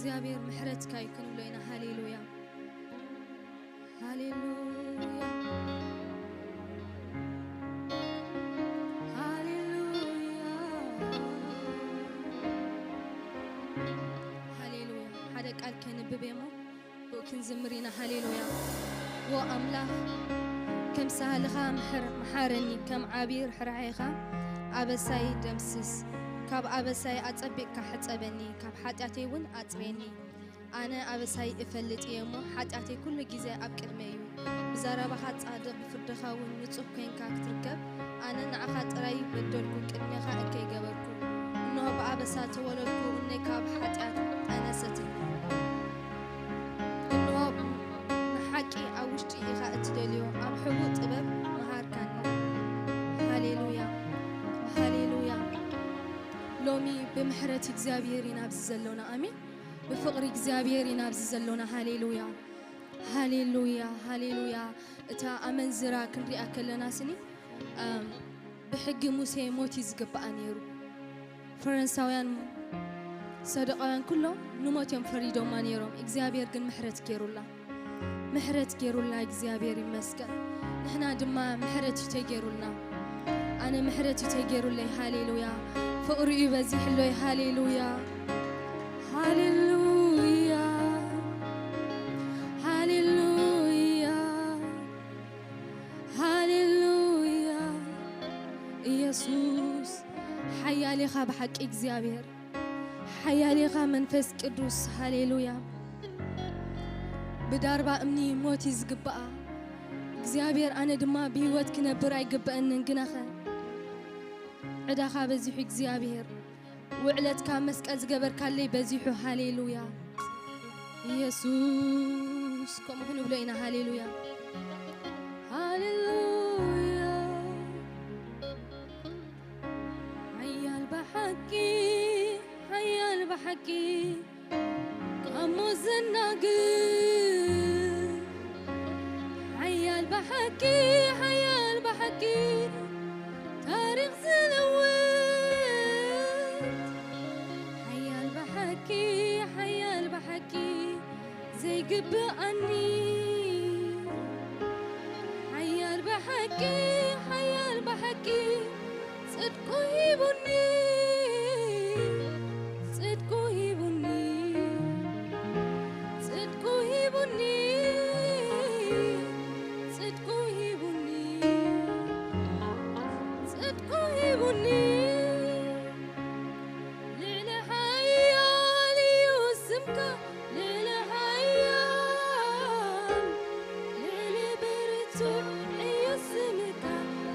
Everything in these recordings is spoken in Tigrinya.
እግዚኣብሔር ምሕረትካ እዩ ክንብሎ ኢና። ሃሌሉያ፣ ሃሌሉያ፣ ሃሌሉያ፣ ሃሌሉያ። ሓደ ቃል ከንብብ እሞ ብኡ ክንዝምር ኢና። ሃሌሉያ። ዎ ኣምላኽ፣ ከም ሳህልኻ ምሕር-፣ መሓረኒ፣ ከም ዓቢ ርሕራሄኻ ኣበሳይ ደምስስ። ካብ ኣበሳይ ኣጸቢቕካ ሕጸበኒ፣ ካብ ሓጢኣተይ እውን ኣጽርየኒ። ኣነ ኣበሳይ እፈልጥ እየ እሞ፣ ሓጢኣተይ ኩሉ ግዜ ኣብ ቅድመይ እዩ። ብዘረባኻ ጻድቕ፣ ብፍርድኻ እውን ንጹህ ኮይንካ ክትርከብ፣ ኣነ ንዓኻ ጥራይ በደልኩ፣ ቅድሜኻ እከይ ገበርኩ። እንሆ ብኣበሳ ተወለድኩ፣ እነይ ካብ ሓጢኣት ጠነሰትኒ። እንሆ ንሓቂ ኣብ ውሽጢ ኢኻ እትደልዮ፣ ኣብ ሕቡእ ጥበብ መሃርካኒ። ሃሌሉያ፣ ሃሌሉያ። ሎሚ ብምሕረት እግዚኣብሔር ኢና ኣብዚ ዘሎና። ኣሜን። ብፍቕሪ እግዚኣብሔር ኢና ኣብዚ ዘሎና። ሃሌሉያ፣ ሃሌሉያ፣ ሃሌሉያ። እታ ኣመንዝራ ክንሪኣ ከለና ስኒ፣ ኣም፣ ብሕጊ ሙሴ ሞት እዩ ዝግብኣ ነይሩ። ፈረንሳውያን፣ ሰዱቃውያን ኩሎም ንሞት እዮም ፈሪዶማ ነይሮም። እግዚኣብሔር ግን ምሕረት ገይሩላ። ምሕረት ገይሩላ እግዚኣብሔር ይመስገን። ንሕና ድማ ምሕረት እዩ ተገይሩልና። ኣነ ምሕረት እዩ ተገይሩለይ። ሃሌሉያ። ፍቕሪ እዩ በዚሕለይ። ሃሌሉያ። ሃሌሉያ። ሃሌሉያ። ሃሌሉያ። ኢየሱስ ሓያል ኢኻ ብሓቂ እግዚኣብሔር። ሓያል ኢኻ መንፈስ ቅዱስ። ሃሌሉያ። ብዳርባ እምኒ ሞት እዩ ዝግብኣ። እግዚኣብሔር ኣነ ድማ ብህይወት ክነብር ኣይግብኣንን፣ ግናኸ ዕዳኻ በዚሑ እግዚኣብሔር። ውዕለትካ መስቀል ዝገበርካለይ በዚሑ። ሃሌሉያ። ኢየሱስ፣ ከምኡ ክንብሎ ኢና። ሃሌሉያ። ሃሌሉያ። ሓያል ብሓቂ፣ ሓያል ብሓቂ፣ ካብ ሞት ዘናግድ፣ ሓያል ብሓቂ፣ ሓያል ብሓቂ፣ ታሪኽ ዝልውጥ፣ ሓያል ብሓቂ፣ ሓያል ብሓቂ፣ ዘይግብኣኒ፣ ሓያል ብሓቂ፣ ሓያል ብሓቂ፣ ጽድቁ ሂቡኒ፣ ጽድቁ ሂቡኒ፣ ጽድቁ ሂቡኒ፣ ጽድቁ ሂቡኒ፣ ጽድቁ ሂቡኒ። ልዕሊ ሓያል እዩ ስምካ፣ ልዕሊ ሓያል፣ ልዕሊ ብርቱዕ እዩ ስምካ፣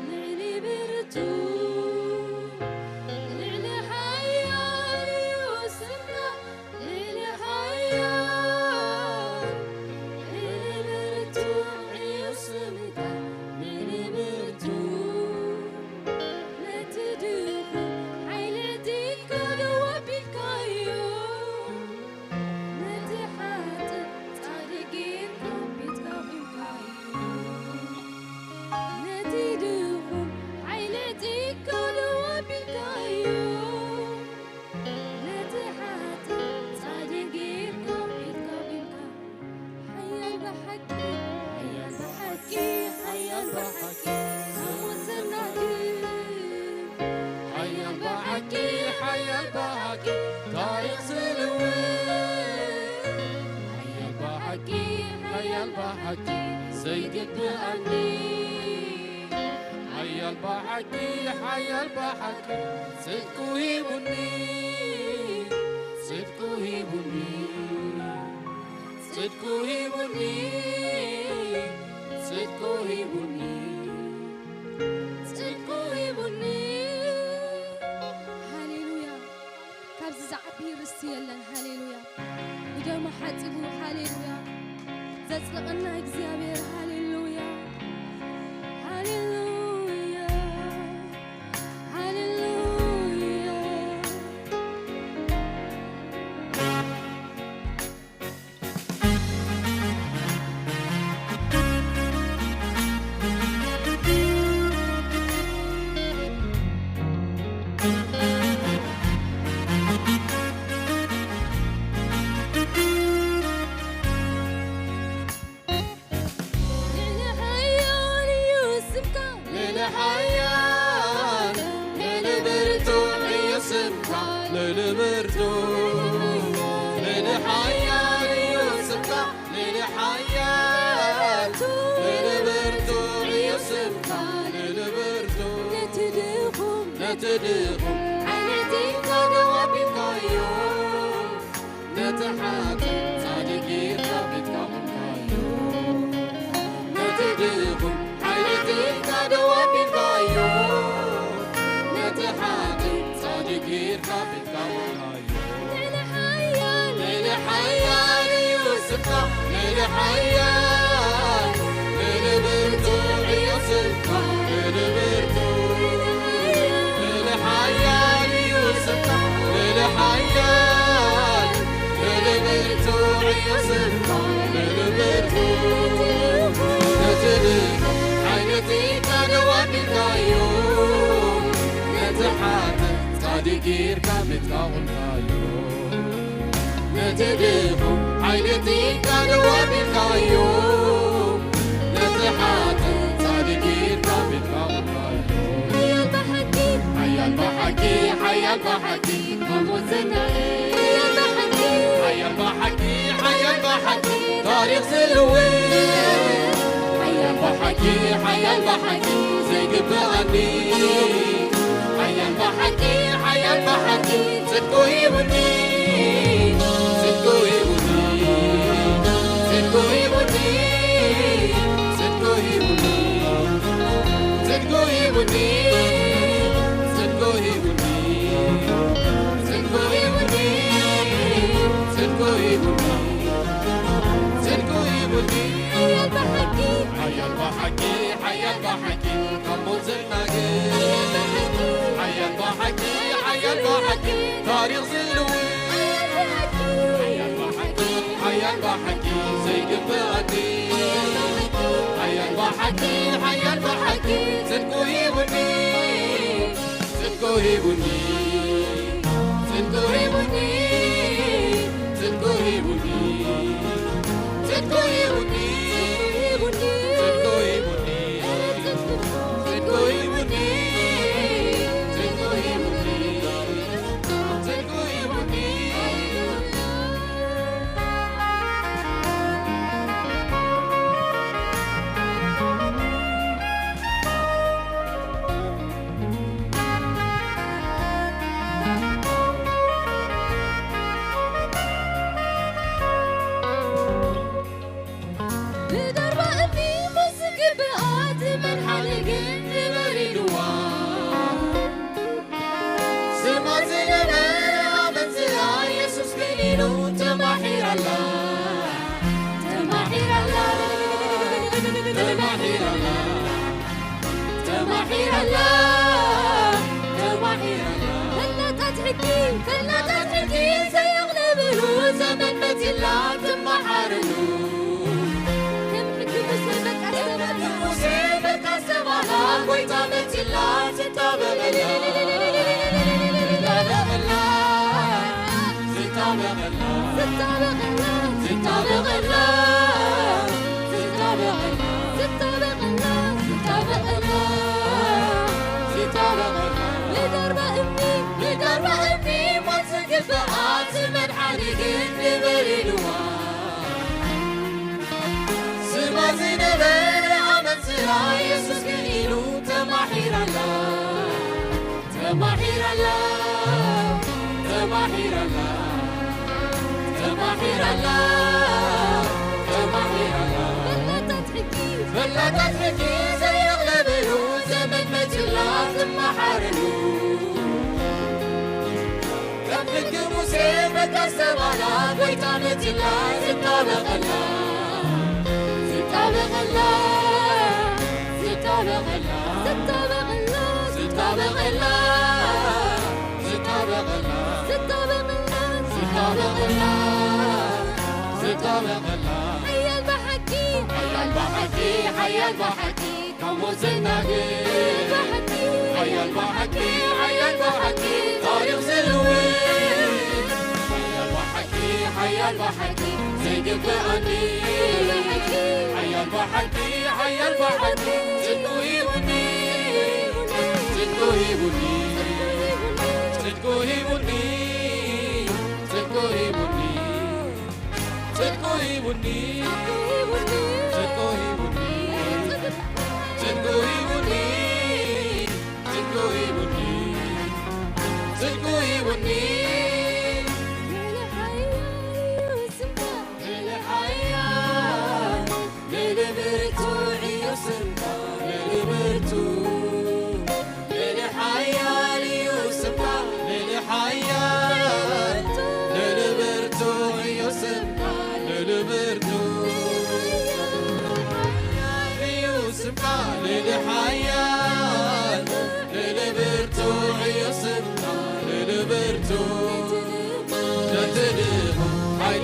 ልዕሊ ብርቱዕ። ልዕሊ ሓያል እዩ ስምካ፣ ልዕሊ ሓያል፣ ልዕሊ ብርቱዕ እዩ ስምካ፣ ልዕሊ ብርቱዕ። ነቲ ድኹም ሓይሊ ዕጢቕካ ደው ኣቢልካዮ፣ ነቲ ሓጥእ ጻድቕ ጌርካ ፊትካ ኣቑምካዮ። ነቲ ድኹም ሓይሊ ዕጢቕካ ደው ኣቢልካዮ፣ ነቲ ሓጥእ ጻድቕ ጌርካ ፊትካ ኣቑምካ። ሓያል ብሓቂ፣ ሓያል ብሓቂ፣ ሓያል ብሓቂ፣ ካብ ሞት ዘናግድ። ሓያል ብሓቂ፣ ሓያል ብሓቂ፣ ታሪኽ ዝልውጥ። ሓያል ብሓቂ፣ ሓያል ብሓቂ፣ ዘይግብኣኒ። ሓያል ብሓቂ፣ ሓያል ብሓቂ፣ ጽድቁ ሂቡኒ፣ ጽድቁ ሂቡኒ፣ ጽድቁ ሂቡኒ፣ ጽድቁ ሂቡኒ፣ ጽድቁ ሂቡኒ። ሃሌሉያ። ካብዚ ዝዓቢ ርስቲ የለን። ሃሌሉያ። ብደሙ ሓጺቡ። ሃሌሉያ። ዘጽደቐና እግዚኣብሔር። ሃሌሉያ። ሃሌሉያ። ሃሌሉያ። ትድኹም ዓይነትካ ደው ኣቢልካዮ፣ ነቲ ሓጥእ ጻድቕ ጌርካ ቤትካ ኣቑምካዮ። ነቲ ድኹም ዓይነትካ ደው ኣቢልካዮ፣ ነቲ ሓጥእ ጻድቕ ጌርካ ቤትካ ኣቑምካዮ። ልዕሊ ሓያል፣ ልዕሊ ሓያል እዩ ስምካ፣ ልዕሊ ሓያል፣ ልዕሊ ብርቱዕ እዩ ስምካ፣ ልዕሊ ብርቱዕ፣ ልዕሊ ሓያል እዩ ስምካ፣ ልዕሊ ሓያል፣ ልዕሊ ብርቱዕ እዩ ስምካ፣ ልዕሊ ብርቱዕ። ነቲ ድኹም ዓይነትካ ደው ኣቢልካዮ፣ ነቲ ሓጥእ ጻድቕ ጌርካ ቤትካ ኣቑምካዮ። ነቲ ድኹም ዓይነትካ ደው ኣቢልካዮ፣ ነቲ ሓጥእ ጻድቕ ጌርካ ቤትካ ኣቑምካዮ። ሓያል ብሓቂ፣ ሓያል ብሓቂ፣ ሓያል ብሓቂ፣ ካብ ሞት ዘናግድ። ሓያል ብሓቂ፣ ሓያል ብሓቂ፣ ሓያል ብሓቂ፣ ታሪኽ ዝልውጥ። ሓያል ብሓቂ፣ ሓያል ብሓቂ፣ ዘይግብኣኒ። ሓያል ብሓቂ፣ ሓያል ብሓቂ፣ ጽድቁ ሂቡኒ፣ ጽድቁ ሂቡኒ፣ ጽድቁ ሂቡኒ፣ ጽድቁ ሂቡኒ፣ ጽድቁ ሂቡኒ፣ ጽድቁ ሂቡኒ፣ ጽድቁ ሂቡኒ፣ ጽድቁ ሂቡኒ፣ ጽድቁ ሂቡኒ። ሓያል ብሓቂ፣ ሓያል ብሓቂ፣ ሓያል ብሓቂ፣ ካብ ሞት ዘናግድ። ሓያል ብሓቂ፣ ሓያል ብሓቂ፣ ታሪኽ ዝልውጥ። ሓያል ብሓቂ፣ ሓያል ብሓቂ፣ ዘይግብኣኒ። ሓያል ብሓቂ፣ ሓያል ብሓቂ፣ ጽድቁ ሂቡኒ፣ ጽድቁ ሂቡኒ፣ ጽድቁ ሂቡኒ፣ ጽድቁ ሂቡኒ፣ ጽድቁ ሂቡኒ፣ ጽድቁ ሂቡኒ፣ ጽድቁ ሂቡኒ፣ ጽድቁ ሂቡኒ፣ ጽድቁ ሂቡኒ። ብዳርባ እምኒ ምስ ዝግብኣ፣ እቲ መድሓኒ ግን ንበሪድዋ። ስማ ዝነበረ ኣመንዝራ፣ የሱስ ግን ኢሉ ተማሒራላ፣ ተማሒራላ፣ ተማሒራላ። ተማሒራላ፣ ተማሒራላ። ፈላጣት ሕጊ፣ ፈላጣት ሕጊ ዘየቕልብሉ ዘመን መጺላ ትመሓርሉ። ከም ሕጊ ሙሴ በቃ ከም ሕጊ ሙሴ በቃ ዝተባህላ፣ ጎይታ መጺላ ትጣበቐላ፣ ትጣበቐላ። ዝጣበቐላ፣ ዝጣበቐላ፣ ዝጣበቐላ፣ ዝጣበቐላ፣ ዝጣበቐላ፣ ዝጣበቐላ። ብዳርባ እምኒ፣ ብዳርባ እምኒ ሞት ዝግብኣ፣ እቲ መድሓኒ ግን ንበሪድዋ። ስማ ዝነበረ ኣመንዝራ፣ የሱስ ግን ኢሉ ተማሒራላ። ተማሒራላ፣ ተማሒራላ፣ ተማሒራላ፣ ተማሒራላ። ፈላጣት ሕጊ፣ ፈላጣት ሕጊ ዘየቕለብሉ ዘመን መጺላ ትመሓርሉ። ከም ሕጊ ሙሴ በቃ ዝተባህላ ጎይታ መጺላ ዝጣበቐላ፣ ዝጣበቐላ፣ ዝጣበቐላ፣ ዝጣበቐላ፣ ዝጣበቐላ፣ ዝጣበቐላ፣ ዝጣበቐላ፣ ዝጣበቐላ፣ ዝጣበቐላ። ሓያል ብሓቂ፣ ሓያል ብሓቂ፣ ሓያል ብሓቂ፣ ካብ ሞት ዘናግድ። ሓያል ብሓቂ፣ ሓያል ብሓቂ፣ ታሪኽ ዝልውጥ። ሓያል ብሓቂ፣ ሓያል ብሓቂ፣ ዘይግብኣኒ። ሓያል ብሓቂ፣ ሓያል ብሓቂ፣ ጽድቁ ሂቡኒ፣ ጽድቁ ሂቡኒ፣ ጽድቁ ሂቡኒ፣ ጽድቁ ሂቡኒ፣ ጽድቁ ሂቡኒ፣ ጽድቁ ሂቡኒ፣ ጽድቁ ሂቡኒ፣ ጽድቁ ሂቡኒ።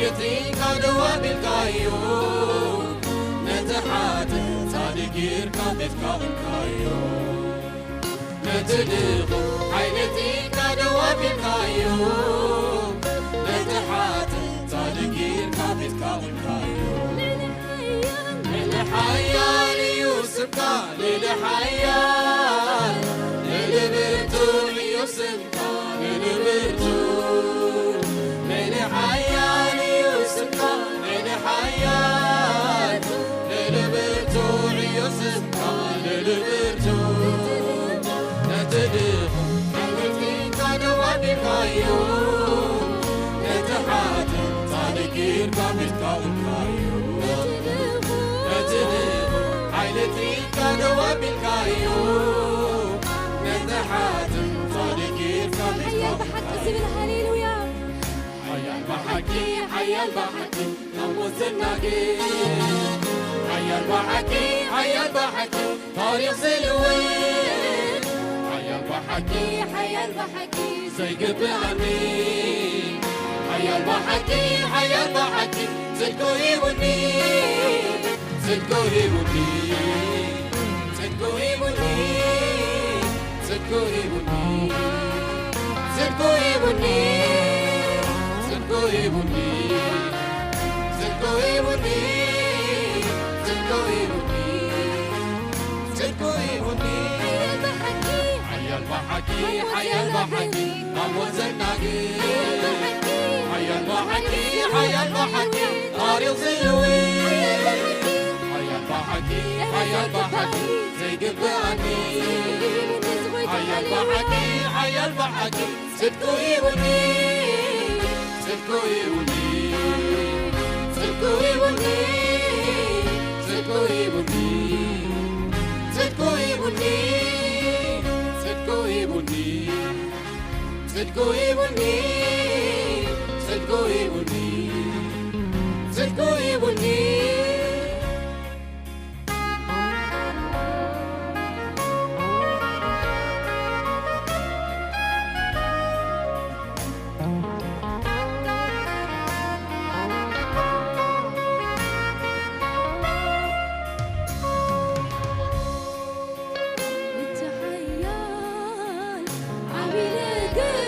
የጥሪካ ደው ኣቢልካዮ፣ ነቲ ሓጥእ ጻድቅ ጌርካ ቤትካ ኣቑምካዮ። ነቲ ድኹም ሓይሊ የጥሪካ ደው ኣቢልካዮ፣ ነቲ ሓጥእ ጻድቅ ጌርካ ቤትካ ኣቑምካዮ። ልዕሊ ሓያል እዩ ስምካ፣ ልዕሊ ሓያል፣ ልዕሊ ብርቱዕ እዩ ስምካ። ልዕሊ ብርቱዕ፣ ልዕሊ ሓያል እዩ ስምካ፣ ልዕሊ ሓያል፣ ልዕሊ ብርቱዕ እዩ ስምካ፣ ልዕሊ ብርቱዕ። ነቲ ድኹም ሓይሊ የጥሪካ ደው ኣቢልካዮ፣ ነቲ ሓጥእ ጻድቅ ጌርካ ቤትካ ኣቑምካዮ። ነቲ ድኹም ሓይሊ የጥሪካ ደው ኣቢልካዮ፣ ነቲ ሓጥእ ጻድቅ ጌርካ ቤትካ ሓያል ብሓቂ ኣቑምካዮ። ዝብል ሃሌሉያ። ሓያል ብሓቂ፣ ሓያል ብሓቂ፣ ካብ ሞት ዘናግድ። ሓያል ብሓቂ፣ ሓያል ብሓቂ፣ ታሪኽ ዝልውጥ። ሓያል ብሓቂ፣ ሓያል ብሓቂ፣ ዘይግብኣኒ። ሓያል ብሓቂ፣ ሓያል ብሓቂ፣ ጽድቁ ሂቡኒ። ጽድቁ ሂቡኒ። ጽድቁ ሂቡኒ። ጽድቁ ሂቡኒ፣ ጽድቁ ሂቡኒ፣ ጽድቁ ሂቡኒ፣ ጽድቁ ሂቡኒ፣ ጽድቁ ሂቡኒ፣ ጽድቁ ሂቡኒ። ሓያል ብሓቂ፣ ሓያል ብሓቂ፣ ካብ ሞት ዘናግድ። ሓያል ብሓቂ፣ ሓያል ብሓቂ፣ ታሪኽ ዝልውጥ። ሓያል ብሓቂ፣ ሓያል ብሓቂ፣ ዘይግብኣኒ። ሓያል ብሓቂ፣ ሓያል ብሓቂ፣ ጽድቁ ሂቡኒ፣ ጽድቁ ሂቡኒ፣ ጽድቁ ሂቡኒ፣ ጽድቁ ሂቡኒ፣ ጽድቁ ሂቡኒ፣ ጽድቁ ሂቡኒ፣ ጽድቁ ሂቡኒ፣ ጽድቁ ሂቡኒ፣ ጽድቁ ሂቡኒ። እቲ ሓያል ዓቢ ነገር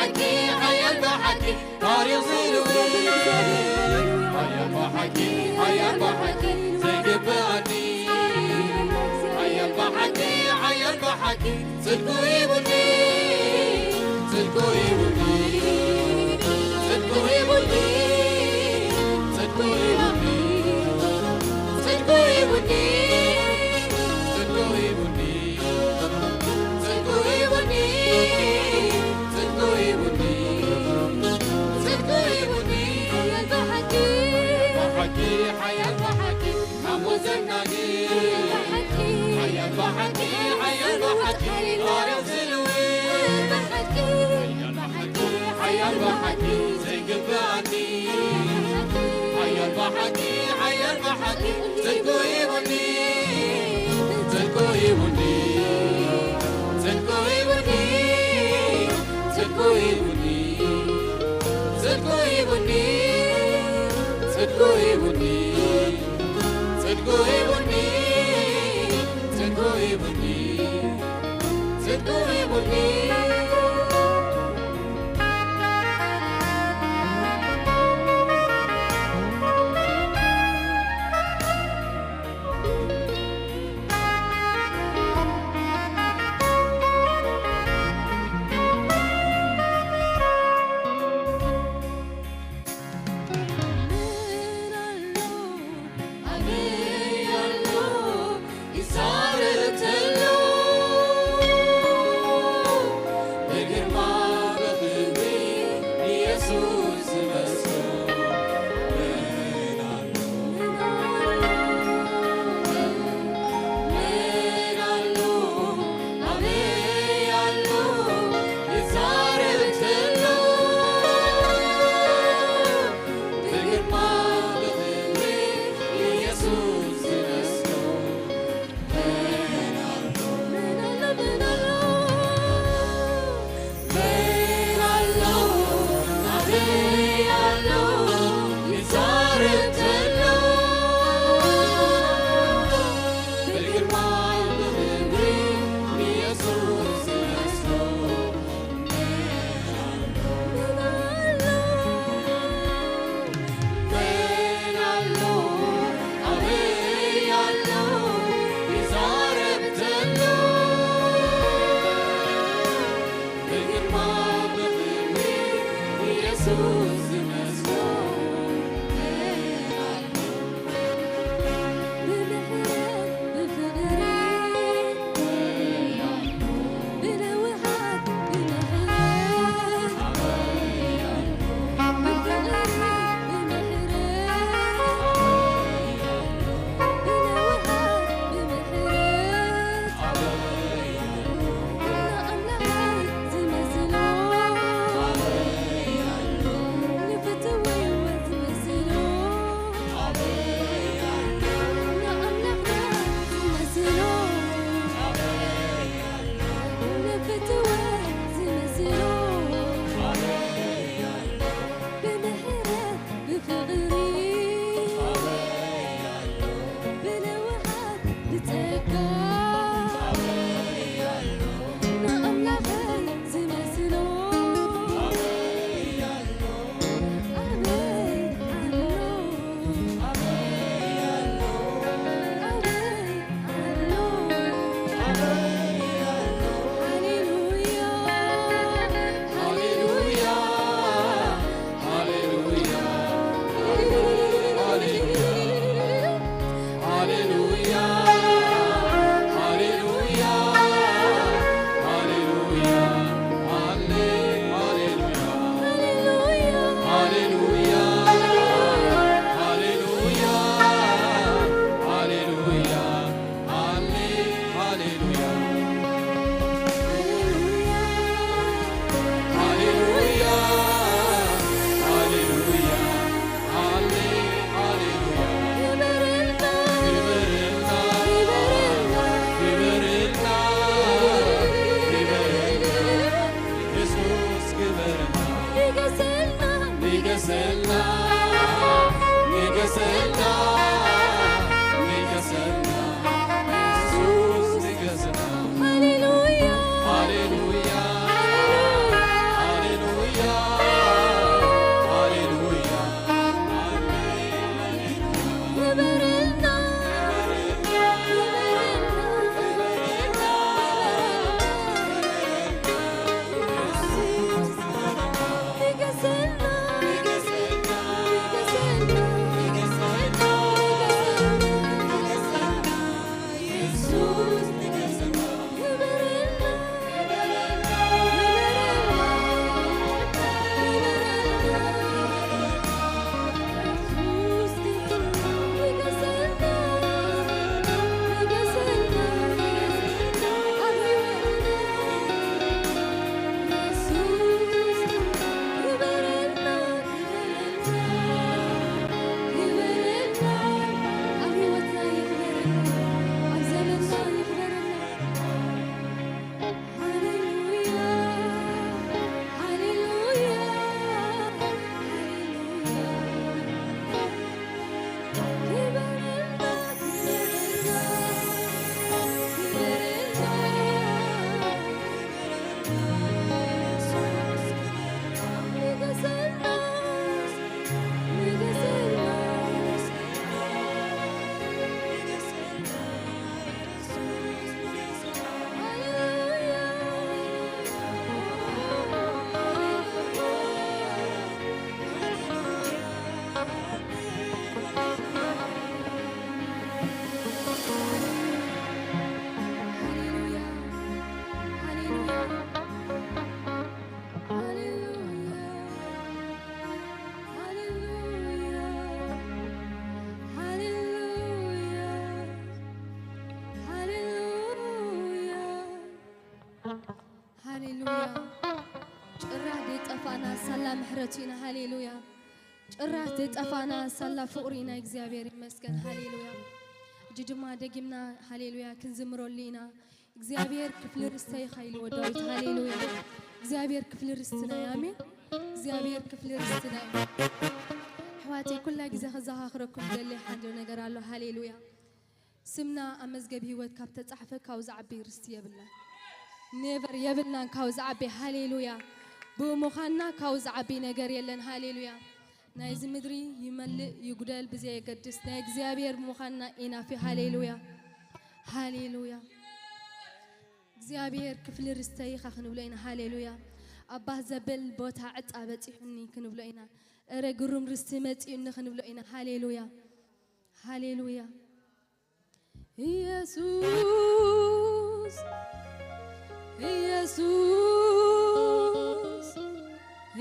ሓያል ብሓቂ ታሪኽ ዝልውጥ፣ ሓያል ብሓቂ፣ ሓያል ብሓቂ ዘይግብኣኒ፣ ሓያል ብሓቂ፣ ሓያል ብሓቂ ጽድቁ ሂቡኒ፣ ጽድቁ ሂቡኒ፣ ጽድቁ ሂቡኒ፣ ጽድቁ ሂቡኒ፣ ጽድቁ ሂቡኒ፣ ጽድቁ ሂቡኒ። ጽድቁ ሂቡኒ፣ ጽድቁ ሂቡኒ፣ ጽድቁ ሂቡኒ። ሓያል ብሓቂ፣ ብሓቂ፣ ሓያል ብሓቂ፣ ካብ ሞት ዘናግድ። ብሓቂ፣ ሓያል ብሓቂ፣ ሓያል ብሓቂ፣ ታሪኽ ዝልውጥ። ብሓቂ፣ ሓያል ብሓቂ፣ ዘይግብኣኒ። ሓያል ብሓቂ፣ ሓያል ብሓቂ፣ ጽድቁ ሂቡኒ፣ ጽድቁ ሂቡኒ፣ ጽድቁ ሂቡኒ፣ ጽድቁ ሂቡኒ፣ ጽድቁ ሂቡኒ፣ ጽድቁ ሂቡኒ፣ ጽድቁ ሂቡኒ፣ ጽድቁ ሂቡኒ፣ ጽድቁ ሂቡኒ። ሃሌሉያ። ጭራህ ዘይጠፋና ሳላ ምሕረቱ ኢና። ሃሌሉያ። ጭራህ ዘይጠፋና ሳላ ፍቕሩ ኢና። እግዚኣብሔር ይመስገን። ሃሌሉያ። ሕጂ ድማ ደጊምና ሃሌሉያ ክንዝምረሉ ኢና። እግዚኣብሔር ክፍሊ ርስተይ ኢኻ ኢልዎ ዳዊት። ሃሌሉያ። እግዚኣብሔር ክፍሊ ርስትና እዩ። ኣሜን። እግዚኣብሔር ክፍሊ ርስትና እዩ። ኣሕዋተይ፣ ኩላ ግዜ ከዘኻኽረኩም ዘለ ሓደ ነገር ኣሎ። ሃሌሉያ። ስምና ኣብ መዝገብ ህይወት ካብ ተጻሕፈ ካብኡ ዝዓቢ ርስቲ የብልና። ኔቨር የብልናን ካብኡ ዝዓቢ። ሃሌሉያ። ብኡ ምዃንና ካብኡ ዝዓቢ ነገር የለን። ሃሌሉያ። ናይዚ ምድሪ ይመልእ ይጉደል ብዘየገድስ ናይ እግዚኣብሔር ምዃንና ኢናፊ። ሃሌሉያ። ሃሌሉያ። እግዚኣብሔር ክፍሊ ርስተይ ኢኻ ክንብሎ ኢና። ሃሌሉያ። ኣባ ዘብል ቦታ ዕጻ በጺሑኒ ክንብሎ ኢና። እረ ግሩም ርስቲ መጺኡኒ ክንብሎ ኢና። ሃሌሉያ። ሃሌሉያ። ኢየሱስ፣ ኢየሱስ፣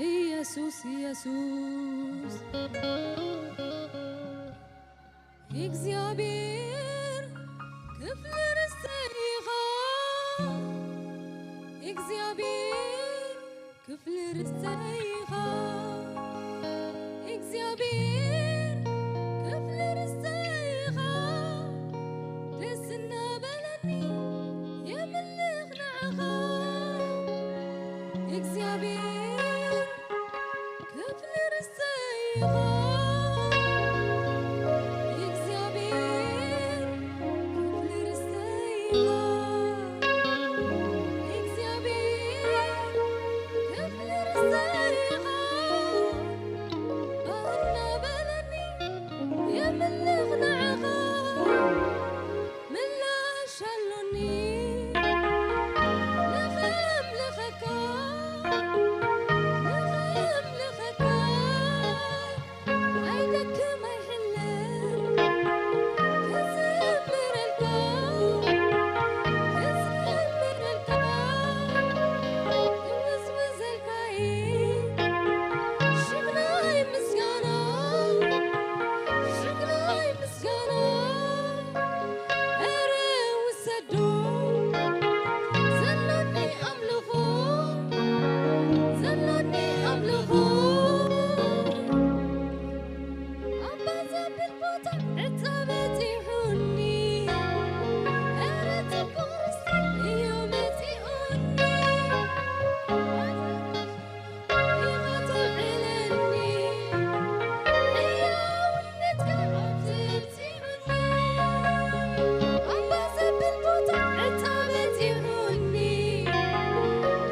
ኢየሱስ፣ ኢየሱስ። እግዚኣብሔር ክፍሊ ርስተይ ኢኻ። እግዚኣብሔር ክፍሊ ርስተይ ኢኻ። እግዚኣብሔር ክፍሊ ርስተይ ኢኻ። ደስ እናበለኒ የምልኽ ንዓኻ። እግዚኣብሔር ክፍሊ ርስተይ ኢኻ። እግዚኣብሔር ክፍሊ ርስተይ ኢኻ። እግዚኣብሔር ክፍሊ ርስተይ ኢኻ። ባህ እናበለኒ የምልኽ ንዓኻ። ምላሽ ኣሎኒ ንኸምልኸካ፣ ንኸምልኸካ። ኣይደክም ኣይሕለል ክዝምረልካ፣ ክዝምረልካ። ይውዝውዘልካ እዩ ሽግናይ ምስጋና፣ ሽግናይ ምስጋና። ኧረ ውሰዶ ዘሎኒ ኣምልኾ፣ ዘሎኒ ኣምልኾ። ኣባ ዘብል ቦታ ዕጻ በጺሑኒ። ኧረ ጽቡቕ ርስቲ እዩ መጺኡኒ። ኢኻ ተውዕለኒ፣ ሕያውነትካ ኣብዚሑ። ኣባ ዘብል ቦታ ዕጻ በጺሑኒ።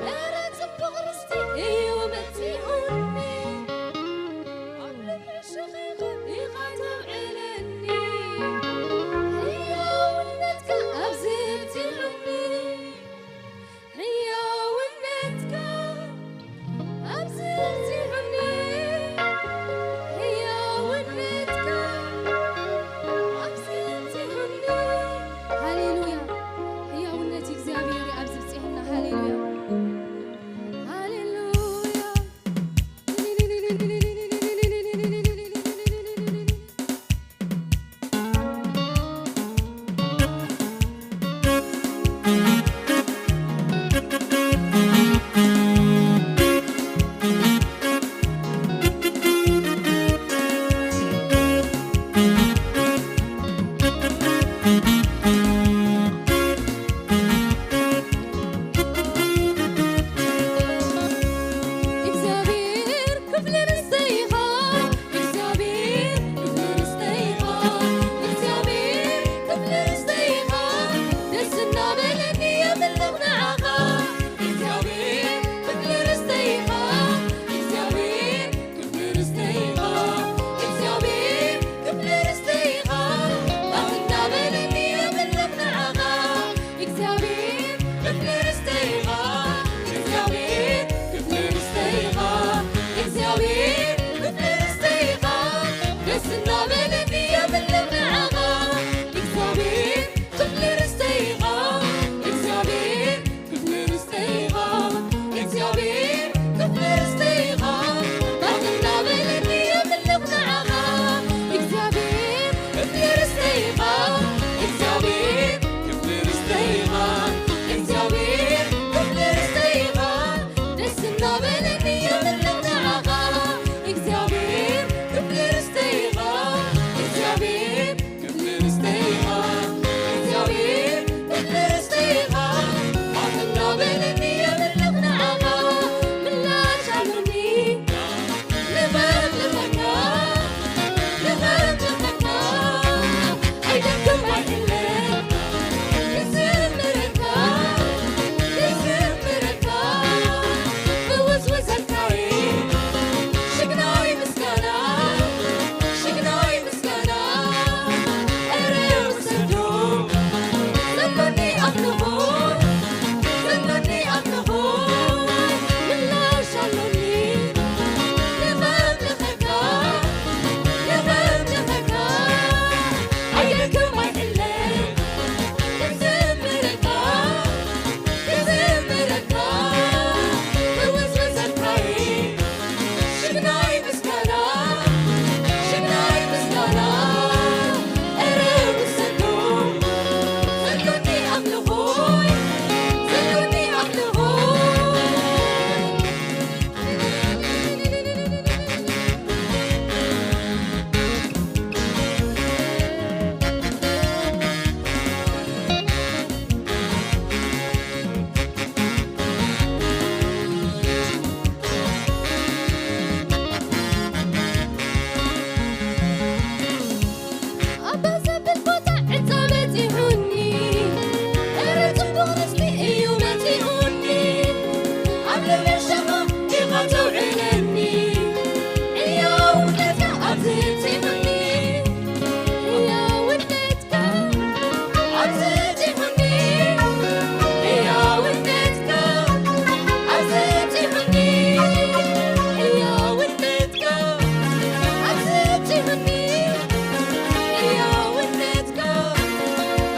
ኧረ ጽቡቕ ርስቲ እዩ መጺኡኒ። ኣብ ልብሽኺ ኢኻ ተውዕለኒ። ሕያውነትካ ኣብዚሑኒ። ሕያውነትካ ኣብዚ ኣብዚሑኒ፣ ሕያውነትካ ኣብዚ ኣብዚሑኒ። ሃሌሉያ። ሕያውነት እግዚኣብሔር ኣብዚ ኣብዚሑና። ሃሌሉያ። ሃሌሉያ። እግዚኣብሔር ክፍሊ ርስተይ ኢኻ፣ እግዚኣብሔር ክፍሊ ርስተይ ኢኻ፣ እግዚኣብሔር ክፍሊ ርስተይ ኢኻ፣ ደስ እናበለኒ የምልኽ ንዓኻ። እግዚኣብሔር ክፍሊ ርስተይ ኢኻ፣ እግዚኣብሔር ክፍሊ ርስተይ ኢኻ፣ እግዚኣብሔር ክፍሊ ርስተይ ኢኻ፣ ባህ እናበለኒ የምልኽ ንዓኻ። እግዚኣብሔር ክፍሊ ርስተይ ኢኻ፣ እግዚኣብሔር ክፍሊ ርስተይ ኢኻ፣ እግዚኣብሔር ክፍሊ ርስተይ ኢኻ፣ ደስ እናበለኒ የምልኽ ንዓኻ። እግዚኣብሔር ክፍሊ ርስተይ ኢኻ፣ እግዚኣብሔር ክፍሊ ርስተይ ኢኻ፣ እግዚኣብሔር ክፍሊ ርስተይ ኢኻ፣ ባህ እናበለኒ የምልኽ ንዓኻ። እግዚኣብሔር ክፍሊ ርስተይ ኢኻ፣ እግዚኣብሔር ክፍሊ ርስተይ ኢኻ፣ መንግስቲ እዩ መጺኡኒ፣ ኣብ ልበይ ሸማ ኢኻ ተውዕለኒ። ሕያውነትካ ኣብዚሑኒ፣ ሕያውነትካ ኣብዚሑኒ፣ ሕያውነትካ ኣብዚሑኒ፣ ሕያውነትካ ኣብዚሑኒ፣ ሕያውነትካ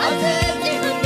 ኣብዚሑኒ።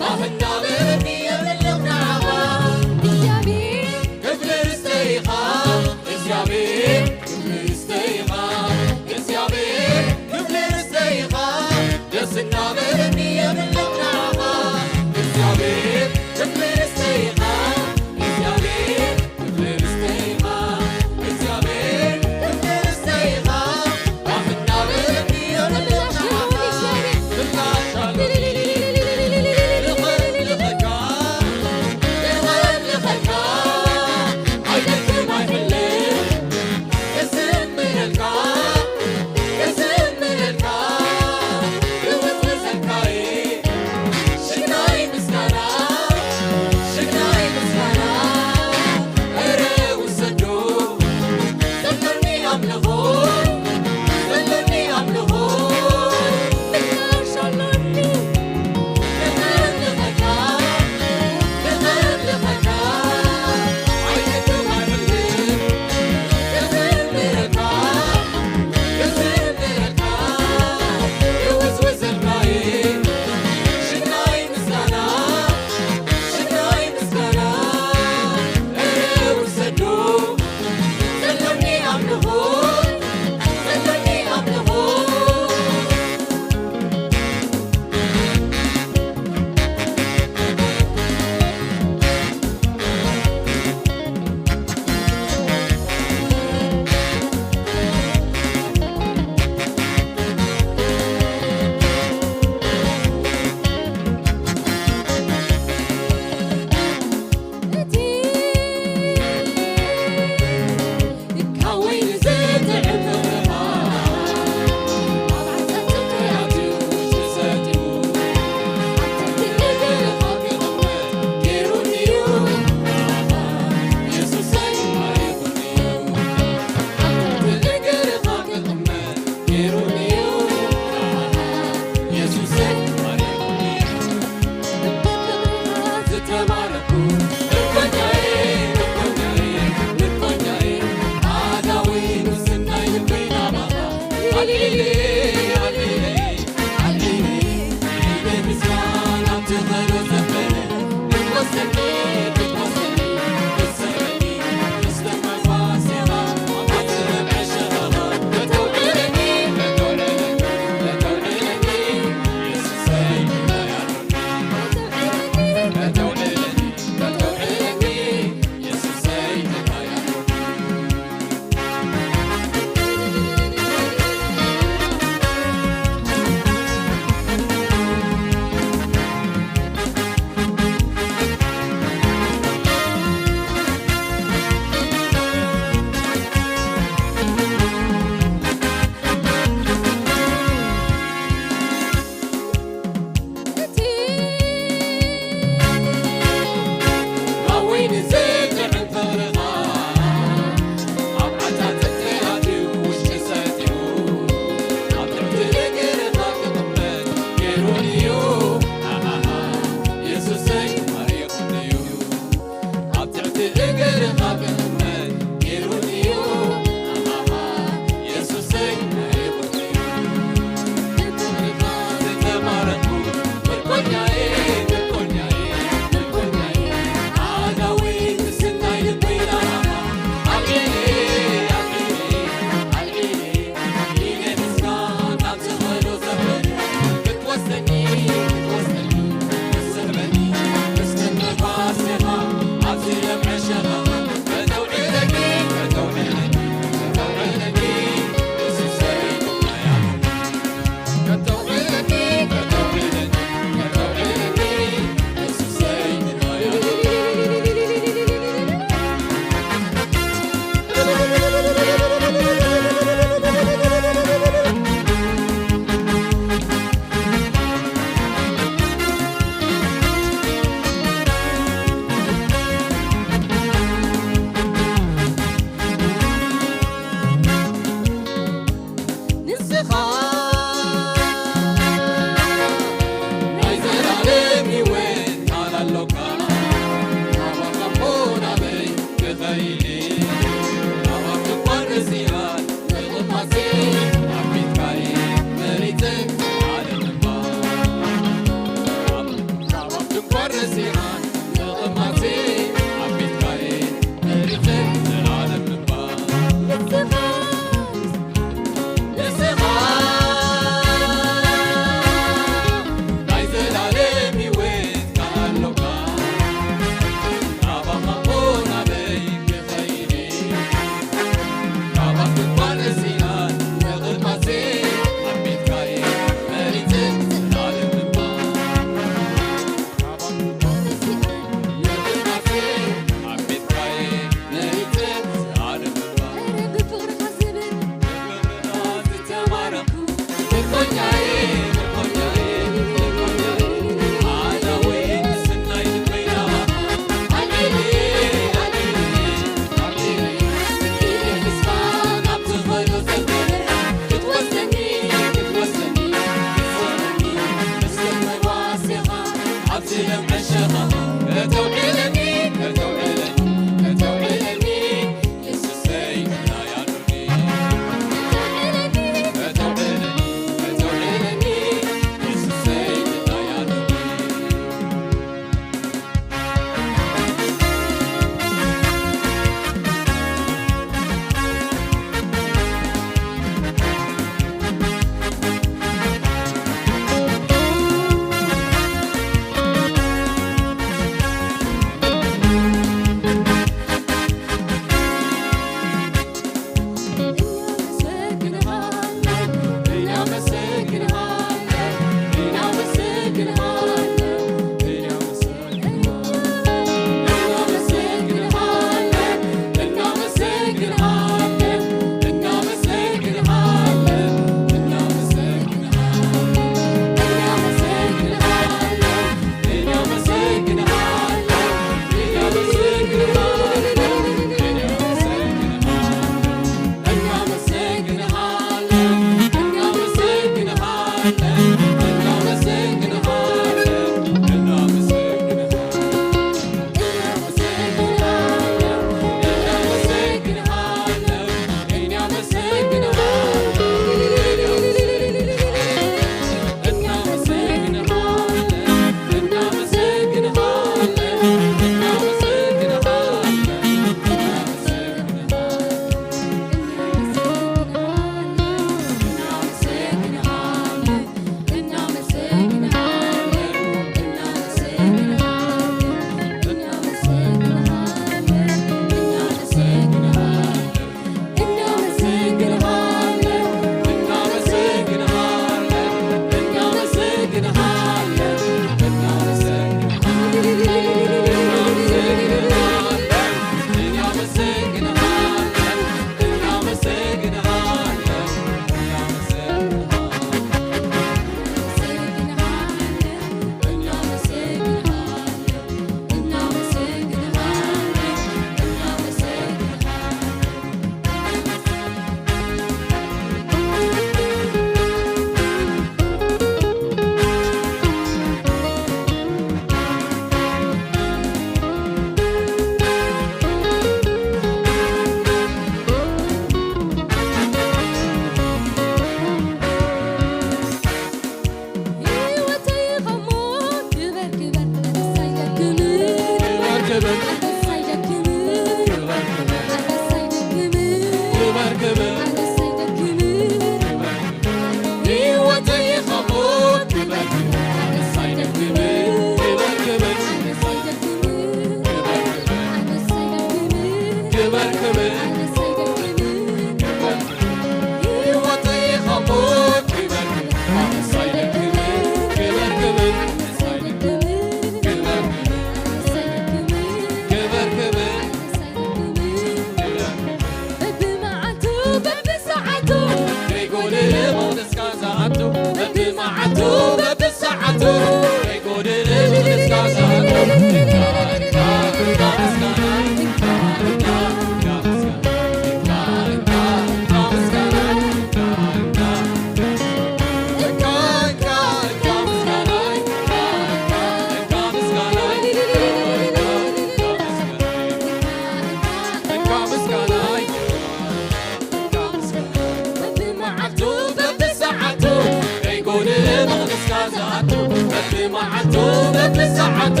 በብመዓልቱ በብሰዓቱ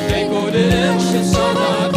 ከይጎድል ሽሻባቱ።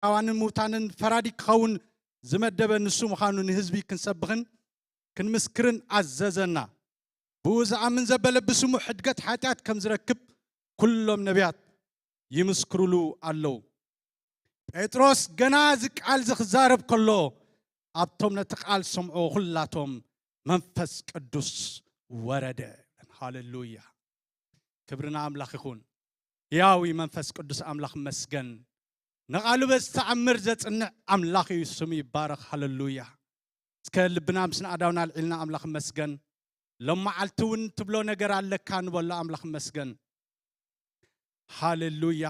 ሕያዋንን ምውታንን ፈራዲ ክኸውን ዝመደበ ንሱ ምዃኑ ንህዝቢ ክንሰብኽን ክንምስክርን ኣዘዘና። ብኡ ዝኣምን ዘበለ ብስሙ ሕድገት ሓጢኣት ከም ዝረክብ ኩሎም ነቢያት ይምስክሩሉ ኣለዉ። ጴጥሮስ ገና እዚ ቃል እዚ ክዛረብ ከሎ ኣብቶም ነቲ ቃል ዝሰምዑ ኩላቶም መንፈስ ቅዱስ ወረደ። ሃሌሉያ! ክብሪ ንኣምላኽ ይኹን። ህያዊ መንፈስ ቅዱስ ኣምላኽ መስገን። ንቓሉ በዚ ተኣምር ዘጽንዕ ኣምላኽ እዩ፣ ስሙ ይባረኽ። ሃሌሉያ! እስከ ልብና ምስ ንኣዳውና ኣልዒልና ኣምላኽ መስገን። ሎም መዓልቲ እውን ትብሎ ነገር ኣለካ፣ ንበሎ ኣምላኽ መስገን። ሃሌሉያ!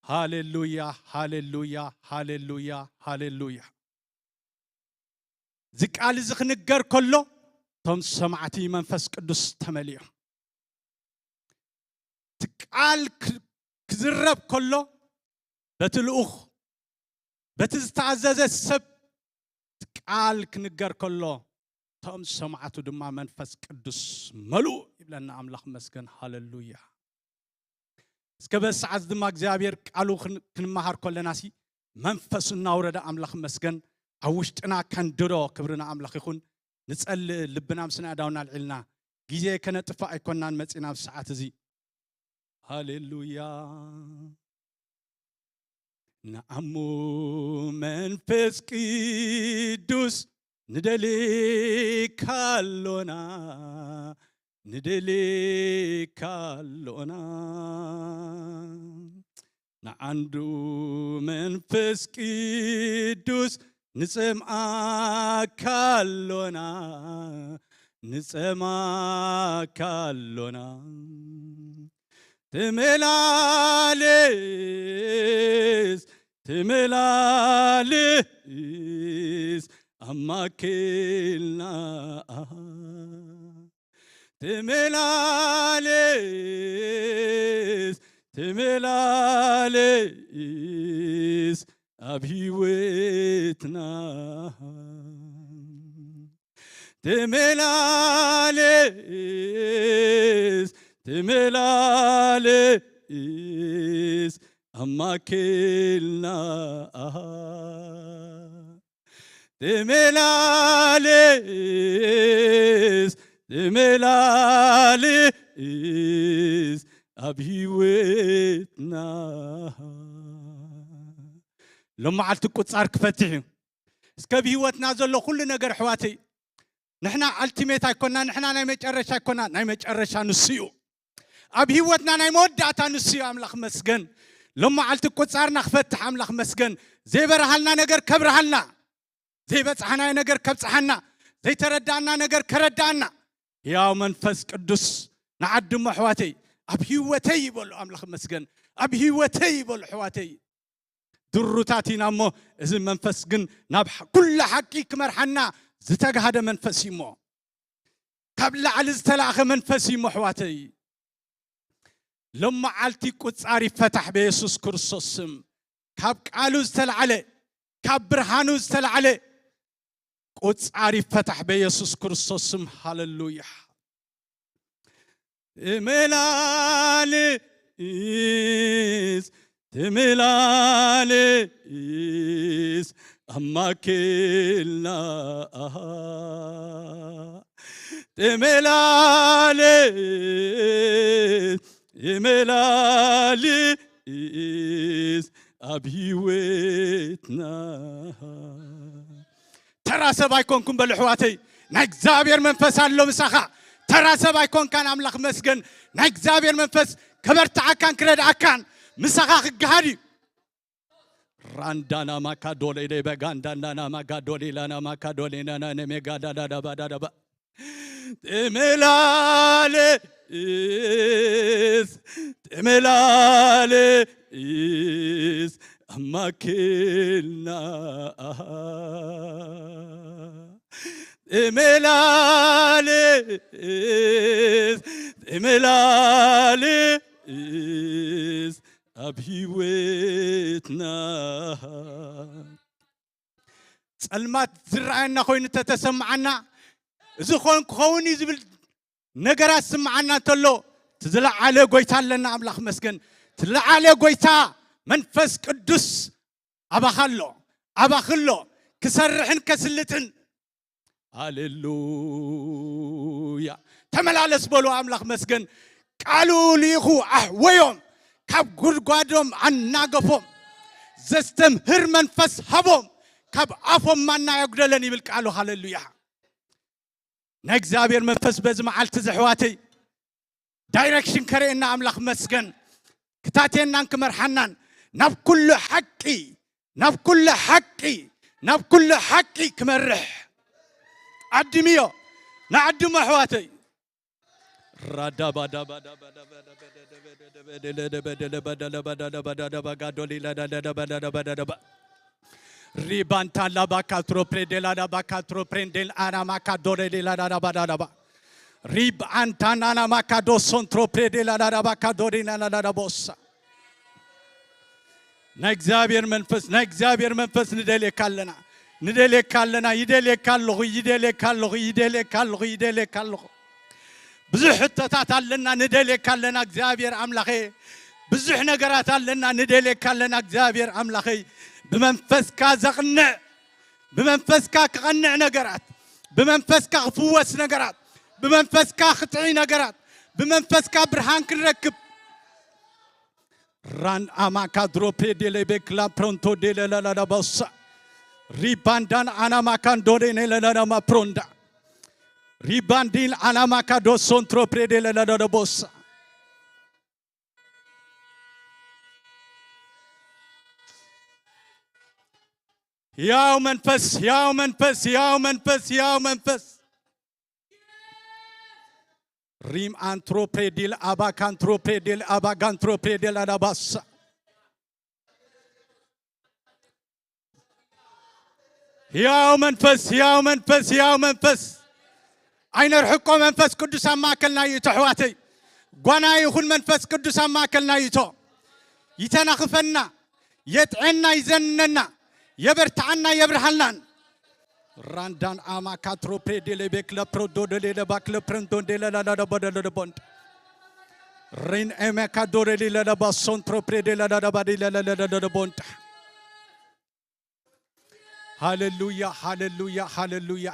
ሃሌሉያ! ሃሌሉያ! ሃሌሉያ! ሃሌሉያ! እዚ ቃል እዚ ክንገር ከሎ እቶም ሰማዕቲ መንፈስ ቅዱስ ተመሊኦም። እቲ ቃል ክ-፣ ክዝረብ ከሎ በቲ ልኡኽ፣ በቲ ዝተኣዘዘ ሰብ እቲ ቃል ክንገር ከሎ እቶም ሰማዕቱ ድማ መንፈስ ቅዱስ መልኡ ይብለና ኣምላኽ መስገን። ሃሌሉያ! እስከ በዚ ሰዓት ድማ እግዚኣብሔር ቃሉ ክን-፣ ክንመሃር ከለናሲ መንፈሱ እናውረደ ኣምላኽ መስገን ኣብ ውሽጥና ከንድሮ። ክብሪ ንኣምላኽ ይኹን። ንጸልእ፣ ልብና ምስ ንኣዳውና ኣልዒልና ግዜ ከነጥፍእ ኣይኮናን መጺና ኣብዚ ሰዓት እዚ። ሃሌሉያ! ንዓሙ መንፈስ ቅዱስ ንደልየካ ኣሎና፣ ንደልየካ ኣሎና። ንዓንዱ መንፈስ ቅዱስ ንጸምኣካ ኣሎና፣ ንጸምኣካ ኣሎና። ተመላለስ፣ ተመላለስ ኣብ ማእከልና። ተመላለስ፣ ተመላለስ ኣብ ህይወትና። ተመላለስ፣ ተመላለስ ኣብ ማእከልና። ተመላለስ፣ ተመላለስ ኣብ ህይወትና። ሎም መዓልቲ ቁጻር ክፈትሕ እዩ። እስከ ብህይወትና ዘሎ ኩሉ ነገር ኣሕዋተይ፣ ንሕና ኣልቲሜት ኣይኮና፣ ንሕና ናይ መጨረሻ ኣይኮና፣ ናይ መጨረሻ ንሱ እዩ። ኣብ ህይወትና ናይ መወዳእታ ንሱ እዩ። ኣምላኽ መስገን። ሎም መዓልቲ ቁጻርና ክፈትሕ ኣምላኽ መስገን። ዘይበርሃልና ነገር ከብርሃልና፣ ዘይበጽሓናዮ ነገር ከብጽሓና፣ ዘይተረዳእና ነገር ከረዳእና። ያው መንፈስ ቅዱስ ንዓድሞ ኣሕዋተይ፣ ኣብ ህይወተይ ይበሉ። ኣምላኽ መስገን። ኣብ ህይወተይ ይበሉ ኣሕዋተይ። ድሩታት ኢና እሞ፣ እዚ መንፈስ ግን ናብ ሕ-፣ ኩሉ ሓቂ ክመርሓና ዝተጋህደ መንፈስ እዩ እሞ፣ ካብ ላዕሊ ዝተላእኸ መንፈስ እዩ እሞ ኣሕዋተይ። ሎም መዓልቲ ቁጻር ይፈታሕ በየሱስ ክርስቶስ ስም። ካብ ቃሉ ዝተላዕለ፣ ካብ ብርሃኑ ዝተላዕለ ቁጻር ይፈታሕ በየሱስ ክርስቶስ ስም። ሃሌሉያ። ተመላለስ፣ ተመላለስ ኣብ ማእከልና። ተመላለስ፣ ተመላለስ ኣብ ህይወትና። ተራ ሰብ ኣይኮንኩም በሉ ኣሕዋተይ፣ ናይ እግዚኣብሔር መንፈስ ኣሎ ምሳኻ። ተራ ሰብ ኣይኮንካን፣ ኣምላኽ መስገን። ናይ እግዚኣብሔር መንፈስ ከበርትዓካን ክረድኣካን ምሳኻ ክገሃድ እዩ። ራንዳና ማካዶሌ በጋንዳናና ማጋዶሌላና ማካዶሌናና ነሜጋዳዳዳባዳዳባ። ተመላለስ፣ ተመላለስ ኣብ ማእከልና። ተመላለስ፣ ተመላለስ ኣብ ህይወትና። ጸልማት ዝረኣየና ኮይኑ እንተተሰምዓና፣ እዚ ኾን-፣ ክኸውን እዩ ዝብል ነገራት ስምዓና እንተሎ፣ እቲ ዝለዓለ ጎይታ ኣለና። ኣምላኽ መስገን። እቲ ዝለዓለ ጎይታ መንፈስ ቅዱስ ኣባኻ ኣሎ፣ ኣባኺ ኣሎ፣ ክሰርሕን ከስልጥን። ሃሌሉያ። ተመላለስ በሉ፣ ኣምላኽ መስገን። ቃሉ ልኢኹ ኣሕወዮም፣ ካብ ጉድጓዶም ኣናገፎም፣ ዘስተምህር መንፈስ ሃቦም፣ ካብ ኣፎም ማና የጉደለን ይብል ቃሉ። ሃሌሉያ። ናይ እግዚኣብሔር መንፈስ በዚ መዓልቲ፣ ዘሕዋተይ፣ ዳይሬክሽን ከርእየና ኣምላኽ መስገን፣ ክታቴናን ክመርሓናን፣ ናብ ኩሉ ሓቂ፣ ናብ ኩሉ ሓቂ፣ ናብ ኩሉ ሓቂ ክመርሕ። ዓድምዮ፣ ንዓድሞ ኣሕዋተይ። ራዳባዳባዳባዳባዳባዳባዳባዳባዳባዳባዳባዳባዳባዳባጋዶሊላዳዳባዳባዳባዳባ ሪባንታ ላባካ ትሮፕሬዴላ ዳባካ ትሮፕሬንዴል ኣናማካ ዶሬዴላ ዳዳባዳዳባ ሪብ ኣንታናና ማካ ዶሶን ትሮፕሬዴላ ዳዳባካ ዶሪናና ዳዳቦሳ ናይ እግዚኣብሔር መንፈስ፣ ናይ እግዚኣብሔር መንፈስ ንደልየካ ኣለና፣ ንደልየካ ኣለና፣ ይደልየካ ኣለኹ፣ ይደልየካ ኣለኹ፣ ይደልየካ ኣለኹ፣ ይደልየካ ኣለኹ። ብዙሕ ሕቶታት ኣለና፣ ንደልየካ ኣለና እግዚኣብሔር ኣምላኸይ። ብዙሕ ነገራት ኣለና፣ ንደልየካ ኣለና እግዚኣብሔር ኣምላኸይ። ብመንፈስካ ዘቕንዕ፣ ብመንፈስካ ክቐንዕ ነገራት፣ ብመንፈስካ ክፍወስ ነገራት፣ ብመንፈስካ ክጥዒ ነገራት፣ ብመንፈስካ ብርሃን ክንረክብ። ራን ኣማካ ድሮፔ ዴሌ ቤክላ ፕሮንቶ ዴሌ ለለለቦሳ ሪባንዳን ኣናማካን ዶዴ ኔ ለለለማ ፕሮንዳ ሪባንዲን ኣናማካ ዶሶን ትሮፕሬ ዴሌ ለለለቦሳ ያው መንፈስ፣ ያው መንፈስ፣ ያው መንፈስ፣ ያው መንፈስ። ሪም አንትሮፕሬዲል አባካንትሮፕሬዲል አባጋንትሮፕሬዲል አዳባሳ ያው መንፈስ፣ ያው መንፈስ፣ ያው መንፈስ። ኣይነርሕቆ መንፈስ ቅዱስ ኣብ ማእከልና እዩ ተሕዋተይ። ጓና ይኹን መንፈስ ቅዱስ ኣብ ማእከልና እዩ ቶ። ይተናኽፈና፣ የጥዕና፣ ይዘንነና፣ የበርትዓና፣ የብርሃልናን። ራንዳን ኣማ ካትሮ ፕሬዴሌ ቤክለ ፕሮዶ ደሌለ ባክለ ፕረንዶን ዴለለለለቦደለለቦንድ ሪን ኤሜካ ዶሬሊ ለለባ ሶንትሮ ፕሬዴ ለለለባዲ ለለለለቦንድ። ሃሌሉያ፣ ሃሌሉያ፣ ሃሌሉያ።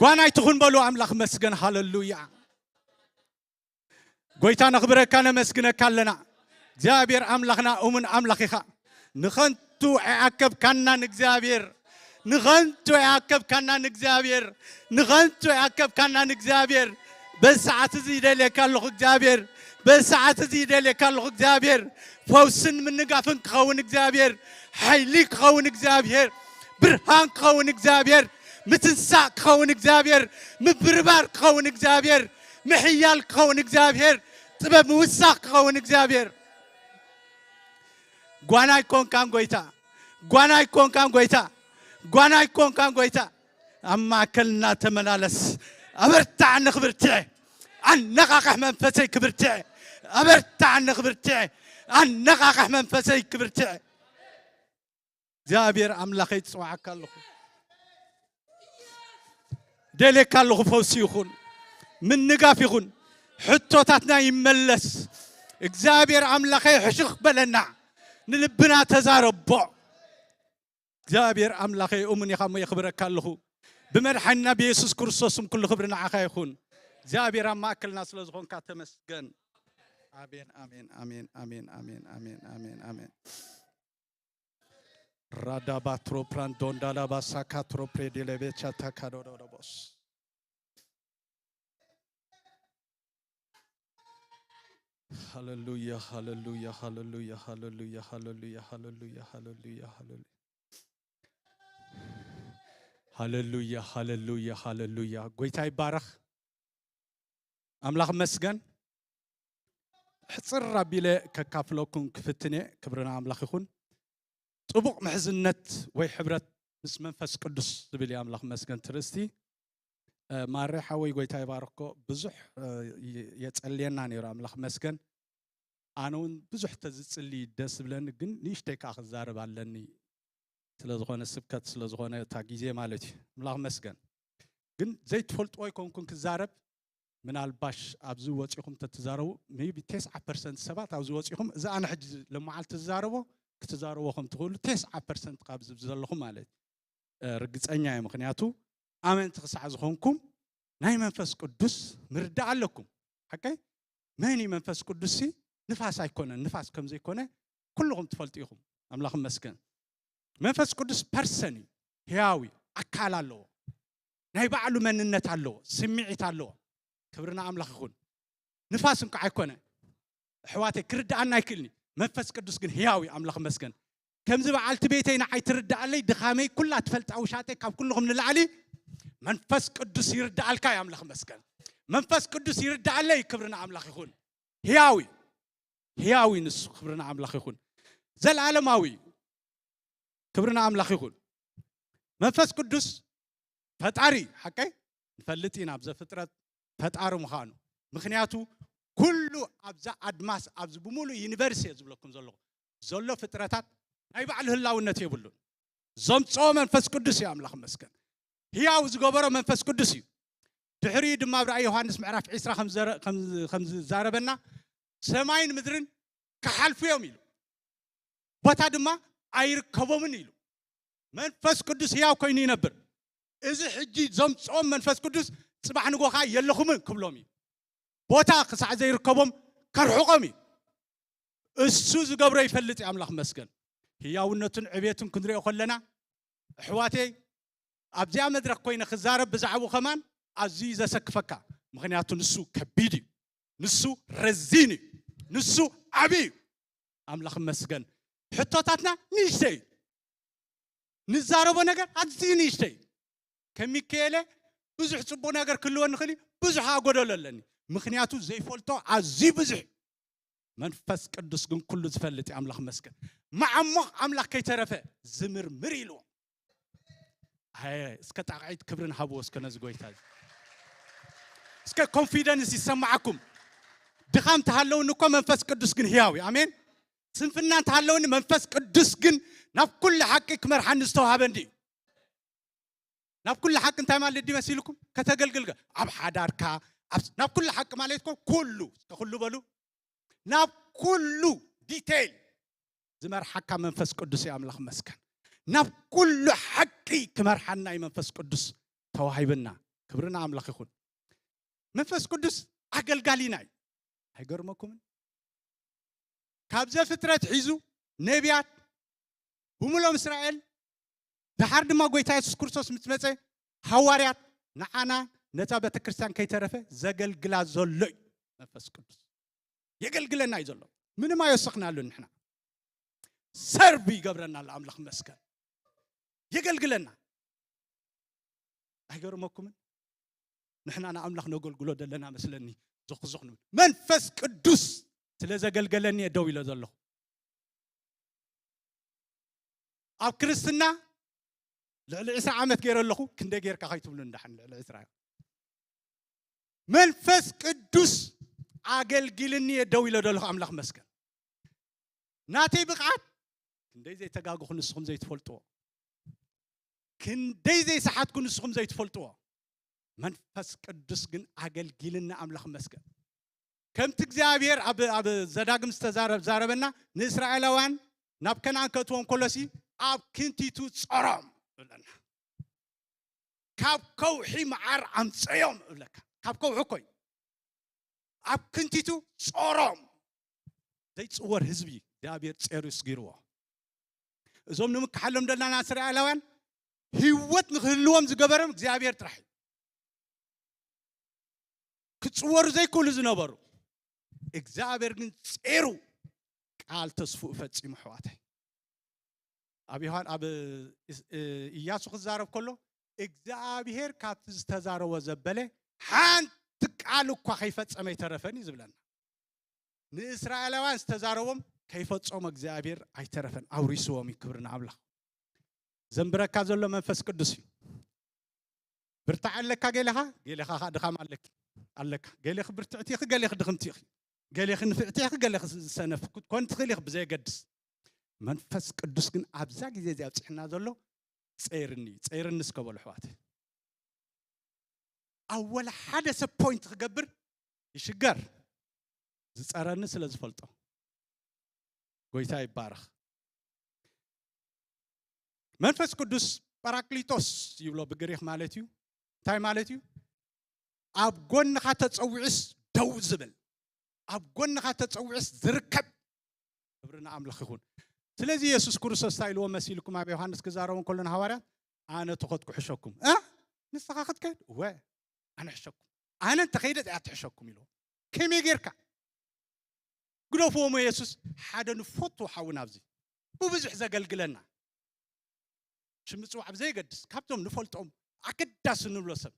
ጓናይ ትኹን በሉ ኣምላኽ መስገን። ሃሌሉያ። ጎይታ ነኽብረካ ነመስግነካ ኣለና። እግዚኣብሔር ኣምላኽና እሙን ኣምላኽ ኢኻ። ንኸንቱ ኣይኣከብካናን እግዚኣብሔር። ንኸንቱ ኣይኣከብካናን እግዚኣብሔር። ንኸንቱ ኣይኣከብካናን እግዚኣብሔር። በዚ ሰዓት እዚ ይደልየካ ኣለኹ እግዚኣብሔር። በዚ ሰዓት እዚ ይደልየካ ኣለኹ እግዚኣብሔር። ፈውስን ምንጋፍን ክኸውን እግዚኣብሔር። ሓይሊ ክኸውን እግዚኣብሔር። ብርሃን ክኸውን እግዚኣብሔር። ምትንሳእ ክኸውን እግዚኣብሔር። ምብርባር ክኸውን እግዚኣብሔር። ምሕያል ክኸውን እግዚኣብሔር። ጥበብ ምውሳኽ ክኸውን እግዚኣብሔር። ጓና ኣይኮንካን ጎይታ። ጓና ኣይኮንካን ጎይታ። ጓና ኣይኮንካን ጎይታ። ኣብ ማእከልና ተመላለስ። ኣበርታዕኒ ክብርትዐ። ኣነቓቕሕ መንፈሰይ ክብርትዐ። ኣበርታዕኒ ክብርትዐ። ኣነቓቕሕ መንፈሰይ ክብርትዐ። እግዚኣብሔር ኣምላኸይ፣ ጽዋዓካ ኣለኹ። ደልየካ ኣለኹ። ፈውሲ ይኹን፣ ምንጋፍ ይኹን፣ ሕቶታትና ይመለስ። እግዚኣብሔር ኣምላኸይ፣ ሕሽኽ በለና፣ ንልብና ተዛረቦ። እግዚኣብሔር ኣምላኸይ፣ እሙን ኢኻ እሞ የኽብረካ ኣለኹ። ብመድሓኒና ብየሱስ ክርስቶስ ስም ኩሉ ክብሪ ንዓኻ ይኹን። እግዚኣብሔር ኣብ ማእከልና ስለ ዝኾንካ ተመስገን። ኣሜን፣ ኣሜን፣ ኣሜን፣ ኣሜን፣ ኣሜን፣ ኣሜን፣ ኣሜን፣ ኣሜን። ራዳባትሮ ፕራንዶንዳላባሳካትሮ ፕሬዴሌቤቻ ታካዶዶዶቦስ። ሃሌሉያ፣ ሃሌሉያ፣ ሃሌሉያ፣ ሃሌሉያ፣ ሃሌሉያ፣ ሃሌሉያ፣ ሃሌሉያ፣ ሃሌሉያ። ሃሌሉያ፣ ሃሌሉያ፣ ሃሌሉያ። ጎይታ ይባረኽ። ኣምላኽ መስገን። ሕጽር ኣቢለ ከካፍለኩም ክፍትን እየ። ክብሪ ንኣምላኽ ይኹን። ጥቡቕ ምሕዝነት ወይ ሕብረት ምስ መንፈስ ቅዱስ ዝብል እዩ ኣምላኽ መስገን ትርእስቲ። እ፣ ማሬ ሓወይ ጎይታ ይባርኮ። ብዙሕ፣ እ፣ የ-፣ የጸልየና ነይሩ ኣምላኽ መስገን። ኣነ እውን ብዙሕ ተዝጽሊ ደስ ዝብለኒ፣ ግን ንእሽተይ ከኣ ክዛረብ ኣለኒ። ስለ ዝኾነ ስብከት ስለ ዝኾነ እታ ግዜ ማለት እዩ። ኣምላኽ መስገን። ግን ዘይትፈልጥዎ ኣይኮንኩን ክዛረብ። ምናልባሽ ኣብዚ ወጺኹም ተትዛረቡ፣ ሜይቢ ተስዓ ፐርሰንት ሰባት ኣብዚ ወጺኹም እዚ ኣነ ሕጂ ለመዓልቲ ዝዛረቦ ክትዛረቦ ከም ትኽእሉ ተስዓ ፐርሰንት ካብ ዝብ ዘለኹም ማለት እ፣ ርግጸኛ እየ። ምኽንያቱ ኣመንቲ ክሳዕ ዝኾንኩም ናይ መንፈስ ቅዱስ ምርዳእ ኣለኩም። ሓቀይ? መን እዩ መንፈስ ቅዱስ ሲ? ንፋስ ኣይኮነን። ንፋስ ከም ዘይኮነ ኩልኹም ትፈልጡ ኢኹም። ኣምላኽ ይመስገን። መንፈስ ቅዱስ ፐርሰን እዩ። ህያው እዩ። ኣካል ኣለዎ። ናይ ባዕሉ መንነት ኣለዎ። ስምዒት ኣለዎ። ክብርና ኣምላኽ ይኹን። ንፋስ እንኳ ኣይኮነ። ኣሕዋተይ፣ ክርድኣና ኣይክእልኒ። መንፈስ ቅዱስ ግን ህያው እዩ። ኣምላኽ ይመስገን። ከምዚ በዓልቲ ቤተይ ንዓይ ትርድኣለይ፣ ድኻመይ ኩላ ትፈልጣ ውሻጠይ ካብ ኩልኹም ንላዕሊ መንፈስ ቅዱስ ይርድኣልካ እዩ። ኣምላኽ ይመስገን። መንፈስ ቅዱስ ይርድኣለይ። ክብርና ኣምላኽ ይኹን። ህያው እዩ። ህያው እዩ ንሱ። ክብርና ኣምላኽ ይኹን። ዘላለማዊ እዩ። ክብርና ኣምላኽ ይኹን። መንፈስ ቅዱስ ፈጣሪ እዩ። ሓቀይ? ንፈልጥ ኢና ኣብ ዘፍጥረት ፈጣሪ ምዃኑ። ምኽንያቱ ኩሉ ኣብዛ ኣድማስ፣ ኣብዚ ብምሉእ ዩኒቨርስ እየ ዝብለኩም ዘለኹ፣ ዘሎ ፍጥረታት ናይ ባዕሉ ህላውነት የብሉን። ዘምጽኦ መንፈስ ቅዱስ እዩ። ኣምላኽ ይመስገን። ህያው ዝገበሮ መንፈስ ቅዱስ እዩ። ድሕሪኡ ድማ ኣብ ራእይ ዮሃንስ ምዕራፍ ዕስራ ከም ዝዘረ-፣ ከም ዝ-፣ ከም ዝዛረበና፣ ሰማይን ምድርን ክሓልፉ እዮም ኢሉ፣ ቦታ ድማ ኣይርከቦምን ኢሉ። መንፈስ ቅዱስ ህያው ኮይኑ ይነብር። እዚ ሕጂ ዘምጽኦም መንፈስ ቅዱስ ጽባሕ ንጎኻ የለኹምን ክብሎም እዩ። ቦታ ክሳዕ ዘይርከቦም ከርሕቆም እዩ። እሱ ዝገብሮ ይፈልጥ እዩ። ኣምላኽ መስገን። ህያውነቱን ዕቤቱን ክንሪኦ ከለና፣ ኣሕዋተይ፣ ኣብዚኣ መድረኽ ኮይነ ክዛረብ ብዛዕባኡ ከማን ኣዝዩ እዩ ዘሰክፈካ። ምኽንያቱ ንሱ ከቢድ እዩ። ንሱ ረዚን እዩ። ንሱ ዓብዪ እዩ። ኣምላኽ መስገን። ሕቶታትና ንእሽተይ እዩ። ንዛረቦ ነገር ኣዝዩ ንእሽተይ እዩ። ከሚካኤለ ብዙሕ ጽቡቕ ነገር ክህልወኒ ይኽእል እዩ፣ ብዙሕ ኣጎደሎ ኣለኒ። ምኽንያቱ ዘይፈልጦ ኣዝዩ ብዙሕ እዩ። መንፈስ ቅዱስ ግን ኩሉ ዝፈልጥ እዩ። ኣምላኽ መስገን። መዓሙቕ ኣምላኽ ከይተረፈ ዝምርምር ኢልዎ። ኣየ፣ እስከ ጣቕዒት ክብርን ሃብዎ እስከ ነዚ ጎይታ እዚ። እስከ ኮንፊደንስ ይሰማዓኩም። ድኻም ተሃለውኒ እኮ መንፈስ ቅዱስ ግን ህያው እዩ። ኣሜን። ስንፍና እንተሃለውኒ መንፈስ ቅዱስ ግን ናብ ኩሉ ሓቂ ክመርሓኒ ዝተዋህበኒ እዩ። ናብ ኩሉ ሓቂ እንታይ ማለት ድዩ መሲልኩም? ከተገልግል ገ-፣ ኣብ ሓዳርካ፣ ኣብ ስ-፣ ናብ ኩሉ ሓቂ ማለት እኮ ኩሉ፣ እስከ ኩሉ በሉ። ናብ ኩሉ ዲቴይል ዝመርሓካ መንፈስ ቅዱስ እዩ። ኣምላኽ መስገን። ናብ ኩሉ ሓቂ ክመርሓና እዩ መንፈስ ቅዱስ ተዋሂብና። ክብርና ኣምላኽ ይኹን። መንፈስ ቅዱስ ኣገልጋሊና እዩ። ኣይገርመኩምን? ካብ ዘፍጥረት ሒዙ ነቢያት ብምሎም እስራኤል፣ ደሓር ድማ ጎይታ የሱስ ክርስቶስ ምስ መጸ ሃዋርያት ንዓና ነታ ቤተ ክርስቲያን ከይተረፈ ዘገልግላ ዘሎ እዩ። መንፈስ ቅዱስ የገልግለና እዩ ዘሎ። ምንም ኣይወሰኽናሉን ንሕና። ሰርቭ ይገብረና ኣሎ ኣምላኽ መስገን። የገልግለና። ኣይገርመኩምን? ንሕና ንኣምላኽ ነገልግሎ ዘለና መስለኒ ዞኽዞኽ ንብል። መንፈስ ቅዱስ ስለ ዘገልገለኒ እየ ደው ኢለ ዘለኹ። ኣብ ክርስትና ልዕሊ ዕስራ ዓመት ገይረ ኣለኹ። ክንደይ ጌርካ ከይትብሉ እንዳሕን ልዕሊ ዕስራ። መንፈስ ቅዱስ ኣገልጊልኒ እየ ደው ኢለ ዘለኹ። ኣምላኽ መስገን። ናተይ ብቕዓት ክንደይ ዘይተጋግኹ ንስኹም ዘይትፈልጥዎ፣ ክንደይ ዘይሰሓትኩ ንስኹም ዘይትፈልጥዎ። መንፈስ ቅዱስ ግን ኣገልጊልኒ። ኣምላኽ መስገን። ከምቲ እግዚኣብሔር ኣብ፣ ኣብ ዘዳግም ዝተዛረብ-፣ ዛረበና፣ ንእስራኤላውያን ናብ ከነኣን ከእትዎም ከሎሲ ኣብ ክንቲቱ ጾሮም ይብለና። ካብ ከውሒ መዓር ኣምጸዮም እብለካ። ካብ ከውሒ እኮ እዩ። ኣብ ክንቲቱ ጾሮም። ዘይጽወር ህዝቢ እግዚኣብሔር ጼሩ ይስጊርዎ። እዞም ንምክሓሎም ዘለና እስራኤላውያን ህይወት ንክህልዎም ዝገበረም እግዚኣብሔር ጥራሕ እዩ። ክጽወሩ ዘይክእሉ ዝነበሩ፣ እግዚኣብሔር ግን ጼሩ ቃል ተስፍኡ ፈጺሙ። ኣሕዋተይ፣ ኣብ ዮሃን-፣ ኣብ እስ-፣ እ፣ ኢያሱ ክዛረብ ከሎ፣ እግዚኣብሔር ካብቲ ዝተዛረቦ ዘበለ ሓንቲ ቃል እኳ ከይፈጸመ ኣይተረፈን እዩ ዝብለና። ንእስራኤላውያን ዝተዛረቦም ከይፈጸሞ እግዚኣብሔር ኣይተረፈን፣ ኣውሪስዎም እዩ። ክብሪ ንኣምላኽ። ዘንብረካ ዘሎ መንፈስ ቅዱስ እዩ። ብርታዕ ኣለካ ገለኻ፣ ገለኻ ኸዓ ድኻም ኣለኪ፣ ኣለካ። ገለኺ ብርትዕቲ ኢኺ፣ ገለኺ ድኽምቲ ኢኺ። ገለኺ ንፍዕቲ ኢኺ፣ ገለኺ ዝሰነፍ ክትኮን ትኽእል ኢኺ፣ ብዘየገድስ። መንፈስ ቅዱስ ግን ኣብዛ ግዜ እዚኣ ኣብጽሕና ዘሎ ጸይርኒ እዩ። ጸይርኒ እስከ በሉ ኣሕዋት። ኣብ ወላ ሓደ ሰብ ፖይንት ክገብር ይሽገር። ዝጸረኒ ስለ ዝፈልጦ። ጎይታ ይባረኽ። መንፈስ ቅዱስ ጳራቅሊጦስ ይብሎ ብግሪኽ ማለት እዩ። እንታይ ማለት እዩ? ኣብ ጎንኻ ተጸዊዑስ ደው ዝብል፣ ኣብ ጎንኻ ተጸዊዑስ ዝርከብ። ክብሪ ንኣምላኽ ይኹን። ስለዚ የሱስ ክርስቶስ እንታይ ኢልዎ መሲልኩም ኣብ ዮሃንስ ክዛረቡ ከሎ ንሃዋርያት፣ ኣነ ተኸትኩ ሕሸኩም እ ንስኻ ክትከድ ወ ኣነ ሕሸኩም፣ ኣነ እንተኸይደ እያ ትሕሸኩም ኢልዎ። ከመይ ጌርካ ግደፍዎ እሞ የሱስ ሓደ ንፈቱ ሓውና ኣብዚ ብብዙሕ ዘገልግለና ሽም ምጽዋዕ ብዘየገድስ ካብቶም ንፈልጦም ኣገዳሲ ንብሎ ሰብ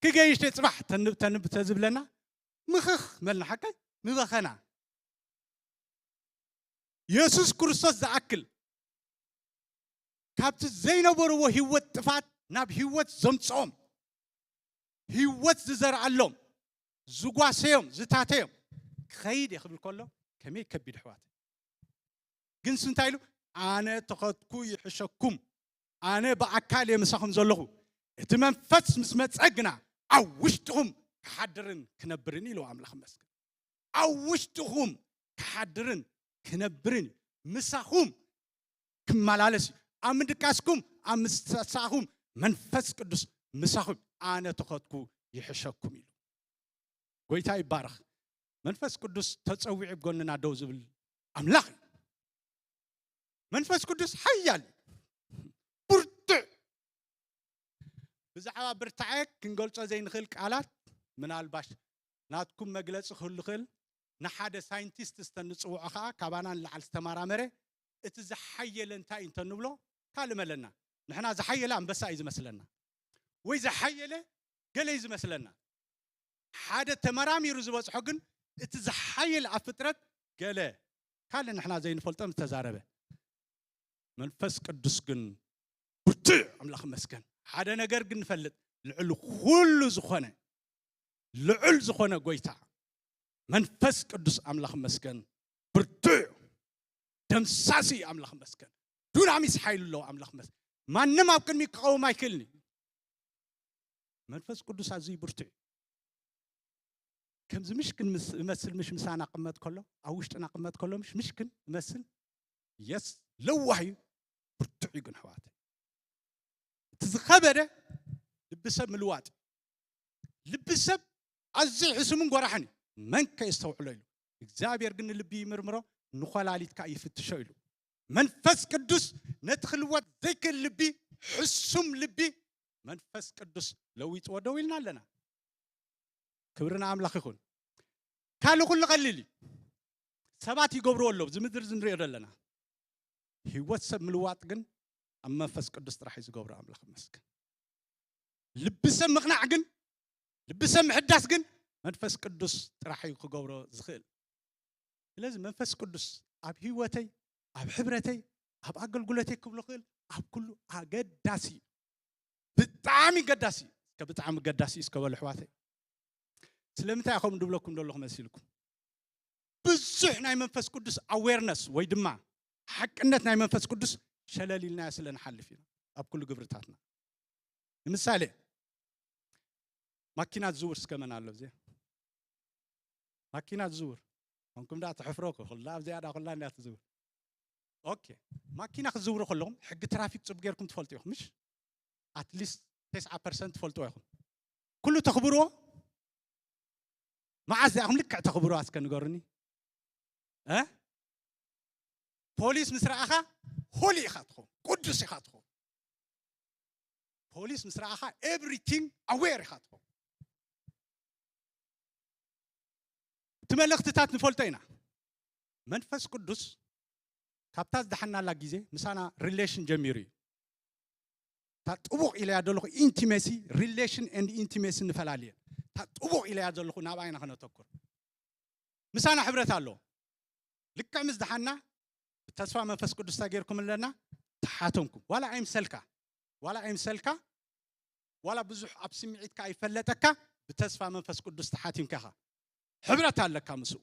ክገይሽ ጽባሕ ተንብ ተንብ ተዝብለና ምኽኽ መልና ሓቀይ ምበኸና። የሱስ ክርስቶስ ዝኣክል ካብቲ ዘይነበርዎ ህይወት ጥፋት ናብ ህይወት ዘምጽኦም፣ ህይወት ዝዘርኣሎም፣ ዝጓሰዮም ዝታተዮም ክኸይድ እየ ክብል ከሎ ከመይ ከቢድ ኣሕዋት። ግንስ እንታይ ኢሉ? ኣነ ተኸትኩ ይሕሸኩም፣ ኣነ ብኣካል እየ ምሳኹም ዘለኹ፣ እቲ መንፈስ ምስ መጸ ግና ኣብ ውሽጥኹም ክሓድርን ክነብርን ኢሉ ኣምላኽ መስገን። ኣብ ውሽጥኹም ክሓድርን ክነብርን እዩ። ምሳኹም ክመላለስ እዩ። ኣብ ምድቃስኩም ኣብ ምሳኹም መንፈስ ቅዱስ ምሳኹም። ኣነ ተኸትኩ ይሕሸኩም ኢሉ። ጎይታ ይባረኽ። መንፈስ ቅዱስ ተጸዊዑ ኣብ ጎንና ደው ዝብል ኣምላኽ እዩ። መንፈስ ቅዱስ ሓያል እዩ። ብርቱዕ። ብዛዕባ ብርታዐ ክንገልጾ ዘይንኽእል ቃላት ምናልባሽ ናትኩም መግለጺ ክህሉ ይኽእል። ንሓደ ሳይንቲስት እስተንጽውዖ ኸዓ ካባና ንላዕሊ ዝተመራመረ እቲ ዝሓየለ እንታይ እዩ እንተንብሎ ካልእ መለና። ንሕና ዝሓየለ ኣንበሳ እዩ ዝመስለና ወይ ዝሓየለ ገለ እዩ ዝመስለና። ሓደ ተመራሚሩ ዝበጽሖ ግን እቲ ዝሓየለ ኣብ ፍጥረት ገለ ካልእ ንሕና ዘይንፈልጦ ዝተዛረበ። መንፈስ ቅዱስ ግን ብርቱዕ ኣምላኽ መስገን። ሓደ ነገር ግን ንፈልጥ፣ ልዕሊ ኩሉ ዝኾነ ልዑል ዝኾነ ጎይታ መንፈስ ቅዱስ ኣምላኽ መስገን ብርቱዕ እዩ። ደምሳሲ እዩ ኣምላኽ መስገን። ዱናሚስ ሓይሉ ኣለዎ ኣምላኽ መስገን። ማንም ኣብ ቅድሚ ክቐውም ኣይክእልን እዩ። መንፈስ ቅዱስ ኣዝዩ ብርቱዕ እዩ። ከምዚ ምሽክን ምስ እመስል ምሽ ምሳና ቅመጥ ከሎ ኣብ ውሽጥና ቅመጥ ከሎ ምሽ ምሽክን እመስል የስ ለዋህ እዩ። ብርቱዕ እዩ ግን ኣሕዋት እቲ ዝኸበደ ልቢ ሰብ ምልዋጥ እዩ። ልቢ ሰብ ኣዝዩ ሕሱምን ጎራሕን እዩ። መን ከ የስተውዕሎ ኢሉ እግዚኣብሔር ግን ንልቢ ይምርምሮ ንኮላሊት ከኣ ይፍትሾ ኢሉ መንፈስ ቅዱስ ነቲ ክልወጥ ዘይክእል ልቢ ሕሱም ልቢ መንፈስ ቅዱስ ለዊጥዎ ደው ኢልና ኣለና። ክብሪ ንኣምላኽ ይኹን። ካልእ ኩሉ ቀሊል እዩ። ሰባት ይገብርዎ ኣለዉ። እዚ ምድሪ እዚ ንሪኦ ዘለና ህይወት ሰብ ምልዋጥ ግን ኣብ መንፈስ ቅዱስ ጥራሕ እዩ ዝገብሮ። ኣምላኽ ይመስገን። ልቢ ሰብ ምቕናዕ ግን ልቢ ሰብ ምሕዳስ ግን መንፈስ ቅዱስ ጥራሕ እዩ ክገብሮ ዝኽእል። ስለዚ መንፈስ ቅዱስ ኣብ ህይወተይ ኣብ ሕብረተይ ኣብ ኣገልግሎተይ ክብሎ ክእል ኣብ ኩሉ ኣገዳሲ እዩ። ብጣዕሚ ገዳሲ እዩ። እስከ ብጣዕሚ ገዳሲ እዩ እስከ በሉ ኣሕዋተይ። ስለምንታይ ከምኡ ድብለኩም ደለኹ መሲልኩም? ብዙሕ ናይ መንፈስ ቅዱስ ኣዌርነስ ወይ ድማ ሓቅነት ናይ መንፈስ ቅዱስ ሸለል ኢልናዮ ስለ ንሓልፍ ኢና ኣብ ኩሉ ግብርታትና። ንምሳሌ ማኪና ዝዝውር እስከ መን ኣሎ እዚኣ? ማኪና ዝዝውር ኮንኩም ደኣ ትሕፍሮ እኮ ኩላ ኣብዚኣ ደኣ ኩላ እንድያ ትዝውር። ኦኬ ማኪና ክትዝውሩ ከለኹም ሕጊ ትራፊክ ጽቡቅ ጌርኩም ትፈልጡ ኢኹም ምሽ? ኣትሊስት ተስዓ ፐርሰንት ትፈልጥዎ ኢኹም። ኩሉ ተኽብርዎ? መዓዝ ዚኣኹም ልክዕ ተኽብርዋ እስከ ንገሩኒ? እ ፖሊስ ምስ ረኣኻ ሆሊ ኢኻ ትኸውን፣ ቅዱስ ኢኻ ትኸውን። ፖሊስ ምስ ረኣኻ ኤቭሪቲንግ ኣዌር ኢኻ ትኸውን። እቲ መልእኽትታት ንፈልጦ ኢና። መንፈስ ቅዱስ ካብታ ዝደሓናላ ግዜ ምሳና ሪሌሽን ጀሚሩ እዩ። እታ ጥቡቕ ኢለያ ዘለኹ ኢንቲሜሲ ሪሌሽን ኤንድ ኢንቲሜሲ ንፈላልየን። እታ ጥቡቕ ኢለያ ዘለኹ ናብኣ ኢና ከነተኩር። ምሳና ሕብረት ኣለዎ። ልክዕ ምስ ደሓና ብተስፋ መንፈስ ቅዱስ እንታይ ጌርኩም ኣለና ተሓተምኩም። ዋላ ኣይምሰልካ ዋላ ኣይምሰልካ ዋላ ብዙሕ ኣብ ስምዒትካ ኣይፈለጠካ ብተስፋ መንፈስ ቅዱስ ተሓቲምካ ኢኻ። ሕብረት ኣለካ ምስኡ።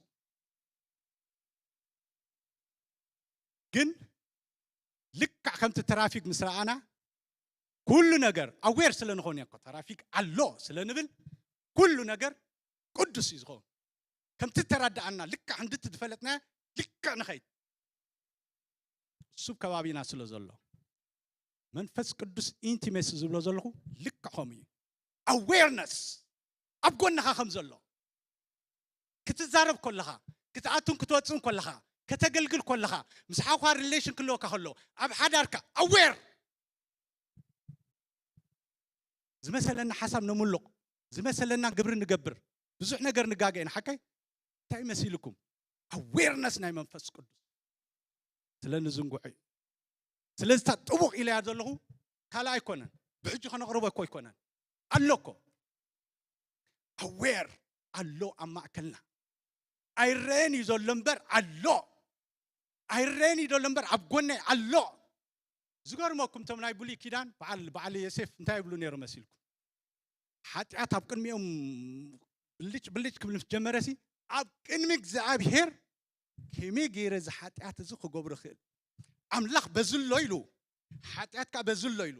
ግን ልክዕ ከምቲ ትራፊክ ምስ ረኣና ኩሉ ነገር ኣዌር ስለ ንኾን እኮ ትራፊክ ኣሎ ስለ ንብል ኩሉ ነገር ቅዱስ እዩ ዝኸውን። ከምቲ ተረዳኣና ልክዕ እንድቲ ዝፈለጥና ልክዕ ንኸይድ እሱ ከባቢና ስለ ዘሎ መንፈስ ቅዱስ ኢንቲሜሲ ዝብሎ ዘለኹ ልክዖም እዩ። ኣዌርነስ ኣብ ጎንኻ ከም ዘሎ ክትዛረብ ከለኻ፣ ክትኣቱን ክትወፅእን ከለኻ፣ ከተገልግል ከለኻ፣ ምስ ሓውኻ ሪሌሽን ክህልወካ ከሎ፣ ኣብ ሓዳርካ ኣዌር ዝመሰለና ሓሳብ ነምልቕ፣ ዝመሰለና ግብሪ ንገብር፣ ብዙሕ ነገር ንጋገ ኢና። ሓቀይ እንታይ መሲልኩም? ኣዌርነስ ናይ መንፈስ ቅዱስ ስለ ንዝንጉዖ እዩ። ስለዚ እታ ጥቡቕ ኢለያ ዘለኹ ካልእ ኣይኮነን፣ ብሕጂ ከነቕርቦ እኮ ኣይኮነን፣ ኣሎ እኮ። ኣዌር ኣሎ ኣብ ማእከልና። ኣይረአን እዩ ዘሎ እምበር ኣሎ። ኣይረአን እዩ ዘሎ እምበር ኣብ ጎነይ ኣሎ። ዝገርመኩም፣ እቶም ናይ ብሉይ ኪዳን በዓል በዓል ዮሴፍ እንታይ ይብሉ ነይሩ መሲልኩም? ሓጢኣት ኣብ ቅድሚኦም ብልጭ ብልጭ ክብል ምስ ጀመረሲ፣ ኣብ ቅድሚ እግዚኣብሄር ከመይ ገይረ እዚ ሓጢኣት እዚ ክገብሮ ይኽእል? ኣምላኽ በዚ ኣሎ ኢሉ፣ ሓጢኣት ከኣ በዚ ኣሎ ኢሉ።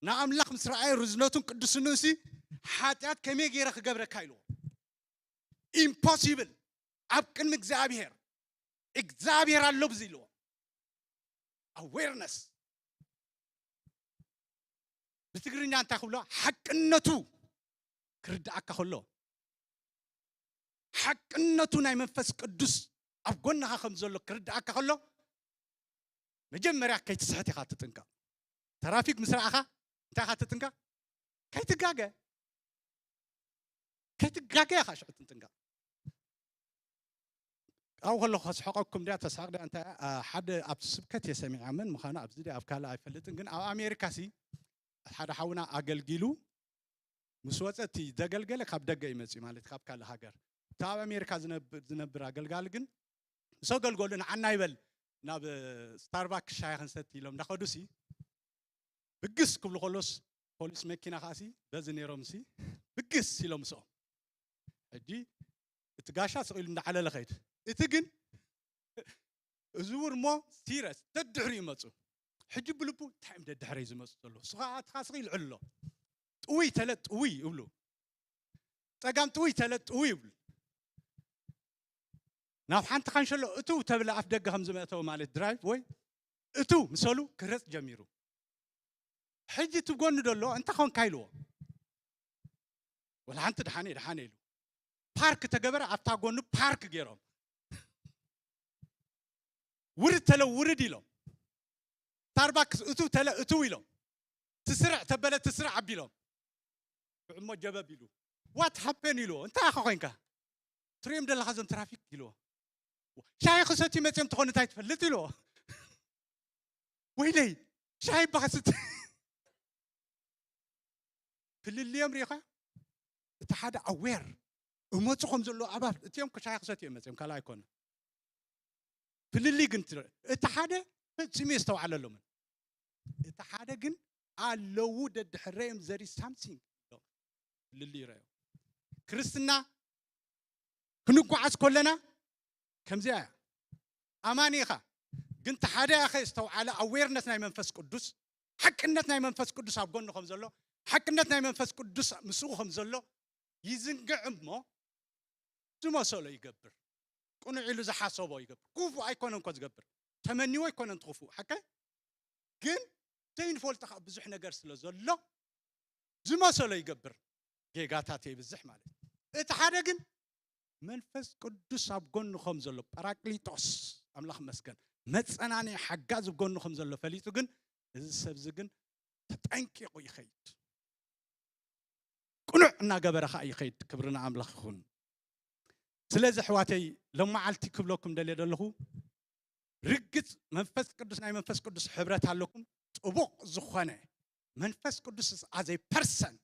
ንኣምላኽ ምስ ረኣየ ርዝነቱን ቅዱስንኡሲ፣ ሓጢኣት ከመይ ገይረ ክገብረካ ኢልዎ። ኢምፖሲብል። ኣብ ቅድሚ እግዚኣብሄር፣ እግዚኣብሄር ኣሎ ብዚ ኢልዎ። ኣዌርነስ ብትግርኛ እንታይ ክብሎ? ሓቅነቱ ክርድኣካ ከሎ፣ ሓቅነቱ ናይ መንፈስ ቅዱስ ኣብ ጎንኻ ከም ዘሎ ክርድኣካ ከሎ፣ መጀመርያ ከይትስሕት ኢኻ ትጥንቀቕ። ተራፊክ ምስ ረኣኻ እንታይ ኢኻ ትጥንቀቕ? ከይትጋገ፣ ከይትጋገ ኢኻ ሽዑ ትጥንቀቕ። ኣብኡ ከለኹ ከስሕቐኩም ድያ ተስሕቕ ድያ እንታይ እያ? ኣ፣ ሓደ ኣብቲ ስብከት እየ ሰሚዐ፣ መን ምዃኑ ኣብዚ ድያ ኣብ ካልእ ኣይፈልጥን፣ ግን ኣብ ኣሜሪካ ሲ ሓደ ሓውና ኣገልጊሉ ምስ ወጸ እቲ ዘገልገለ ካብ ደገ እዩ መጺኡ፣ ማለት ካብ ካልእ ሃገር። እቲ ኣብ ኣሜሪካ ዝነብ-፣ ዝነብር ኣገልጋሊ ግን ምስ ኣገልገሉ ንዓና ይበል ናብ ስታርባክስ ሻሂ ክንሰቲ ኢሎም እንዳኸዱ ሲ ብግስ ክብሉ ከሎስ ፖሊስ መኪና ከኣ ሲ በዚ ነይሮም ሲ ብግስ ኢሎም ምስኦም። ሕጂ እቲ ጋሻ ስቕ ኢሉ እንዳዓለለ ኸይድ፣ እቲ ግን እዝውር እሞ ሲረስ ደድሕሪኡ መጹ። ሕጂ ብልቡ እንታይ እዮም ደድሕረይ ዝመጹ ዘለዉ? እሱ ኸኣ እቲ ኻስኺ ይልዕል ኣሎ። ጥውይ ተለ ጥውይ ይብሉ። ጸጋም ጥውይ ተለ ጥውይ ይብሉ። ናብ ሓንቲ ካንሸሎ እትው ተብለ ኣፍ ደገ ከም ዝመእተው ማለት ድራይቭ ወይ እትው ምሰሉ ክረጽ ጀሚሩ። ሕጂ እቲ ጎኑ ደሎ እንታይ ኾንካ ኢልዎ። ወላ ሓንቲ ደሓነ ደሓነ ኢሉ። ፓርክ ተገበረ፣ ኣብታ ጎኑ ፓርክ ገይሮም። ውርድ ተለ ውርድ ኢሎም። ስታርባክስ እትው ተለ እትው ኢሎም። ትስርዕ ተበለ ትስርዕ ኣቢሎም። ሽዑ እሞ ጀበብ ኢሉ። ዋት ሃፐን ኢልዎ። እንታይ ኢኻ ኮይንካ? ትሪኦም ደለኻ እዞም ትራፊክ ኢልዎ። ሻሂ ክሰትዩ መፅዮም ትኾኑ እንታይ ትፈልጥ ኢልዎ። ወይለይ ሻሂ ባኻ ስት ፍልልዮም ሪኢኻ? እቲ ሓደ ኣዌር እመፁ ከም ዘለዎ ኣባብ እቲኦም ሻሂ ክሰትዩ እዮም መፅዮም ካልእ ኣይኮነ። ፍልልይ ግን ትረ-፣ እቲ ሓደ ፈጺሙ የስተውዓለሎምን። እቲ ሓደ ግን ኣለዉ ደድሕረዮም ዘሪ ሳምሲንግ ፍልልይ ይረዮ። ክርስትና ክንጓዓዝ ከለና ከምዚኣ እያ። ኣማኒ ኢኻ ግን እቲ ሓደ ያኸ ዝተውዓለ ኣዌርነት ናይ መንፈስ ቅዱስ፣ ሓቅነት ናይ መንፈስ ቅዱስ ኣብ ጎኑ ከም ዘሎ፣ ሓቅነት ናይ መንፈስ ቅዱስ ምስኡ ከም ዘሎ ይዝንግዕ እሞ ዝመሰሎ ይገብር። ቅኑዕ ኢሉ ዝሓሰቦ ይገብር። ክፉእ ኣይኮነን እኮ ዝገብር። ተመኒዎ ኣይኮነን እቲ ክፉእ። ሓቀ ግን ዘይንፈልጦ ከዓ ብዙሕ ነገር ስለ ዘሎ ዝመሰሎ ይገብር። ጌጋታት የብዝሕ ማለት እዩ። እቲ ሓደ ግን መንፈስ ቅዱስ ኣብ ጎኑ ከም ዘሎ፣ ጳራቅሊጦስ፣ ኣምላኽ መስገን፣ መጸናንዒ ሓጋዝ ኣብ ጎኑ ከም ዘሎ ፈሊጡ ግን እዚ ሰብዚ ግን ተጠንቂቑ ይኸይድ። ቅኑዕ እናገበረ ኸዓ ይኸይድ። ክብሪ ንኣምላኽ ይኹን። ስለዚ ኣሕዋተይ ሎም መዓልቲ ክብለኩም ደልየ ዘለኹ ርግጽ መንፈስ ቅዱስ፣ ናይ መንፈስ ቅዱስ ሕብረት ኣለኩም። ጥቡቕ ዝኾነ መንፈስ ቅዱስ as a person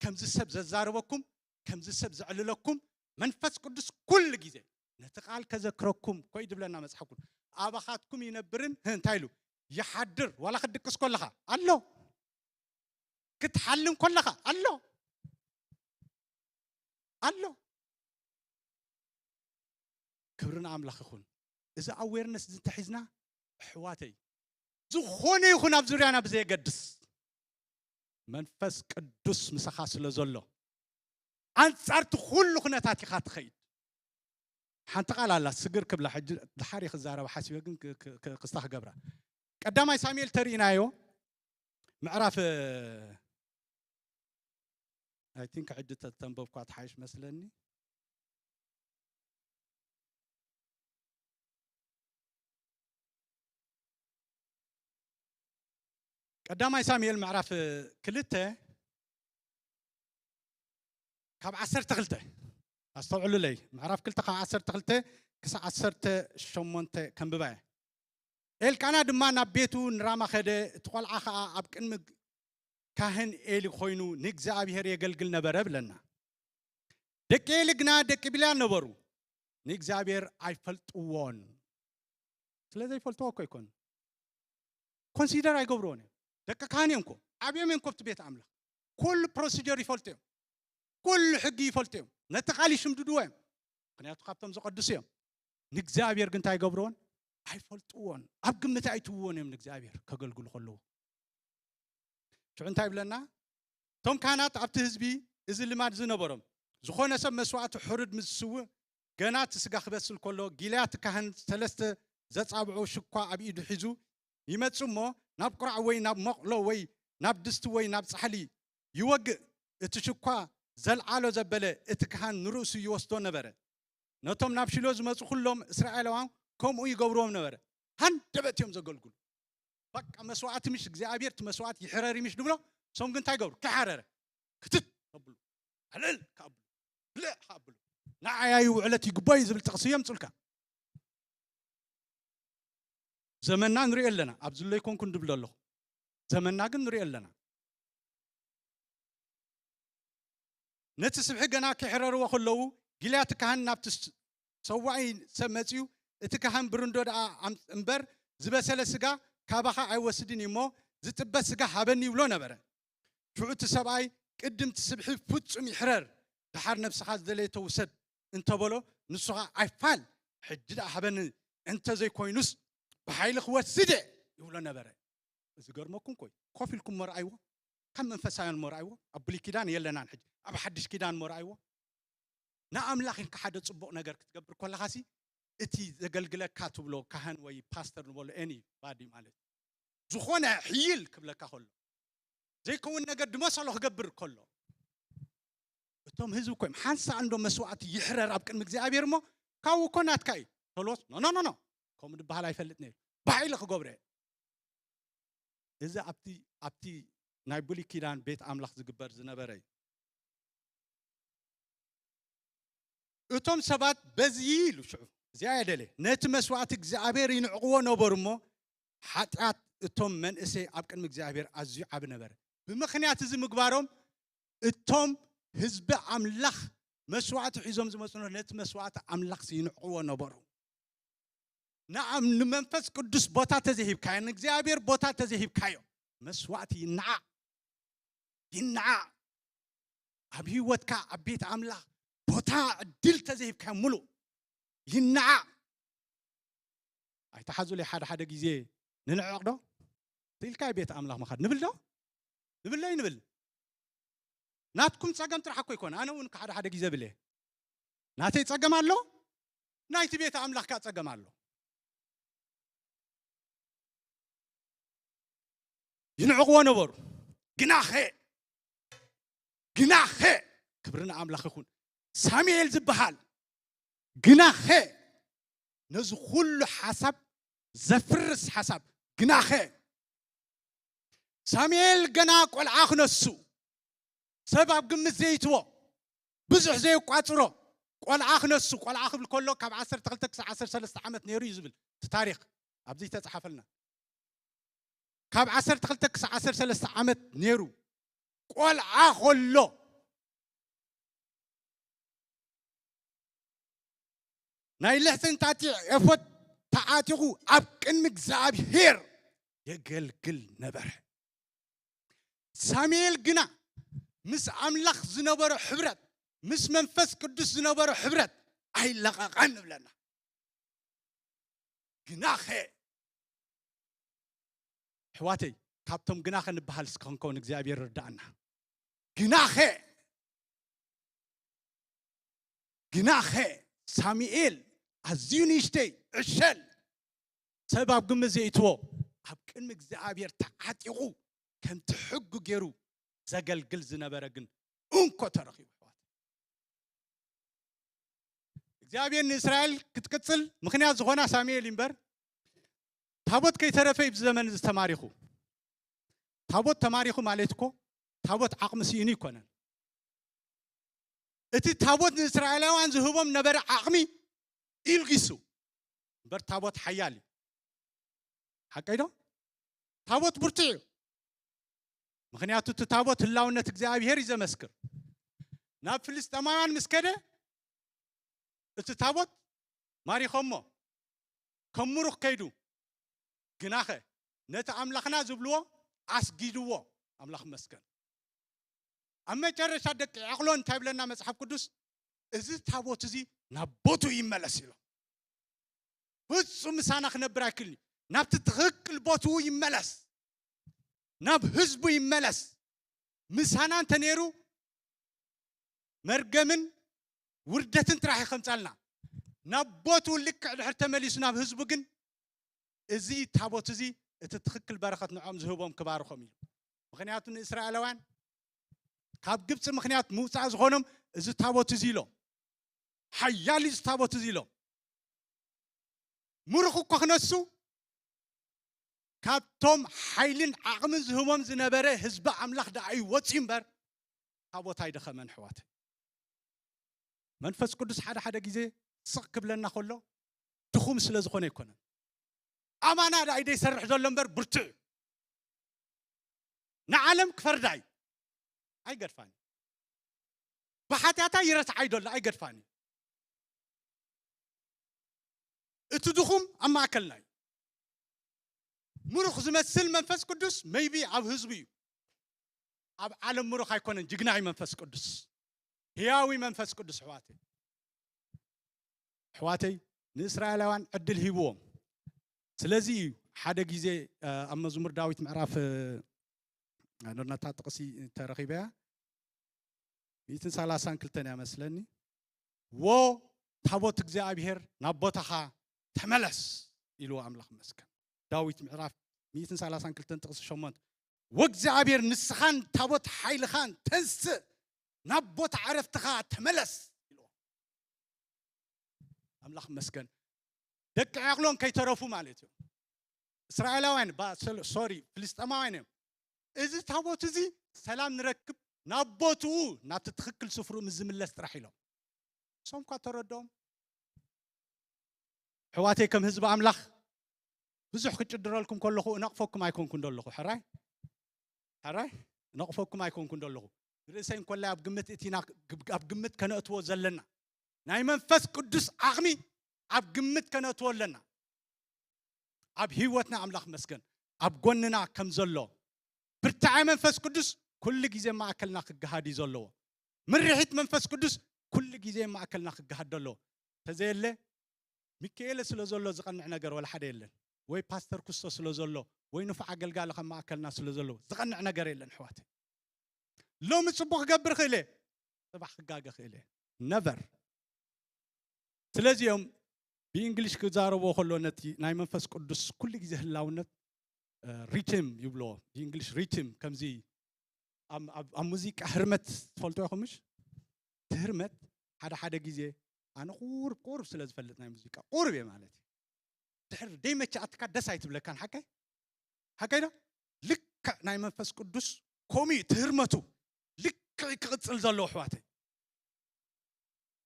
ከምዚ ሰብ ዘዛርበኩም፣ ከምዚ ሰብ ዘዕልለኩም መንፈስ ቅዱስ ኩሉ ግዜ ነቲ ቃል ከዘክረኩም ኮይ ድብለና መጽሓፍ ቅዱስ ኣባኻትኩም ይነብርን ህ እንታይ ኢሉ ይሓድር። ዋላ ክትድቅስ ከለኻ ኣሎ፣ ክትሓልም ከለኻ ኣሎ ኣሎ። ክብሪ ንኣምላኽ ይኹን። እዚ ኣዌርነስ እዚ እንተሒዝና ኣሕዋተይ ዝኾነ ይኹን ኣብ ዙርያና ብዘየገድስ መንፈስ ቅዱስ ምሳኻ ስለ ዘሎ ኣንጻርቲ ኩሉ ኩነታት ኢኻ ትኸይድ። ሓንቲ ቃል ኣላ ስግር ክብላ ሕጂ ድሓር ክዛረባ ሓሲበ ግን ክ- ክ- ክ- ክስታ ክገብራ ቀዳማይ ሳሙኤል ተርእናዮ ምዕራፍ፣ I think ሕጂ ተተንበብኳ ትሓይሽ መስለኒ። ቀዳማይ ሳሙኤል ምዕራፍ ክልተ ካብ ዓሰርተ ክልተ፣ ኣስተውዕሉለይ፣ ምዕራፍ ክልተ ካብ ዓሰርተ ክልተ ክሳብ ዓሰርተ ሸሞንተ ከንብባ እየ። ኤልቃና ድማ ናብ ቤቱ ንራማ ኸደ፣ እቲ ቈልዓ ኸኣ ኣብ ቅድሚ ካህን ኤሊ ኾይኑ ንእግዚኣብሔር የገልግል ነበረ ብለና። ደቂ ኤሊ ግና ደቂ ብልያም ነበሩ፣ ንእግዚኣብሔር ኣይፈልጥዎን። ስለ ዘይፈልጥዎ እኮ ኣይኮኑን፣ ኮንሲደር ኣይገብርዎን እዮም። ደቂ ካህን እዮም እኮ፣ ዓብዮም እዮም እኮ ኣብቲ ቤት ኣምላኽ። ኩሉ ፕሮሲጀር ይፈልጡ እዮም፣ ኩሉ ሕጊ ይፈልጡ እዮም። ነቲ ቃል ይሽምድድዎ እዮም፣ ምኽንያቱ ካብቶም ዝቐድሱ እዮም። ንእግዚኣብሔር ግን እንታይ ይገብርዎን? ኣይፈልጥዎን። ኣብ ግምት ኣይትውዎን እዮም ንእግዚኣብሔር ከገልግሉ ከለዉ። ሽዑ እንታይ ይብለና? እቶም ካህናት ኣብቲ ህዝቢ እዚ ልማድ ዝነበሮም፣ ዝኾነ ሰብ መስዋእቲ ሕሩድ ምስ ዝስውእ፣ ገና እቲ ስጋ ክበስል ከሎ፣ ጊልያ እቲ ካህን ሰለስተ ዘጻብዑ ሽኳ ኣብ ኢዱ ሒዙ ይመጽእ እሞ፣ ናብ ቁራዕ ወይ ናብ መቕሎ ወይ ናብ ድስቲ ወይ ናብ ጻሕሊ ይወግእ። እቲ ሽኳ ዘልዓሎ ዘበለ እቲ ካህን ንርእሱ ይወስዶ ነበረ። ነቶም ናብ ሺሎ ዝመጹ ኩሎም እስራኤላውያን ከምኡ ይገብርዎም ነበረ። ሃንደበት እዮም ዘገልግሉ። በቃ መስዋእቲ ምሽ እግዚኣብሔር እቲ መስዋእቲ ይሕረር ምሽ ድብሎ፣ ሶም ግን እንታይ ገብሩ? ከሓረረ ክትት ከብሉ፣ ዕልል ካብሉ፣ ብልዕ ካብሉ፣ ንዓያ እዩ ውዕለት ይግባዩ ዝብል ጥቕሲ የምጹልካ። ዘመንና ንሪኦ ኣለና። ኣብዚ ዘሎ ኣይኮንኩን ድብል ኣለኹ። ዘመንና ግን ንሪኦ ኣለና። ነቲ ስብሒ ገና ክሕረርዎ ከለዉ፣ ጊልያድ ካህን ናብቲ ስ-፣ ሰዋኢ ሰብ መጺኡ፣ "እቲ ካህን ብርንዶ ደኣ ኣም-፣ እምበር፣ ዝበሰለ ስጋ ካባኻ ኣይወስድን እዩ እሞ፣ ዝጥበስ ስጋ ሃበኒ" ይብሎ ነበረ። ሽዑ እቲ ሰብኣይ፣ "ቅድም እቲ ስብሒ ፍጹም ይሕረር፣ ደሓር ነብስኻ ዝደለየቶ ውሰድ" እንተበሎ፣ ንሱ ኸኣ፣ "ኣይፋል፣ ሕጂ ደኣ ሃበኒ፣ እንተ ዘይኮይኑስ ብሓይሊ ክወስድ እየ" ይብሎ ነበረ። እዚ ገርመኩም ኮይ፣ ኮፍ ኢልኩም መርኣይዎ፣ ካብ መንፈሳውያን መርኣይዎ፣ ኣብ ብሉይ ኪዳን የለናን ሕጂ፣ ኣብ ሓድሽ ኪዳን መርኣይዎ። ንኣምላኽ ኢልካ ሓደ ጽቡቕ ነገር ክትገብር ከለኻሲ፣ እቲ ዘገልግለካ ትብሎ ካህን ወይ ፓስተር ንበሎ፣ ኤኒ ባዲ ማለት እዩ። ዝኾነ ሕይል ክብለካ ከሎ፣ ዘይከውን ነገር ድመሰሎ ክገብር ከሎ፣ እቶም ህዝቢ እኮ እዮም ሓንሳእ እንዶ መስዋእቲ ይሕረር ኣብ ቅድሚ እግዚኣብሔር እሞ፣ ካብኡ እኮ ናትካ እዩ። ተልዎስ፣ ኖ፣ ኖ፣ ኖ፣ ኖ፣ ከምኡ ድበሃል ኣይፈልጥ ነይሩ። ብሓይሊ ክገብሮ እየ። እዚ ኣብቲ፣ ኣብቲ ናይ ብሉይ ኪዳን ቤት ኣምላኽ ዝግበር ዝነበረ እዩ። እቶም ሰባት በዚ ኢሉ ሽዑ፣ እዚኣ እየ ደልየ፣ ነቲ መስዋእቲ እግዚኣብሔር ይንዕቕዎ ነበሩ እሞ፣ ሓጢኣት እቶም መንእሰይ ኣብ ቅድሚ እግዚኣብሔር ኣዝዩ ዓቢ ነበረ። ብምኽንያት እዚ ምግባሮም፣ እቶም ህዝቢ ኣምላኽ መስዋእቲ ሒዞም ዝመጹ፣ ነቲ መስዋእቲ ኣምላኽ ይንዕቕዎ ነበሩ። ንኣም-፣ ንመንፈስ ቅዱስ ቦታ ተዘይሂብካዮ፣ ንእግዚኣብሔር ቦታ ተዘይሂብካዮ፣ መስዋእቲ ይነዓቕ፣ ይነዓቕ። ኣብ ህይወትካ፣ ኣብ ቤት ኣምላኽ ቦታ ዕድል ተዘይሂብካዮ፣ ሙሉእ ይነዓቕ። ኣይትሓዙለይ፣ ሓደ ሓደ ግዜ ንንዕቕ ዶ? ትኢልካ ቤት ኣምላኽ ምኻድ ንብል ዶ? ንብለይ ንብል። ናትኩም ጸገም ጥራሕ እኮ ይኮን። ኣነ እውን ሓደ ሓደ ግዜ ብለ። ናተይ ጸገም ኣሎ፣ ናይቲ ቤት ኣምላኽ ከኣ ጸገም ኣሎ። ይንዕቕዎ ነበሩ። ግናኸ፣ ግናኸ፣ ክብሪ ንኣምላኽ ይኹን። ሳሙኤል ዝበሃል ግናኸ፣ ነዚ ኩሉ ሓሳብ ዘፍርስ ሓሳብ፣ ግናኸ፣ ሳሙኤል ገና ቆልዓ ክነሱ፣ ሰብ ኣብ ግምት ዘይእትዎ፣ ብዙሕ ዘየቋጽሮ ቆልዓ ክነሱ፣ ቆልዓ ክብል ከሎ ካብ ዓሰርተ ክልተ ክሳብ ዓሰርተ ሰለስተ ዓመት ነይሩ እዩ ዝብል እቲ ታሪኽ ኣብዚ ተጻሓፈልና። ካብ ዓሰርተ ክልተ ክሳብ ዓሰርተ ሰለስተ ዓመት ነይሩ ቆልዓ ከሎ ናይ ልሕጽን ጣጢዕ ኤፎድ ተዓጢቑ ኣብ ቅድሚ እግዚኣብሔር የገልግል ነበረ። ሳሙኤል ግና ምስ ኣምላኽ ዝነበሮ ሕብረት፣ ምስ መንፈስ ቅዱስ ዝነበሮ ሕብረት ኣይለቐቐን ንብለና። ግናኸ፣ ኣሕዋተይ፣ ካብቶም ግናኸ ንበሃል እስከ ክንከውን እግዚኣብሔር ርዳእና። ግናኸ፣ ግናኸ ሳሙኤል ኣዝዩ ንእሽተይ፣ ዕሸል፣ ሰብ ኣብ ግምት ዘይእትዎ፣ ኣብ ቅድሚ እግዚኣብሔር ተዓጢቑ ከምቲ ሕጉ ገይሩ ዘገልግል ዝነበረ ግን እንኮ ተረኺቡ። ኣሕዋት፣ እግዚኣብሔር ንእስራኤል ክትቅጽል ምኽንያት ዝኾና ሳሙኤል እዩ እምበር፣ ታቦት ከይተረፈ እዩ ብዚ ዘመን እዚ ተማሪኹ። ታቦት ተማሪኹ ማለት እኮ ታቦት ዓቕሚ ስኢኑ ይኮነን። እቲ ታቦት ንእስራኤላውያን ዝህቦም ነበረ ዓቕሚ ኢልጊሱ እምበር፣ ታቦት ሓያል እዩ። ሓቀይ ዶ? ታቦት ብርቱዕ እዩ። ምኽንያቱ እቲ ታቦት ህላውነት እግዚኣብሔር እዩ ዘመስክር። ናብ ፍልስጤማውያን ምስ ከደ እቲ ታቦት ማሪኾሞ ከም ምሩኽ ከይዱ፣ ግናኸ ነቲ ኣምላኽና ዝብልዎ ኣስጊድዎ። ኣምላኽ መስገን። ኣብ መጨረሻ ደቂ ዓቕሎ እንታይ ብለና መጽሓፍ ቅዱስ? እዚ ታቦት እዚ ናብ ቦትኡ ይመለስ ኢሎ። ፍጹም ምሳና ክነብር ኣይክልኒ። ናብቲ ትኽክል ቦትኡ ይመለስ፣ ናብ ህዝቡ ይመለስ። ምሳና እንተ ነይሩ መርገምን ውርደትን ጥራሕ ይኸምጻልና። ናብ ቦትኡ ልክዕ ድሕር ተመሊሱ ናብ ህዝቡ ግን፣ እዚ ታቦት እዚ እቲ ትኽክል በረኸት ንዖም ዝህቦም ክባርኾም እዩ። ምኽንያቱ ንእስራኤላውያን ካብ ግብፂ ምኽንያት ምውፃእ ዝኾኖም እዚ ታቦት እዚ ኢሎም፣ ሓያል እዚ ታቦት እዚ ኢሎም። ምሩኽ እኮ ክነሱ ካብቶም ሓይልን ዓቕምን ዝህቦም ዝነበረ ህዝቢ ኣምላኽ ደኣ እዩ ወፂኡ እምበር፣ ታቦት ኣይደኸመን። ኣሕዋት፣ መንፈስ ቅዱስ ሓደ ሓደ ግዜ ስቕ ክብለና ከሎ ድኹም ስለ ዝኾነ ኣይኮነን። ኣማና ደኣ እዩ ዘይሰርሕ ዘሎ እምበር ብርቱዕ እዩ። ንዓለም ክፈርዳ እዩ። ኣይገድፋን። ብሓጢኣታ ይረትዓይ ዘሎ ኣይገድፋን እዩ። እቲ ድኹም ኣብ ማእከልና እዩ። ምሩኽ ዝመስል መንፈስ ቅዱስ መይቢ ኣብ ህዝቡ እዩ። ኣብ ዓለም ምሩኽ ኣይኮነን። ጅግና እዩ መንፈስ ቅዱስ፣ ህያዊ መንፈስ ቅዱስ። ኣሕዋተይ፣ ኣሕዋተይ፣ ንእስራኤላውያን ዕድል ሂብዎም። ስለዚ እዩ ሓደ ግዜ ኣብ መዝሙር ዳዊት ምዕራፍ ነታ ጥቕሲ ተረኺበያ ሚእትን ሰላሳን ክልተን እያ መስለኒ። "ዎ ታቦት እግዚኣብሔር ናብ ቦታኻ ተመለስ" ኢልዎ ኣምላኽ መስገን። ዳዊት ምዕራፍ ሚእትን ሰላሳን ክልተን ጥቕሲ ሸሞንተ፣ "ወእግዚኣብሔር ንስኻን ታቦት ሓይልኻን ተንስእ፣ ናብ ቦታ ዕረፍትኻ ተመለስ" ኢልዎ። ኣምላኽ መስገን። ደቂ ዕቕሎን ከይተረፉ ማለት እዩ። እስራኤላውያን ባ-፣ ሶ-፣ ሶሪ፣ ፍልስጤማውያን እዮም። እዚ ታቦት እዚ ሰላም ንረክብ፣ ናብ ቦትኡ፣ ናብቲ ትኽክል ስፍሩ ምስ ዝምለስ ጥራሕ ኢሎም። እሶም እኳ ተረድኦም። ኣሕዋተይ፣ ከም ህዝቢ ኣምላኽ ብዙሕ ክጭድረልኩም ከለኹ እነቕፈኩም ኣይኮንኩን ዘለኹ። ሕራይ? ሕራይ? እነቕፈኩም ኣይኮንኩን ዘለኹ። ንርእሰይ እንኮላይ ኣብ ግምት እቲና፣ ኣብ ግምት ከነእትዎ ዘለና ናይ መንፈስ ቅዱስ ዓቕሚ ኣብ ግምት ከነእትዎ ኣለና። ኣብ ህይወትና ኣምላኽ መስገን ኣብ ጎንና ከም ዘሎ፣ ብርታዐ መንፈስ ቅዱስ ኩሉ ግዜ ማእከልና ክገሃድ እዩ ዘለዎ። ምርሒት መንፈስ ቅዱስ ኩሉ ግዜ ማእከልና ክገሃድ ኣለዎ። ተዘየለ፣ ሚካኤለ ስለ ዘሎ ዝቐንዕ ነገር ወላ ሓደ የለን፣ ወይ ፓስተር ኩስቶ ስለ ዘሎ፣ ወይ ንፉዕ ኣገልጋሊ ከም ማእከልና ስለ ዘለዎ ዝቐንዕ ነገር የለን። ኣሕዋተይ፣ ሎሚ ጽቡቕ ክገብር ክእል እየ፣ ጽባሕ ክጋገ ክእል እየ። ነቨር። ስለዚ እዮም ብእንግሊሽ ክዛረብዎ ከሎ ነቲ ናይ መንፈስ ቅዱስ ኩሉ ግዜ ህላውነት ሪትም ይብልዎ። ብእንግሊሽ ሪትም ከምዚ ኣብ፣ ኣብ፣ ኣብ ሙዚቃ ህርመት ትፈልጡ ኢኹም ምሽ? እቲ ህርመት ሓደ ሓደ ግዜ ኣነ ቁሩብ ቁሩብ ስለ ዝፈልጥ ናይ ሙዚቃ ቁሩብ እየ ማለት እዩ። ድሕር ደይመቸኣትካ ደስ ኣይትብለካን። ሓቀይ? ሓቀይ ዶ? ልክዕ ናይ መንፈስ ቅዱስ ከምኡ እዩ እቲ ህርመቱ። ልክዕ ክቕጽል ዘለዎ ኣሕዋተይ።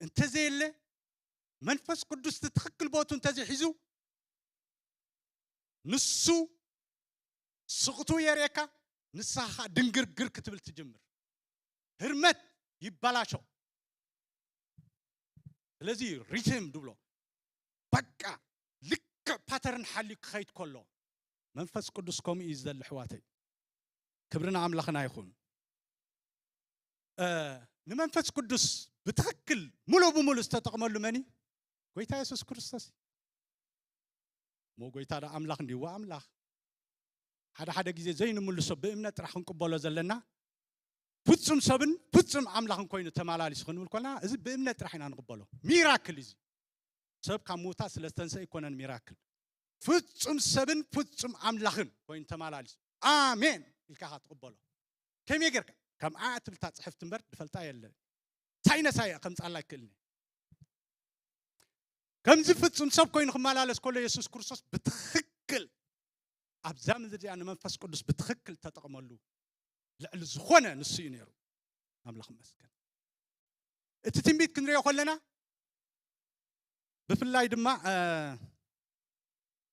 እንተዘየለ መንፈስ ቅዱስ እቲ ትኽክል ቦቱ እንተዘይሒዙ ንሱ ስቕቱ የርእየካ፣ ንስኻ ድንግርግር ክትብል ትጅምር። ህርመት ይበላሾ። ስለዚ ሪትም ድብሎ በቃ ልክዕ ፓተርን ሓልዩ ክኸይድ ከሎ መንፈስ ቅዱስ ከምኡ እዩ ዝደሊ ኣሕዋተይ። ክብሪ ንኣምላኽና ይኹን። እ፣ ንመንፈስ ቅዱስ ብትኽክል ሙሉ ብሙሉ ዝተጠቕመሉ መን እዩ? ጎይታ የሱስ ክርስቶስ እዩ። እሞ ጎይታ ዶ ኣምላኽ እንዲዎ ኣምላኽ። ሓደ ሓደ ግዜ ዘይንምልሶ ብእምነት ጥራሕ ክንቅበሎ ዘለና፣ ፍጹም ሰብን ፍጹም ኣምላኽን ኮይኑ ተመላሊሱ ክንብል ኮና፣ እዚ ብእምነት ጥራሕ ኢና ንቕበሎ። ሚራክል እዩ እዚ። ሰብ ካብ ምውታት ስለ ዝተንሰ ኣይኮነን ሚራክል። ፍጹም ሰብን ፍጹም ኣምላኽን ኮይኑ ተመላሊሱ። ኣሜን ኢልካ ኢኻ ትቕበሎ። ከመይ ጌርካ? ከም ኣያ ትብል እታ ጽሕፍቲ እምበር ዝፈልጣ የለን። ሳይነስ ኣያ ከምጻላ ኣይክእልን እየ። ከምዚ ፍጹም ሰብ ኮይኑ ክመላለስ ከሎ የሱስ ክርስቶስ ብትኽክል ኣብዛ ምድሪ እዚኣ ንመንፈስ ቅዱስ ብትኽክል ተጠቕመሉ። ልዕሊ ዝኾነ ንሱ እዩ ነይሩ። ኣምላኽ ይመስገን። እቲ ትንቢት ክንሪኦ ከለና ብፍላይ ድማ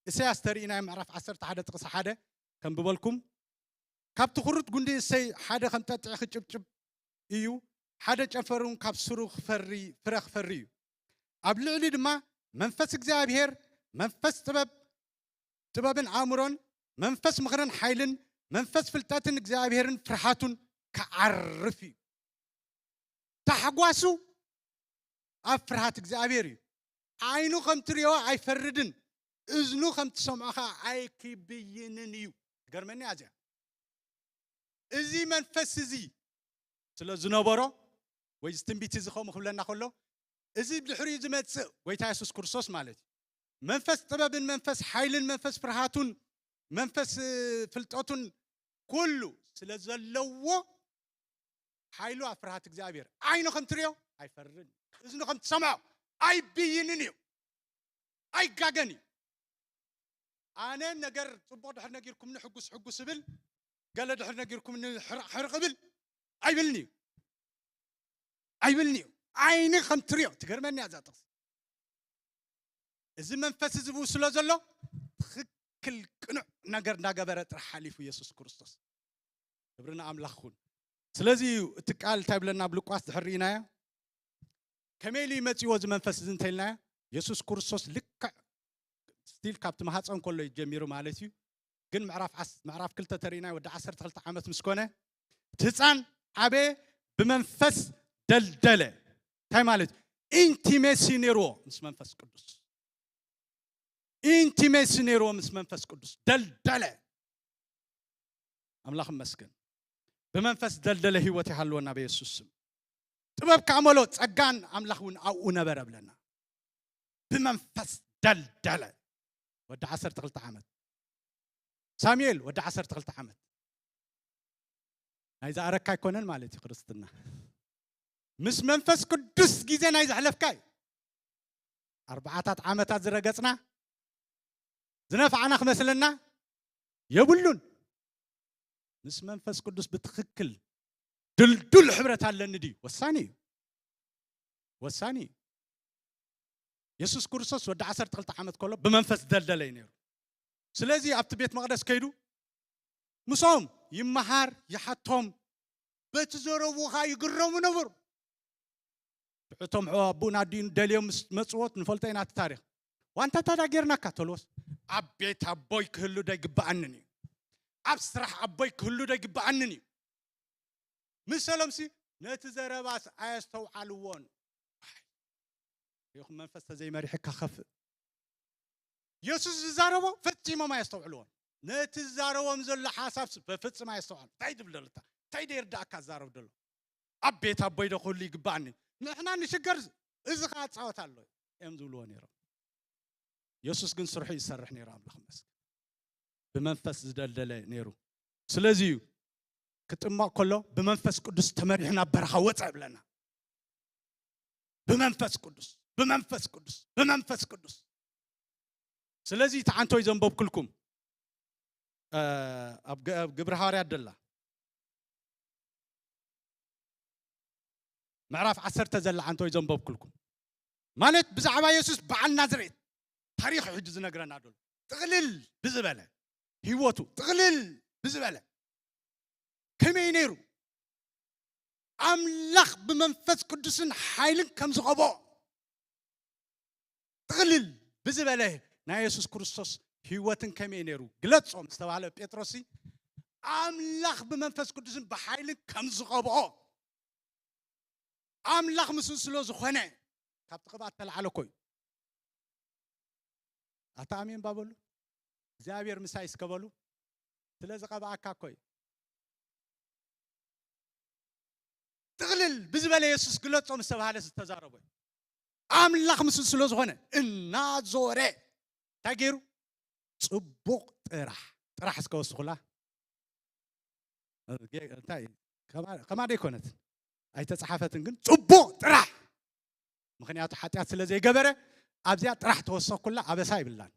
እሰያስ ተርእናዮ ምዕራፍ ዓሰርተ ሓደ ጥቕሲ ሓደ ከንብበልኩም። ካብቲ ክሩት ጉንዲ እሰይ ሓደ ከም ጠጥዒ ክጭብጭብ እዩ፣ ሓደ ጨንፈር እውን ካብ ስሩ ክፈሪ ፍረ ክፈሪ እዩ። ኣብ ልዕሊ ድማ መንፈስ እግዚኣብሔር መንፈስ ጥበብ ጥበብን ኣእምሮን መንፈስ ምኽርን ሓይልን መንፈስ ፍልጠትን እግዚኣብሔርን ፍርሃቱን ክዓርፍ እዩ። ታሕጓሱ ኣብ ፍርሃት እግዚኣብሔር እዩ። ዓይኑ ከም ትሪኦ ኣይፈርድን፣ እዝኑ ከም ትሰምዖ ኸዓ ኣይክብይንን እዩ። ትገርመኒ እያ እዚኣ። እዚ መንፈስ እዚ ስለ ዝነበሮ ወይ እዚ ትንቢት እዚ ከምኡ ክብለና ከሎ እዚ ድሕሪኡ ዝመጽእ ጎይታ የሱስ ክርስቶስ ማለት እዩ። መንፈስ ጥበብን መንፈስ ሓይልን መንፈስ ፍርሃቱን መንፈስ ፍልጠቱን ኩሉ ስለ ዘለዎ ሓይሉ ኣብ ፍርሃት እግዚኣብሔር። ዓይኑ ከም ትሪኦ ኣይፈርድን፣ እዝኑ ከም ትሰምዖ ኣይብይንን እዩ፣ ኣይጋገን እዩ። ኣነ ነገር ጽቡቕ ድሕር ነጊርኩምኒ ሕጉስ ሕጉስ እብል፣ ገለ ድሕር ነጊርኩምኒ ሕርቕ ሕርቕ እብል ኣይብልን እዩ፣ ኣይብልን እዩ። ዓይኒ ከም ትሪኦ ትገርመኒ እያ እዛ ጥቕሲ። እዚ መንፈስ እዚ ብኡ ስለ ዘሎ ትኽክል ቅኑዕ ነገር እንዳገበረ ጥራሕ ሓሊፉ የሱስ ክርስቶስ። ክብሪ ንኣምላኽ ይኹን። ስለዚ እዩ እቲ ቃል እንታይ ብለና ኣብ ሉቃስ ድሕር ርኢናዮ። ከመይ ኢሉ ይመጽእዎ እዚ መንፈስ እዚ እንተኢልናዮ የሱስ ክርስቶስ ልክዕ ስቲል ካብቲ ማህፀን ከሎ እዩ ጀሚሩ ማለት እዩ። ግን ምዕራፍ ዓስ- ምዕራፍ ክልተ ተሪእናዮ ወዲ ዓሰርተ ክልተ ዓመት ምስ ኮነ እቲ ህፃን ዓበየ ብመንፈስ ደልደለ። እንታይ ማለት ኢንቲሜሲ ነይርዎ ምስ መንፈስ ቅዱስ። ኢንቲሜሲ ነይርዎ ምስ መንፈስ ቅዱስ ደልደለ። ኣምላኽ ይመስገን። ብመንፈስ ደልደለ ህይወት ይሃልወና በየሱስ ስም። ጥበብ ከኣ መሎ ጸጋን ኣምላኽ እውን ኣብኡ ነበረ ብለና። ብመንፈስ ደልደለ። ወዲ ዓሰርተ ክልተ ዓመት ሳሙኤል ወዲ ዓሰርተ ክልተ ዓመት ናይ ዝኣረካ ኣይኮነን ማለት እዩ ክርስትና። ምስ መንፈስ ቅዱስ ግዜ ናይ ዘሕለፍካ እዩ። ኣርባዓታት ዓመታት ዝረገጽና ዝነፍዓና ክመስለና የብሉን። ምስ መንፈስ ቅዱስ ብትኽክል ድልዱል ሕብረት ኣለኒ ድዩ? ወሳኒ እዩ፣ ወሳኒ እዩ። የሱስ ክርስቶስ ወዲ ዓሰርተ ክልተ ዓመት ከሎ ብመንፈስ ደልደለ እዩ ነይሩ። ስለዚ ኣብቲ ቤት መቕደስ ከይዱ ምስኦም ይመሃር፣ ይሓቶም፣ በቲ ዘረቡ ኸዓ ይግረሙ ነበሩ። ብዕቶም ኣቦኡን ኣዲኡን ደልዮም ምስ መጽዎት ንፈልጦ ኢና እቲ ታሪኽ። ዋንታ ታዳ ጌርናካ ተልዎስ ኣብ ቤት ኣቦይ ክህሉ ዶ ይግብኣንን እዩ? ኣብ ስራሕ ኣቦይ ክህሉ ዶ ይግብኣንን እዩ? ምሰሎምሲ ነቲ ዘረባስ ኣየስተውዓልዎን። ይኹን መንፈስ ተዘይመሪሕካ ከፍእ። የሱስ ዝዛረቦ ፈጺሞም ኣየስተውዕልዎን። ነቲ ዝዛረቦም ዘሎ ሓሳብስ በፍጽም ኣየስተውዓሉ። እንታይ ትብል ዘሎ እታ? እንታይ ዶ ይርዳእካ ዝዛረብ ዘሎ? ኣብ ቤት ኣቦይ ዶ ክህሉ ይግባኣኒ? ንሕና ንሽገር እዚ ኸዓ ጻወት ኣሎ እዮም ዝብልዎ ነይሮም። የሱስ ግን ስርሑ ይሰርሕ ነይሩ። ኣምላኽ ይመስገን። ብመንፈስ ዝደልደለ ነይሩ። ስለዚ እዩ ክጥመቕ ከሎ ብመንፈስ ቅዱስ ተመሪሑ ናብ በረኻ ወፀ ይብለና። ብመንፈስ ቅዱስ፣ ብመንፈስ ቅዱስ፣ ብመንፈስ ቅዱስ። ስለዚ እቲ ዓንቶይ ዘንበብኩልኩም እ፣ ኣብ ግ- ኣብ ግብሪ ሃዋርያት ደላ ምዕራፍ ዓሰርተ ዘላ ዓንቶይ ዘንበብኩልኩም ማለት ብዛዕባ የሱስ በዓል ናዝሬት ታሪኽ ሕጂ ዝነግረና ደሎ ጥቕልል ብዝበለ ህይወቱ ጥቕልል ብዝበለ ከመይ ነይሩ ኣምላኽ ብመንፈስ ቅዱስን ሓይልን ከም ዝቐብኦ ጥቕልል ብዝበለ ናይ የሱስ ክርስቶስ ህይወትን ከመይ ነይሩ ግለጾ ምስ ተባህለ ጴጥሮስ ኣምላኽ ብመንፈስ ቅዱስን ብሓይልን ከም ዝቐብኦ ኣምላኽ ምስኡ ስለ ዝኾነ ካብቲ ቅብኣት ተላዕለ እኮ እዩ። ኣታ ኣሜን ባበሉ እግዚኣብሔር ምሳይ እስከ በሉ ስለ ዝቐብኣካ እኮ እዩ። ጥቕልል ብዝበለ የሱስ ግለጾ ምስ ተባህለ ዝተዛረቦ እዩ። ኣምላኽ ምስኡ ስለ ዝኾነ እናዞረ እንታይ ገይሩ ጽቡቕ ጥራሕ ጥራሕ እስከ ወስኹላ እንታይ ከማደ ይኮነት ኣይተጻሓፈትን ግን ጽቡቕ ጥራሕ። ምክንያቱ ሓጢኣት ስለ ዘይገበረ ኣብዚኣ ጥራሕ ተወሰኩላ ኣበሳ ይብላን።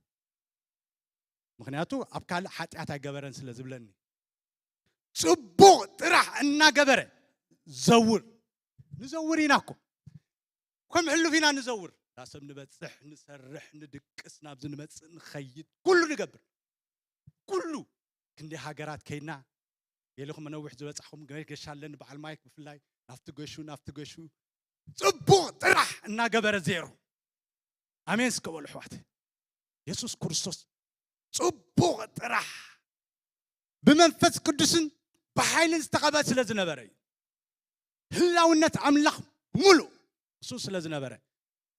ምክንያቱ ኣብ ካልእ ሓጢኣት ኣይገበረን ስለ ዝብለኒ ጽቡቕ ጥራሕ እናገበረ ዘውር ንዘውር ኢና እኮ ከም ሕሉፍ ኢና ንዘውር ዳ ሰብ ንበፅሕ ንሰርሕ ንድቅስ ናብዚ ንመፅእ ንኸይድ ኩሉ ንገብር ኩሉ ክንደይ ሃገራት ከይድና ገለኹም ነዊሕ ዝበፃሕኹም ገሻ ኣለኒ በዓል ማይክ ብፍላይ ናብቲ ገሹ ናብቲ ገሹ ጽቡቕ ጥራሕ እናገበረ ዜሮ ኣሜን እስከ በሉ ኣሕዋት የሱስ ክርስቶስ ጽቡቕ ጥራሕ ብመንፈስ ቅዱስን ብሓይልን ዝተቐበ ስለ ዝነበረ እዩ ህላውነት ኣምላኽ ሙሉእ እሱ ስለ ዝነበረ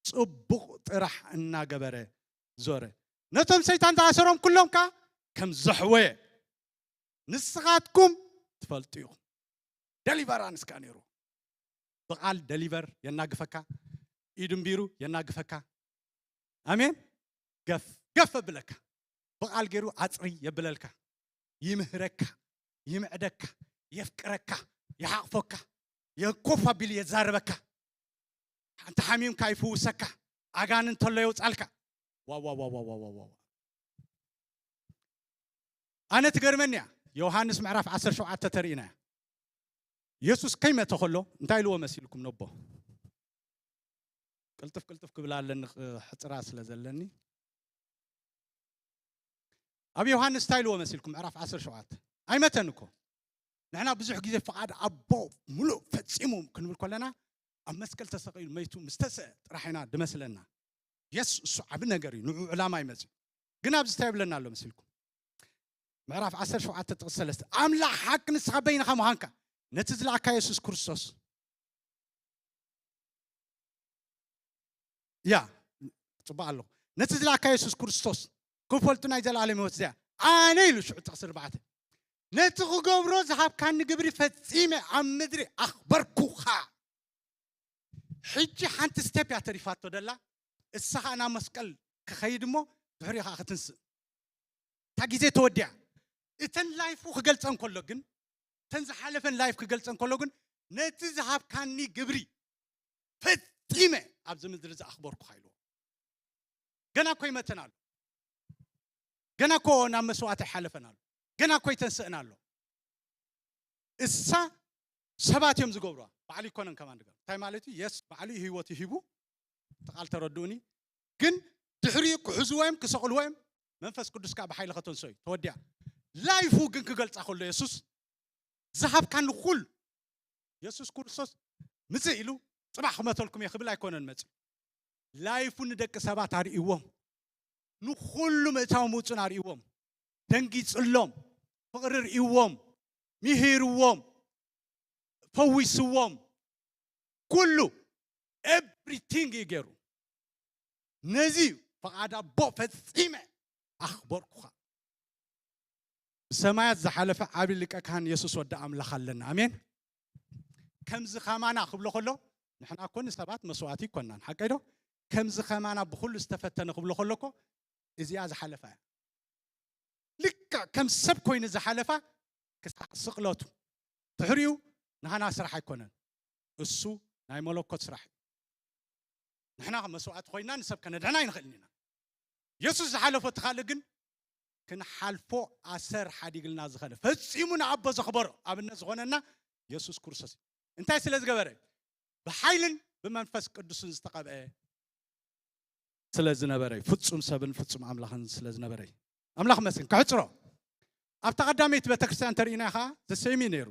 ጽቡቕ ጥራሕ እናገበረ ዞረ ነቶም ሰይጣን ዝኣሰሮም ኩሎም ከ ከም ዘሕወየ ንስኻትኩም ትፈልጡ ኢኹም ደሊቨራንስ ከ ነይሩ ብቓል ደሊቨር የናግፈካ ኢድንቢሩ የናግፈካ ኣሜን ገፍ ገፍ ብለካ ብቓል ገይሩ ኣፅሪ የብለልካ ይምህረካ ይምዕደካ የፍቅረካ ይሓቕፎካ የኮፍ ኣቢሉ የዛርበካ ሓንቲ ሓሚምካ ይፍውሰካ ኣጋን እንተሎ የውፃልካ ዋዋዋዋዋዋዋ ኣነ ትገርመኒ እያ ዮሃንስ ምዕራፍ ዓሰርተ ሸውዓተ ተርእና እያ የሱስ ከይመተ ከሎ እንታይ ኢልዎ መሲልኩም ነቦ ቅልጥፍ ቅልጥፍ ክብል ኣለኒ ሕፅራ ስለ ዘለኒ ኣብ ዮሃንስ እንታይ ኢልዎ መሲልኩም ምዕራፍ ዓሰርተ ሸውዓተ ኣይመተን እኮ ንሕና ብዙሕ ግዜ ፍቓድ ኣቦ ሙሉእ ፈፂሙ ክንብል ከለና ኣብ መስቀል ተሰቂሉ መይቱ ምስተሰ ጥራሕ ኢና ድመስለና የስ እሱ ዓቢ ነገር እዩ ንዑ ዕላማ ይመፅእ ግን ኣብዚ እንታይ ይብለና ኣሎ መሲልኩም ምዕራፍ ዓሰርተ ሸውዓተ ጥቕስ ሰለስተ ኣምላኽ ሓቂ ንስኻ በይንኻ ምዃንካ ነቲ ዝለኣካ የሱስ ክርስቶስ ያ ጽቡቅ ኣለኹ ነቲ ዝለኣካ የሱስ ክርስቶስ ክፈልጡ ናይ ዘላለም ህይወት እዚኣ ኣነ ኢሉ ሽዑ ጥቕሲ ርባዕተ ነቲ ክገብሮ ዝሃብካኒ ግብሪ ፈጺመ ኣብ ምድሪ ኣኽበርኩኻ ሕጂ ሓንቲ ስቴፕ እያ ተሪፋቶ ደላ እሳ ከዓ ናብ መስቀል ክኸይድ እሞ ድሕሪኡ ከዓ ክትንስእ እታ ግዜ ተወዲኣ እተን ላይፉ ክገልፀን ከሎ ግን እተን ዝሓለፈን ላይፍ ክገልፀን ከሎ ግን ነቲ ዝሃብካኒ ግብሪ ፈፂመ ኣብዚ ምድሪ ዝኣኽበርኩኻ ኢልዎ ገና እኮ ይመተን ኣሎ ገና እኮ ናብ መስዋዕት ኣይሓለፈን ኣሎ ገና እኮ ይተንስእን ኣሎ እሳ ሰባት እዮም ዝገብሩዋ ባዕሉ ይኮነን ከማን ድገም እንታይ ማለት እዩ የስ ባዕሉ እዩ ህይወቱ ሂቡ ተቃል ተረድኡኒ ግን ድሕሪኡ ክሕዝዎ እዮም ክሰቕልዎ እዮም መንፈስ ቅዱስ ከዓ ብሓይሊ ከተንሶ እዩ ተወዲኣ ላይፉ ግን ክገልፃ ከሎ የሱስ ዝሃብካኒ ኩሉ የሱስ ክርስቶስ ምፅእ ኢሉ ፅባሕ ክመተልኩም እየ ክብል ኣይኮነን መፅእ ላይፉ ንደቂ ሰባት ኣርእዎም ንኩሉ ምእታው ምውፁን ኣርእዎም ደንጊፅሎም ፍቕሪ ርእዎም ምሂርዎም ፈዊስዎም ኩሉ ኤቭሪቲንግ እዩ ገይሩ ነዚ ፍቓድ ኣቦ ፈፂመ ኣኽበርኩኻ ብሰማያት ዝሓለፈ ዓብዪ ሊቀ ካህን የሱስ ወዲ ኣምላኽ ኣለና ኣሜን ከምዚ ከማና ክብሎ ከሎ ንሕና እኮ ንሰባት መስዋእቲ ይኮናን ሓቀይ ዶ ከምዚ ከማና ብኩሉ ዝተፈተነ ክብሎ ከሎ እኮ እዚኣ ዝሓለፋ እያ ልክዕ ከም ሰብ ኮይኑ ዝሓለፋ ክሳዕ ስቕለቱ ድሕሪኡ ንሃና ስራሕ ኣይኮነን እሱ ናይ መለኮት ስራሕ እዩ ንሕና መስዋዕቲ ኮይና ንሰብ ከነድሕና ኣይንኽእልን ኢና የሱስ ዝሓለፎ እቲ ካልእ ግን ክንሓልፎ ኣሰር ሓዲግልና ዝኸለ ፈፂሙ ንኣቦ ዘኽበሮ ኣብነት ዝኾነና የሱስ ክርስቶስ እዩ እንታይ ስለ ዝገበረ ብሓይልን ብመንፈስ ቅዱስን ዝተቐብአ ስለ ዝነበረ ፍጹም ሰብን ፍጹም ኣምላኽን ስለ ዝነበረ ኣምላኽ መስን ክሕፅሮ ኣብታ ቀዳመይቲ ቤተክርስትያን ተርእና ከዓ ዘሰይሚ ነይሩ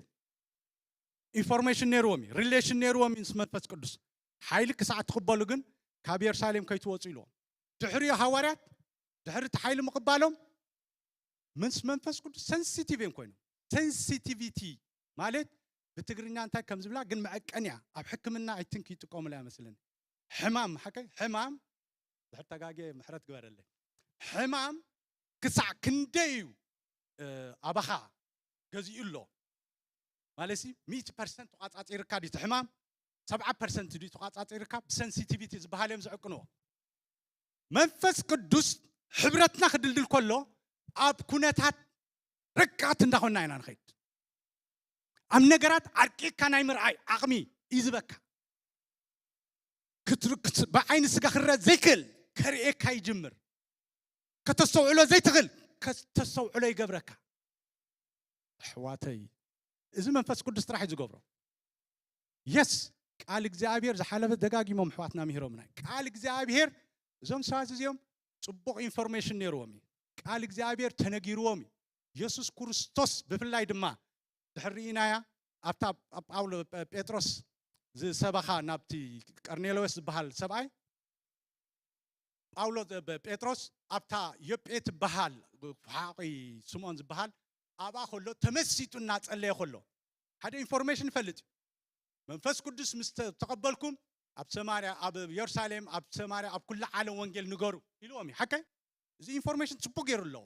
ኢንፎርሜሽን ነይርዎም እዩ ሪሌሽን ነይርዎም እዩ ምስ መንፈስ ቅዱስ ሓይሊ ክሳዕ ትቕበሉ ግን ካብ የሩሳሌም ከይትወፁ ኢልዎም ድሕሪኡ ሃዋርያት ድሕሪ እቲ ሓይሊ ምቕባሎም ምስ መንፈስ ቅዱስ ሰንሲቲቭ እዮም ኮይኖም ሰንሲቲቪቲ ማለት ብትግርኛ እንታይ ከም ዝብላ ግን መዐቀንያ ኣብ ሕክምና ኣይትንክ ይጥቀሙላ መስለኒ ሕማም ሓቀይ ሕማም ድሕር ተጋጌ ምሕረት ግበረለይ ሕማም ክሳዕ ክንደይ እዩ ኣባኻ ገዚኡ ኣሎ ማለት ሲ ሚእቲ ፐርሰንት ተቋጻጺርካ ድዩ እቲ ሕማም ሰብዓ ፐርሰንት ድዩ ተቋጻጺርካ ብሰንሲቲቪቲ ዝበሃል እዮም ዝዕቅንዎ መንፈስ ቅዱስ ሕብረትና ክድልድል ከሎ ኣብ ኩነታት ርቃት እንዳኾና ኢና ንኸይድ። ኣብ ነገራት ኣርቂካ ናይ ምርኣይ ዓቕሚ እዩ ዝበካ። ብዓይኒ ስጋ ክረእ ዘይክእል ከርእየካ ይጅምር። ከተስተውዕሎ ዘይትኽእል ከተስተውዕሎ ይገብረካ። ኣሕዋተይ፣ እዚ መንፈስ ቅዱስ ጥራሕ እዩ ዝገብሮ። የስ፣ ቃል እግዚኣብሔር ዝሓለፈ ደጋጊሞም ኣሕዋትና ምሂሮምና። ቃል እግዚኣብሔር እዞም ሰባት እዚኦም ጽቡቕ ኢንፎርሜሽን ነይርዎም እዩ። ቃል እግዚኣብሔር ተነጊርዎም እዩ። የሱስ ክርስቶስ ብፍላይ ድማ ድሕር ርኢናያ ኣብታ ጳውሎ ጴጥሮስ ዝሰበኻ ናብቲ ቀርኔሎስ ዝበሃል ሰብኣይ ጳውሎ ጴጥሮስ ኣብታ ዮጴ ትበሃል ሓቂ ስምዖን ዝበሃል ኣብኣ ከሎ ተመሲጡ እናጸለየ ከሎ ሓደ ኢንፎርሜሽን ይፈልጥ እዩ። መንፈስ ቅዱስ ምስ ተቐበልኩም ኣብ ሰማርያ ኣብ የሩሳሌም ኣብ ሰማርያ ኣብ ኩላ ዓለም ወንጌል ንገሩ ኢልዎም እዩ። ሓቀይ እዚ ኢንፎርሜሽን ጽቡቅ ገይሩ ኣለዎ።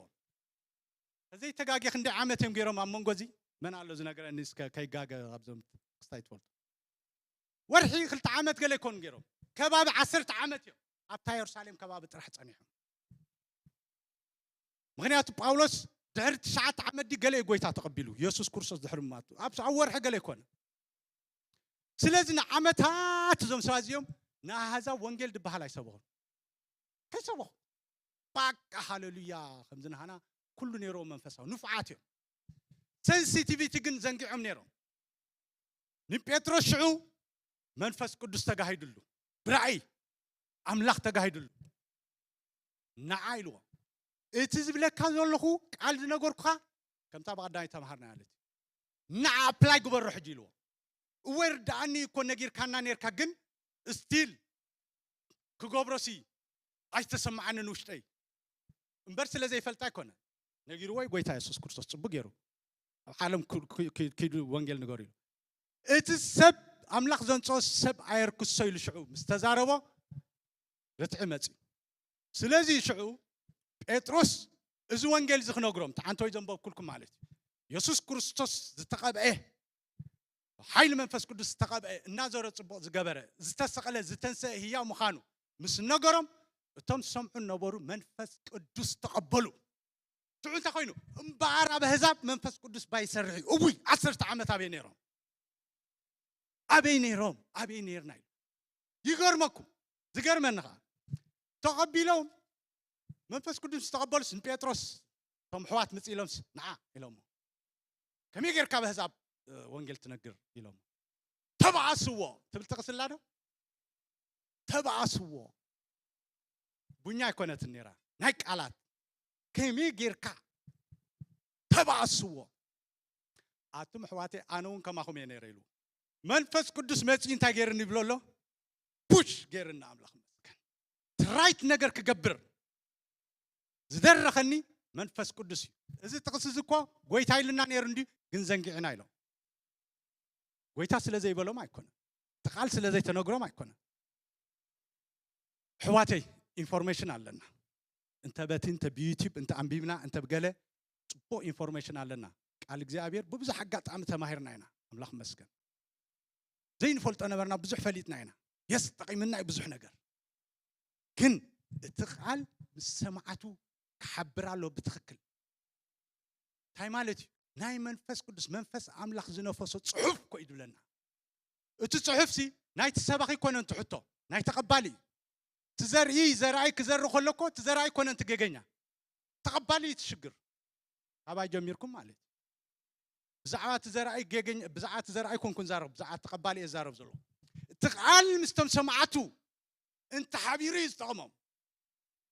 ከዘይተጋጌ ክንደይ ዓመት እዮም ገይሮም ኣብ መንጎ እዚ መን ኣሎ ዝነገረኒ እስከ ከይጋገ ኣብዞም ክስታይ ትፈልጡ ወርሒ ክልተ ዓመት ገለ ይኮኑ ገይሮም ከባቢ ዓሰርተ ዓመት እዮም ኣብታ የሩሳሌም ከባቢ ጥራሕ ጸኒሖም። ምክንያቱ ጳውሎስ ድሕሪ ትሽዓተ ዓመት ዲ ገለ እዩ ጎይታ ተቐቢሉ የሱስ ክርስቶስ ድሕሪ ማቱ ኣብ ኣብ ወርሒ ገለ ይኮነ። ስለዚ ንዓመታት እዞም ሰባት እዚኦም ንኣህዛብ ወንጌል ዝበሃል ኣይሰበኹን ኣይሰበኹ ባቃ ሃሌሉያ። ከምዚ ንሃና ኩሉ ነይርዎም መንፈሳዊ ንፉዓት እዮም። ሰንሲቲቪቲ ግን ዘንጊዖም ነይሮም። ንጴጥሮስ ሽዑ መንፈስ ቅዱስ ተጋሂዱሉ ብራእይ ኣምላኽ ተጋሂዱሉ። ንዓ ኢልዎ እቲ ዝብለካ ዘለኹ ቃል ዝነገርኩኻ ከምታ ብቐዳማይ ተምሃርና ያለት ንዓ ኣፕላይ ግበሮ ሕጂ ኢልዎ። እወ ርድኣኒ እኮ ነጊርካና ነርካ ግን ስቲል ክገብሮሲ ኣይተሰማዓንን ውሽጠይ እምበር ስለ ዘይፈልጣ ኣይኮነ ነጊርዎ እዩ ጎይታ የሱስ ክርስቶስ ጽቡቅ ገይሩ ኣብ ዓለም ኪዱ ወንጌል ንገሩ ኢሉ እቲ ሰብ ኣምላኽ ዘንጾ ሰብ ኣየርክሶ ኢሉ ሽዑ ምስ ተዛረቦ ርትዒ መጺ። ስለዚ ሽዑ ጴጥሮስ እዚ ወንጌል እዚ ክነግሮም ተዓንተወይ ዘንበብኩልኩም ማለት እዩ የሱስ ክርስቶስ ዝተቐብአ ሓይሊ መንፈስ ቅዱስ ዝተቐብአ እናዞረ ጽቡቕ ዝገበረ ዝተሰቐለ ዝተንሰአ ህያው ምዃኑ ምስ ነገሮም እቶም ዝሰምዑ ነበሩ መንፈስ ቅዱስ ተቐበሉ። ሽዑ እንታይ ኮይኑ እምበኣር ኣብ ኣህዛብ መንፈስ ቅዱስ ባይሰርሕ እዩ። እውይ ዓሰርተ ዓመት ኣበይ ነይሮም ኣበይ ነይሮም ኣበይ ነይርና እዩ ይገርመኩም። ዝገርመኒ ከዓ ተቐቢሎም መንፈስ ቅዱስ ዝተቐበሉስ ንጴጥሮስ እቶም ኣሕዋት ምጽእ ኢሎምስ ንዓ ኢሎሞ ከመይ ጌርካ ብኣህዛብ ወንጌል ትነግር ኢሎሞ ተባኣስዎ ትብል ጥቕስላ ዶ ተባኣስዎ ቡኛ ኣይኮነትን ነይራ ናይ ቃላት ከመይ ጌርካ ተባኣስዎ ኣቱም ኣሕዋተይ ኣነ እውን ከማኹም እየ ነይረ ኢሉ መንፈስ ቅዱስ መፂኡ እንታይ ገይርኒ ይብሎ ኣሎ ፑሽ ገይርኒ ኣምላኽ መስገን ትራይት ነገር ክገብር ዝደረኸኒ መንፈስ ቅዱስ እዩ እዚ ጥቕስ እዚ እኮ ጎይታ ኢልና ነይሩ እንዲ ግን ዘንጊዕና ኢሎም ጎይታ ስለ ዘይበሎም ኣይኮነ እቲ ቃል ስለ ዘይተነግሮም ኣይኮነ ኣሕዋተይ ኢንፎርሜሽን ኣለና እንተ በቲ እንተ ብዩቲብ እንተ ኣንቢብና እንተ ብገለ ፅቡቅ ኢንፎርሜሽን ኣለና ቃል እግዚኣብሔር ብብዙሕ ኣጋጣሚ ተማሂርና ኢና ኣምላኽ መስገን ዘይንፈልጦ ነበርና ብዙሕ ፈሊጥና ኢና የስ ጠቂምና እዩ ብዙሕ ነገር ግን እቲ ቃል ምስ ሰማዓቱ ክሓብር ኣሎ ብትኽክል እንታይ ማለት እዩ ናይ መንፈስ ቅዱስ መንፈስ ኣምላኽ ዝነፈሶ ፅሑፍ እኮ እዩ ዝብለና እቲ ፅሑፍ ሲ ናይቲ ሰባኺ ኮነ እንትሕቶ ናይ ተቐባሊ እዩ ትዘርኢ ዘርኣይ ክዘሪ ከሎ እኮ ትዘርኣይ ኮነ እንትገገኛ ተቐባሊ እዩ ትሽግር ካባይ ጀሚርኩም ማለት እዩ ብዛዕባ እቲ ዘርኣይ ገገኝ ብዛዕባ እቲ ዘርኣይ ኮንኩ ዛረብ ብዛዕባ ተቐባሊ እየ ዛረብ ዘሎ እቲ ቃል ምስቶም ሰማዓቱ እንተሓቢሩ እዩ ዝጠቕሞም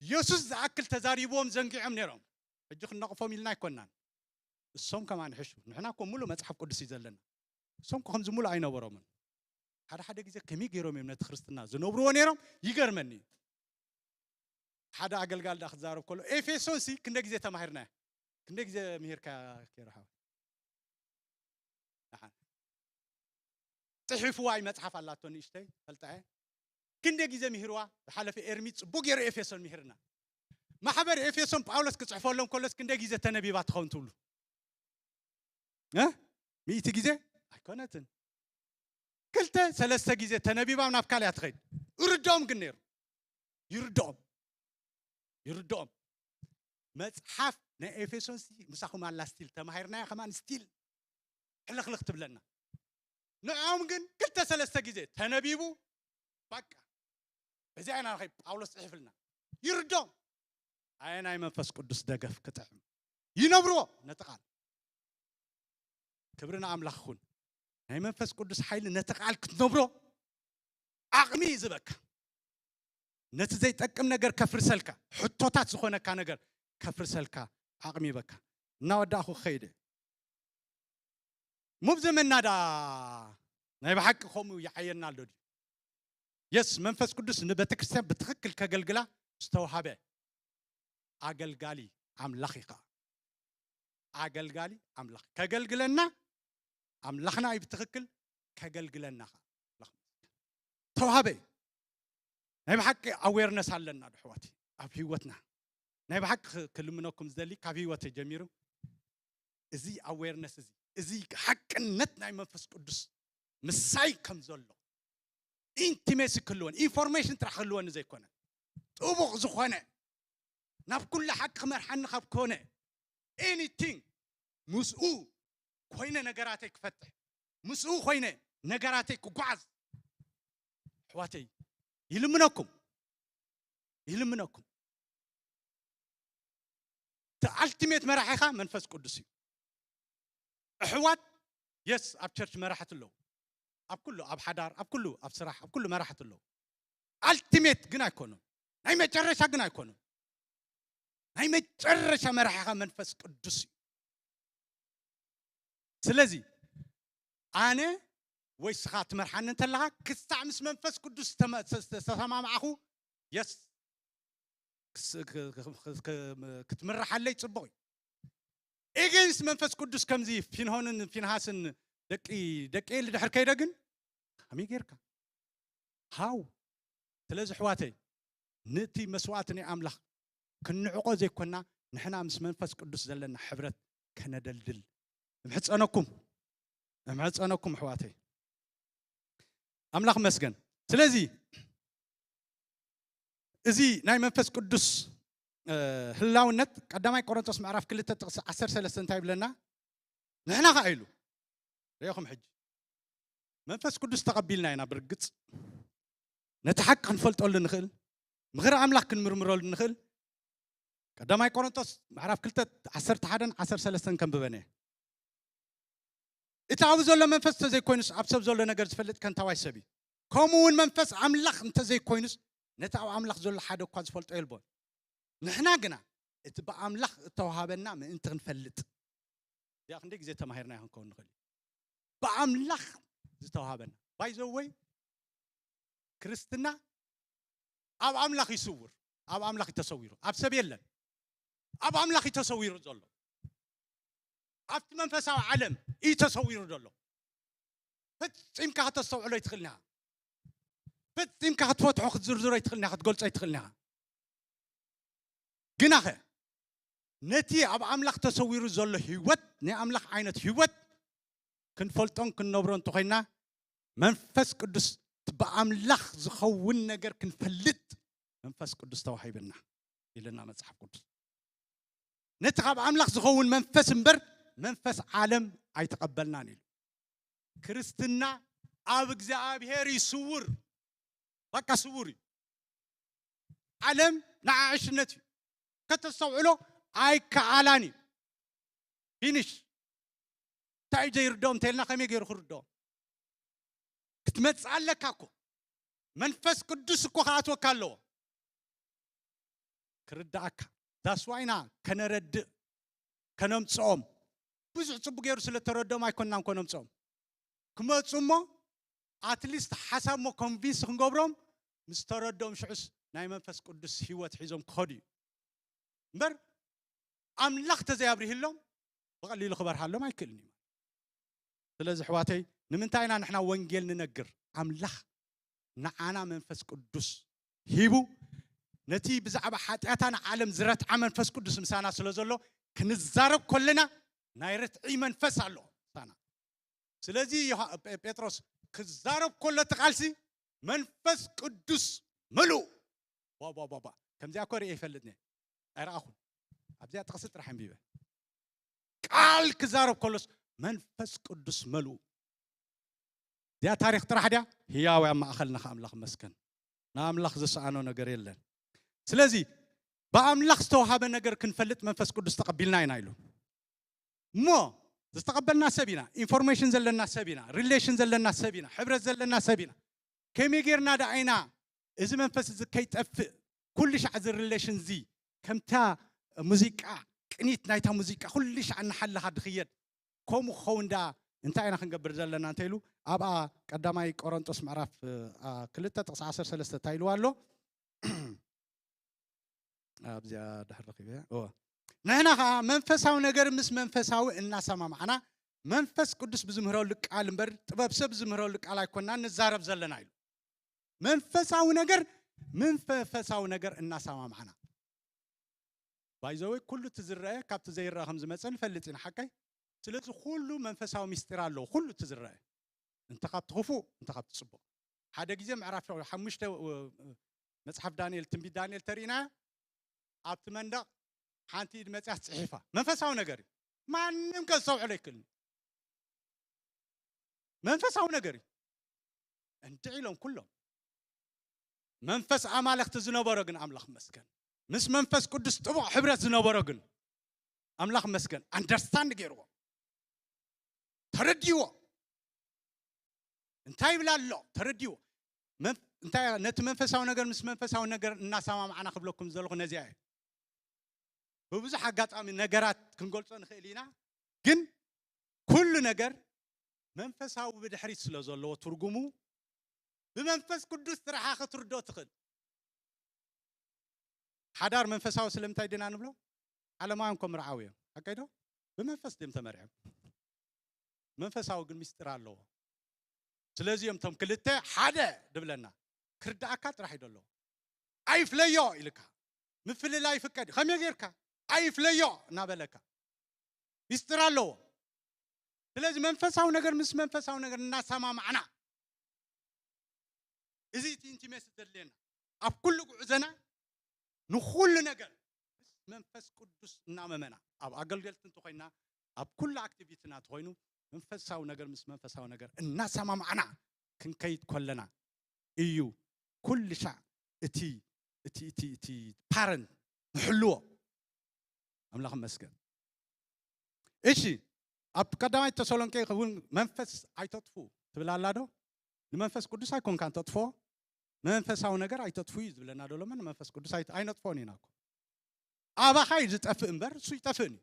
የሱስ ዝኣክል ተዛሪብዎም ዘንጊዖም ነይሮም ሕጂ ክንነቕፎም ኢልና ኣይኮናን እሶም ከማን ሕሹ ንሕና እኮ ሙሉእ መፅሓፍ ቅዱስ እዩ ዘለና እሶም እኮ ከምዚ ሙሉእ ኣይነበሮምን ሓደ ሓደ ግዜ ከመይ ገይሮም እዮም ነቲ ክርስትና ዝነብርዎ ነይሮም ይገርመኒ እዩ ሓደ ኣገልጋል ዳ ክዛረብ ከሎ ኤፌሶን ሲ ክንደ ግዜ ተማሂርና ክንደ ግዜ ምሂርካ ኬሮ ሓወይ ጽሒፍዋ እዩ መጽሓፍ ኣላቶ ንእሽተይ ፈልጣ እየ ክንደ ግዜ ምሂርዋ ዝሓለፈ ኤርሚ ጽቡቅ ገይሩ ኤፌሶን ምሂርና ማሕበር ኤፌሶን ጳውሎስ ክጽሕፈሎም ከሎስ ክንደ ግዜ ተነቢባ ትኸውን ትብሉ እ? ሚእቲ ግዜ ኣይኮነትን ክልተ ሰለስተ ግዜ ተነቢባ ናብ ካልያ ትኸይድ ይርድኦም ግን ነይሩ ይርድኦም ይርድኦም መጽሓፍ ናይ ኤፌሶን ሲ ምሳኹም ኣላ፣ ስቲል ተማሂርናያ ከማን ስቲል ሕልኽልኽ ትብለና። ንዕኦም ግን ክልተ ሰለስተ ግዜ ተነቢቡ፣ በቃ በዚኣ ኢና ኸ ጳውሎስ ጽሒፍልና። ይርዶም ኣየ ናይ መንፈስ ቅዱስ ደገፍ ክጥዕም ይነብርዎ ነቲ ቃል። ክብሪ ንኣምላኽ ይኹን። ናይ መንፈስ ቅዱስ ሓይሊ ነቲ ቃል ክትነብሮ ዓቕሚ እዩ ዝበካ። ነቲ ዘይጠቅም ነገር ከፍርሰልካ፣ ሕቶታት ዝኾነካ ነገር ከፍርሰልካ ዓቕሚ ይበካ። እናወዳእኹ ክኸይድ እየ። ሙብ ዘመንና ዳ ናይ ብሓቂ ከምኡ ይዓየና ኣሎ ድዩ? የስ፣ መንፈስ ቅዱስ ንቤተ ክርስቲያን ብትኽክል ከገልግላ ዝተውሃበ ኣገልጋሊ ኣምላኽ እዩ። ከዓ ኣገልጋሊ ኣምላኽ ከገልግለና፣ ኣምላኽና እዩ ብትኽክል ከገልግለና። ከዓ ኣምላኽ ተውሃበ እዩ። ናይ ብሓቂ ኣዌርነስ ኣለና ዶ ኣሕዋት? ኣብ ህይወትና ናይ ብሓቂ ክ- ክልምነኩም ዝደሊ ካብ ህይወት ጀሚሩ፣ እዚ ኣዌርነስ እዚ፣ እዚ ሓቅነት ናይ መንፈስ ቅዱስ ምሳይ ከም ዘሎ ኢንቲሜሲ ክህልወን፣ ኢንፎርሜሽን ጥራሕ ክህልወኒ ዘይኮነ፣ ጥቡቕ ዝኾነ፣ ናብ ኩሉ ሓቂ ክመርሓኒ ካብ ኮነ፣ ኤኒቲንግ ምስኡ ኮይነ ነገራተይ ክፈትሕ፣ ምስኡ ኮይነ ነገራተይ ክጓዓዝ፣ ኣሕዋተይ፣ ይልምነኩም፣ ይልምነኩም። እቲ ኣልቲሜት መራሒኻ መንፈስ ቅዱስ እዩ። ኣሕዋት፣ የስ፣ ኣብ ቸርች መራሕቲ ኣለዉ፣ ኣብ ኩሉ፣ ኣብ ሓዳር፣ ኣብ ኩሉ፣ ኣብ ስራሕ፣ ኣብ ኩሉ መራሕቲ ኣለዉ። ኣልቲሜት ግን ኣይኮኑን፣ ናይ መጨረሻ ግን ኣይኮኑን። ናይ መጨረሻ መራሒኻ መንፈስ ቅዱስ እዩ። ስለዚ ኣነ ወይ ስኻ ትመርሓኒ እንተለኻ፣ ክሳዕ ምስ መንፈስ ቅዱስ ዝተመ- ዝተሰማማዕኹ፣ የስ፣ ክስ- ክ- ክ- ክ- ክ- ክትምርሓለይ ጽቡቕ እዩ። ኤጌንስት መንፈስ ቅዱስ ከምዚ ፊንሆንን ፊንሃስን ደቂ ደቂ ኤሊ ድሕር ከይደ ግን ከመይ ጌርካ? ሃው። ስለዚ ኣሕዋተይ፣ ነቲ መስዋእቲ ናይ ኣምላኽ ክንዕቆ ዘይኮና፣ ንሕና ምስ መንፈስ ቅዱስ ዘለና ሕብረት ከነደልድል እምሕጸነኩም፣ እምሕጸነኩም ኣሕዋተይ። ኣምላኽ መስገን። ስለዚ እዚ ናይ መንፈስ ቅዱስ ህላውነት ቀዳማይ ቆሮንቶስ ምዕራፍ ክልተ ጥቕሲ ዓሰርተ ሰለስተ እንታይ ይብለና? ንሕና ኸዓ ኢሉ፣ ርእኹም ሕጂ መንፈስ ቅዱስ ተቐቢልና ኢና። ብርግጽ ነቲ ሓቂ ክንፈልጠሉ ንኽእል፣ ምኽሪ ኣምላኽ ክንምርምረሉ ንኽእል። ቀዳማይ ቆሮንቶስ ምዕራፍ ክልተ ዓሰርተ ሓደን ዓሰርተ ሰለስተን ከንብበን እየ። እቲ ኣብ ዘሎ መንፈስ እንተዘይኮይኑስ፣ ኣብ ሰብ ዘሎ ነገር ዝፈልጥ ከንታዋይ ሰብ እዩ። ከምኡ እውን መንፈስ ኣምላኽ እንተዘይኮይኑስ፣ ነቲ ኣብ ኣምላኽ ዘሎ ሓደ እኳ ዝፈልጦ የልቦን። ንሕና ግና እቲ ብኣምላኽ እተዋሃበና ምእንቲ ክንፈልጥ፣ እዚኣ ክንደይ ግዜ ተማሂርና ይኽንከውን ንኽእል እዩ። ብኣምላኽ ዝተዋሃበና ባይዘወይ፣ ክርስትና ኣብ ኣምላኽ ይስውር፣ ኣብ ኣምላኽ እዩ ተሰዊሩ፣ ኣብ ሰብ የለን። ኣብ ኣምላኽ እዩ ተሰዊሩ ዘሎ። ኣብቲ መንፈሳዊ ዓለም እዩ ተሰዊሩ ዘሎ። ፈጺምካ ከተስተውዕሎ ኣይትኽእልን ኢኻ። ፈጺምካ ክትፈትሖ፣ ክትዝርዝሮ ኣይትኽእልን ኢኻ፣ ክትገልጾ ኣይትኽእልን ኢኻ። ግናኸ ነቲ ኣብ ኣምላኽ ተሰዊሩ ዘሎ ህይወት፣ ናይ ኣምላኽ ዓይነት ህይወት ክንፈልጦን ክንነብሮ እንተኾይና፣ መንፈስ ቅዱስ፣ እቲ ብኣምላኽ ዝኸውን ነገር ክንፈልጥ መንፈስ ቅዱስ ተዋሂብና ኢልና መጽሓፍ ቅዱስ። ነቲ ካብ ኣምላኽ ዝኸውን መንፈስ እምበር መንፈስ ዓለም ኣይተቐበልናን ኢሉ። ክርስትና ኣብ እግዚኣብሔር እዩ ስውር፣ በቃ ስውር እዩ። ዓለም ንዓዕሽነት እዩ። ከተስተውዕሎ ኣይከኣላን እዩ። ፊኒሽ። እንታይ እዩ ዘይርድኦም እንተልና ከመይ ገይሩ ክርድኦም? ክትመጽእ ኣለካ እኮ። መንፈስ ቅዱስ እኮ ክኣትወካ ኣለዎ። ክርድኣካ። ዳስዋይና ከነረድእ፣ ከነምጽኦም። ብዙሕ ጽቡቅ ገይሩ ስለ ተረድኦም ኣይኮንናን ኮነምጽኦም። ክመጹ እሞ፣ ኣትሊስት ሓሳብ እሞ ኮንቪንስ ክንገብሮም፣ ምስ ተረድኦም ሽዑስ ናይ መንፈስ ቅዱስ ህይወት ሒዞም ክኸዱ እዩ። እምበር፣ ኣምላኽ ተዘይኣብሪህሎም፣ ብቐሊሉ ክበርሃሎም ኣይክእልን እዩ። ስለዚ ኣሕዋተይ፣ ንምንታይ ኢና ንሕና ወንጌል ንነግር? ኣምላኽ ንዓና መንፈስ ቅዱስ ሂቡ፣ ነቲ ብዛዕባ ሓጢኣታ ንዓለም ዝረትዓ መንፈስ ቅዱስ ምሳና ስለ ዘሎ፣ ክንዛረብ ከለና ናይ ርትዒ መንፈስ ኣሎ ምሳና። ስለዚ ዮሃ- ጴ- ጴጥሮስ ክዛረብ ከሎ እቲ ቃልሲ መንፈስ ቅዱስ ምሉእ። ዋ፣ ዋ፣ ዋ፣ ዋ። ከምዚኣ እኮ ርእየ ይፈልጥኒ። ኣይረኣኹን። ኣብዚኣ ጥቕሲ ጥራሕ ኣንቢበ። ቃል ክዛረብ ከሎስ መንፈስ ቅዱስ መልኡ። እዚኣ ታሪኽ ጥራሕ ድያ? ህያው ኣብ ማእኸልና ከ ኣምላኽ መስከን። ንኣምላኽ ዝሰኣኖ ነገር የለን። ስለዚ ብኣምላኽ ዝተዋሃበ ነገር ክንፈልጥ መንፈስ ቅዱስ ተቐቢልና ኢና ኢሉ። እሞ ዝተቐበልና ሰብ ኢና፣ ኢንፎርሜሽን ዘለና ሰብ ኢና፣ ሪሌሽን ዘለና ሰብ ኢና፣ ሕብረት ዘለና ሰብ ኢና። ከመይ ጌርና ደኣ ኢና እዚ መንፈስ እዚ ከይጠፍእ ኩሉ ሻዕ እዚ ሪሌሽን እዚ ከምታ ሙዚቃ ቅኒት ናይታ ሙዚቃ ኩሉ ሻዕ እናሓለኻ ድኽየድ ከምኡ ክኸውን ደኣ እንታይ ኢና ክንገብር ዘለና እንተ ኢሉ ኣብኣ ቀዳማይ ቆሮንጦስ ምዕራፍ አ፣ ክልተ ጥቕሲ ዓሰርተ ሰለስተ እንታይ ኢልዋ ኣሎ ኣብዚኣ ድሕር ረኺበ እያ እወ ንሕና ከዓ መንፈሳዊ ነገር ምስ መንፈሳዊ እናሰማማዕና መንፈስ ቅዱስ ብዝምህረሉ ቃል እምበር ጥበብ ሰብ ዝምህረሉ ቃል ኣይኮንና ንዛረብ ዘለና ኢሉ መንፈሳዊ ነገር መንፈሳዊ ነገር እናሰማማዕና ባይዘወይ ኩሉ እቲ ዝረአ ካብቲ ዘይረአ ከም ዝመፀ ንፈልጥ ኢና ሓቀይ ስለዚ ኩሉ መንፈሳዊ ሚስጢር ኣለዎ ኩሉ እቲ ዝረአ እንተ ካብቲ ክፉእ እንተ ካብቲ ፅቡቕ ሓደ ግዜ ምዕራፍ ሓሙሽተ መፅሓፍ ዳንኤል ትንቢት ዳንኤል ተሪእና ኣብቲ መንደቕ ሓንቲ ኢድ መፅያ ፅሒፋ መንፈሳዊ ነገር እዩ ማንም ከዝተውዕሎ ይክእልኒ መንፈሳዊ ነገር እዩ እንድዒ ኢሎም ኩሎም መንፈስ ኣማለኽቲ ዝነበሮ ግን ኣምላኽ መስገን ምስ መንፈስ ቅዱስ ጥቡቕ ሕብረት ዝነበሮ ግን ኣምላኽ መስገን ኣንደርስታንድ ገይርዎ ተረድዎ እንታይ ይብል ኣሎ ተረድዎ ነቲ መንፈሳዊ ነገር ምስ መንፈሳዊ ነገር እናሰማማዕና ክብለኩም ዘለኹ ነዚኣ እዩ ብብዙሕ ኣጋጣሚ ነገራት ክንገልጾ ንኽእል ኢና ግን ኩሉ ነገር መንፈሳዊ ብድሕሪት ስለ ዘለዎ ትርጉሙ ብመንፈስ ቅዱስ ጥራሓ ክትርዶ ትኽእል ሓዳር መንፈሳዊ ስለምንታይ ድና ንብሎ ዓለማውያን ኮ ምርዓው እዮም ሓቀይ ዶ ብመንፈስ ድም ተመርዕም መንፈሳዊ ግን ሚስጢር ኣለዎ ስለዚ እዮም ቶም ክልተ ሓደ ድብለና ክርዳኣካ ጥራሕ ይደሎ ኣይፍለዮ ኢልካ ምፍልላይ ይፍቀድ ከመይ ጌርካ ኣይፍለዮ እናበለካ ሚስጢር ኣለዎ ስለዚ መንፈሳዊ ነገር ምስ መንፈሳዊ ነገር እናሰማማዕና እዚ እቲ ኢንቲሜሲ ዘድልየና ኣብ ኩሉ ጉዕዘና ንኩሉ ነገር ምስ መንፈስ ቅዱስ እናመመና ኣብ ኣገልገልቲ እንተኮይና ኣብ ኩሉ ኣክቲቪቲና እንተኮይኑ መንፈሳዊ ነገር ምስ መንፈሳዊ ነገር እናሰማማዕና ክንከይድ ከለና እዩ ኩሉ ሻዕ እቲ እቲ እቲ እቲ ፓረንት ንሕልዎ ኣምላኽ መስገን እሺ ኣብ ቀዳማይ ተሰሎንቄ እውን መንፈስ ኣይተጥፉ ትብል ኣላ ዶ ንመንፈስ ቅዱስ ኣይኮንካን ተጥፎ መንፈሳዊ ነገር ኣይተጥፉ እዩ ዝብለና ዶ ሎመን መንፈስ ቅዱስ ኣይነጥፎን ኢና እኮ ኣባኻ እዩ ዝጠፍእ እምበር እሱ ይጠፍእን እዩ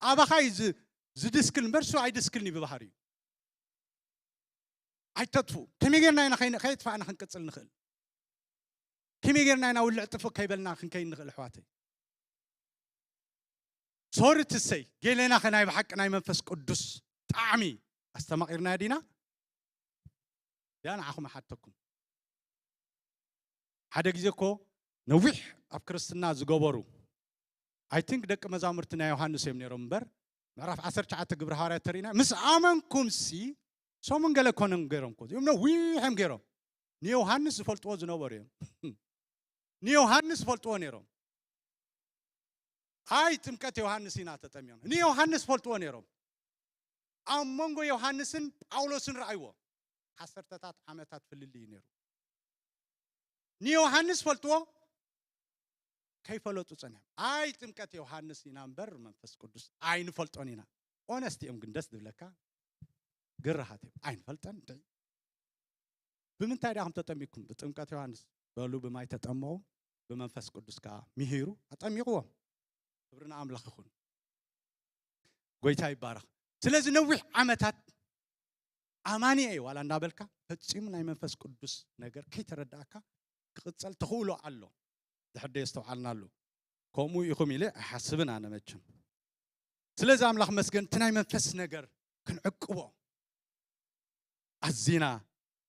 ኣባኻ እዩ ዝድስክል እምበር እሱ ኣይድስክልን እዩ ብባህር እዩ ኣይተጥፉ ከመይ ጌርና ኢና ከየጥፋእና ክንቅፅል ንኽእል ከመይ ጌርና ኢና ውልዕ ጥፍእ ከይበልና ክንከይድ ንኽእል ኣሕዋተይ ሶሪ ትሰይ ጌሌና ኸ ናይ ብሓቂ ናይ መንፈስ ቅዱስ ጣዕሚ ኣስተማቒርና ዲና ያ ንዓኹም ሓተኩም ሓደ ግዜ እኮ ነዊሕ ኣብ ክርስትና ዝገበሩ ኣይ ቲንክ ደቂ መዛሙርቲ ናይ ዮሃንስ እዮም ነይሮም እምበር ምዕራፍ ዓሰርተ ትሽዓተ ግብሪ ሃዋርያ ተሪና ምስ ኣመንኩም ሲ ሰሙን ገለ ኮነም ገይሮም እኮ እዚኦም ነዊሕ እዮም ገይሮም ንዮሃንስ ዝፈልጥዎ ዝነበሩ እዮም ንዮሃንስ ዝፈልጥዎ ነይሮም ኣይ ጥምቀት ዮሃንስ ኢና ተጠሚዮም ንዮሃንስ ዝፈልጥዎ ነይሮም ኣብ መንጎ ዮሃንስን ጳውሎስን ረኣይዎ ዓሰርተታት ዓመታት ፍልልይ ነይሩ ንዮሃንስ ፈልጥዎ ከይፈለጡ ጸኒሖም ኣይ ጥምቀት ዮሃንስ ኢና እምበር መንፈስ ቅዱስ ኣይንፈልጦን ኢና ኦነስቲ እዮም ግን ደስ ዝብለካ ግርሃት እዮም ኣይንፈልጠን እንታይ ብምንታይ ዳኹም ተጠሚኩም ብጥምቀት ዮሃንስ በሉ ብማይ ተጠመቑ ብመንፈስ ቅዱስ ከዓ ምሂሩ ኣጠሚቕዎም ክብሪ ንኣምላኽ ይኹን ጎይታ ይባረኽ ስለዚ ነዊሕ ዓመታት ኣማኒ እየ ዋላ እንዳበልካ ፈጺሙ ናይ መንፈስ ቅዱስ ነገር ከይተረዳእካ ክቕጸል ተኽእሎ ኣሎ ድሕር ደየስተውዓልና ኣሎ ከምኡ ኢኹም ኢለ ኣይሓስብን ኣነ መችም ስለዚ ኣምላኽ መስገን እቲ ናይ መንፈስ ነገር ክንዕቅቦ ኣዚና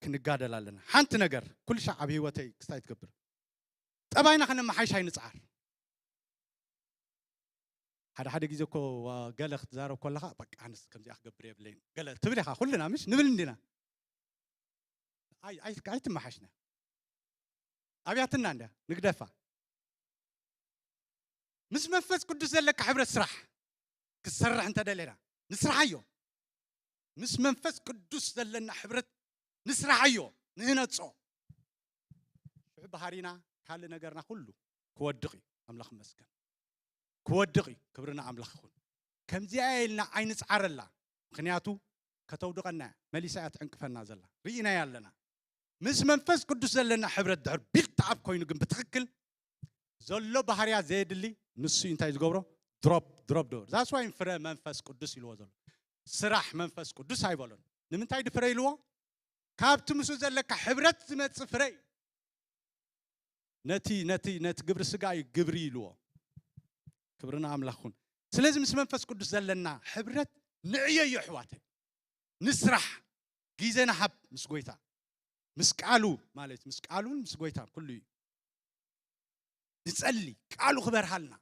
ክንጋደል ኣለና ሓንቲ ነገር ኩልሻ ኣብ ህይወተይ ክስታይ ትገብር ጠባይና ከነመሓይሽ ኣይንፅዓር ሓደ ሓደ ግዜ እኮ ገለ ክትዛረብ ከለኻ በቃ ኣንስ ከምዚኣ ክገብር የብለይን ገለ ትብል ኢኻ ኩልና ምሽ ንብል እንዲና ኣይትመሓሽና ኣብያትና እንድያ ንግደፋ ምስ መንፈስ ቅዱስ ዘለካ ሕብረት ስራሕ ክትሰርሕ እንተደለና ንስርሓዮ። ምስ መንፈስ ቅዱስ ዘለና ሕብረት ንስርሓዮ፣ ንህነጾ። ሽዑ ባህሪና፣ ካልእ ነገርና ኩሉ ክወድቕ እዩ። ኣምላኽ ይመስገን። ክወድቕ እዩ። ክብሪ ንኣምላኽ ይኹን። ከምዚኣ ኢልና ኣይንጽዓረላ። ምኽንያቱ ከተውድቐና እያ፣ መሊሳ እያ ትዕንቅፈና ዘላ። ርኢናያ ኣለና። ምስ መንፈስ ቅዱስ ዘለና ሕብረት ድሕር ቢልት ኣፕ ኮይኑ ግን ብትኽክል ዘሎ ባህርያት ዘየድሊ ንሱ እዩ እንታይ ዝገብሮ? ድሮፕ ድሮፕ ዶ ዛስ ዋይ ፍረ መንፈስ ቅዱስ ኢልዎ ዘሎ። ስራሕ መንፈስ ቅዱስ ኣይበሎን። ንምንታይ ድፍረ ኢልዎ? ካብቲ ምስኡ ዘለካ ሕብረት ዝመጽእ ፍረ እዩ። ነቲ ነቲ ነቲ ግብሪ ስጋ እዩ ግብሪ ኢልዎ። ክብርና ኣምላኽ ይኹን። ስለዚ ምስ መንፈስ ቅዱስ ዘለና ሕብረት ንዕየዮ ኣሕዋተይ። ንስራሕ፣ ግዜ ንሃብ ምስ ጎይታ፣ ምስ ቃሉ ማለት ምስ ቃሉን ምስ ጎይታ ኩሉ እዩ። ንጸሊ፣ ቃሉ ክበርሃልና።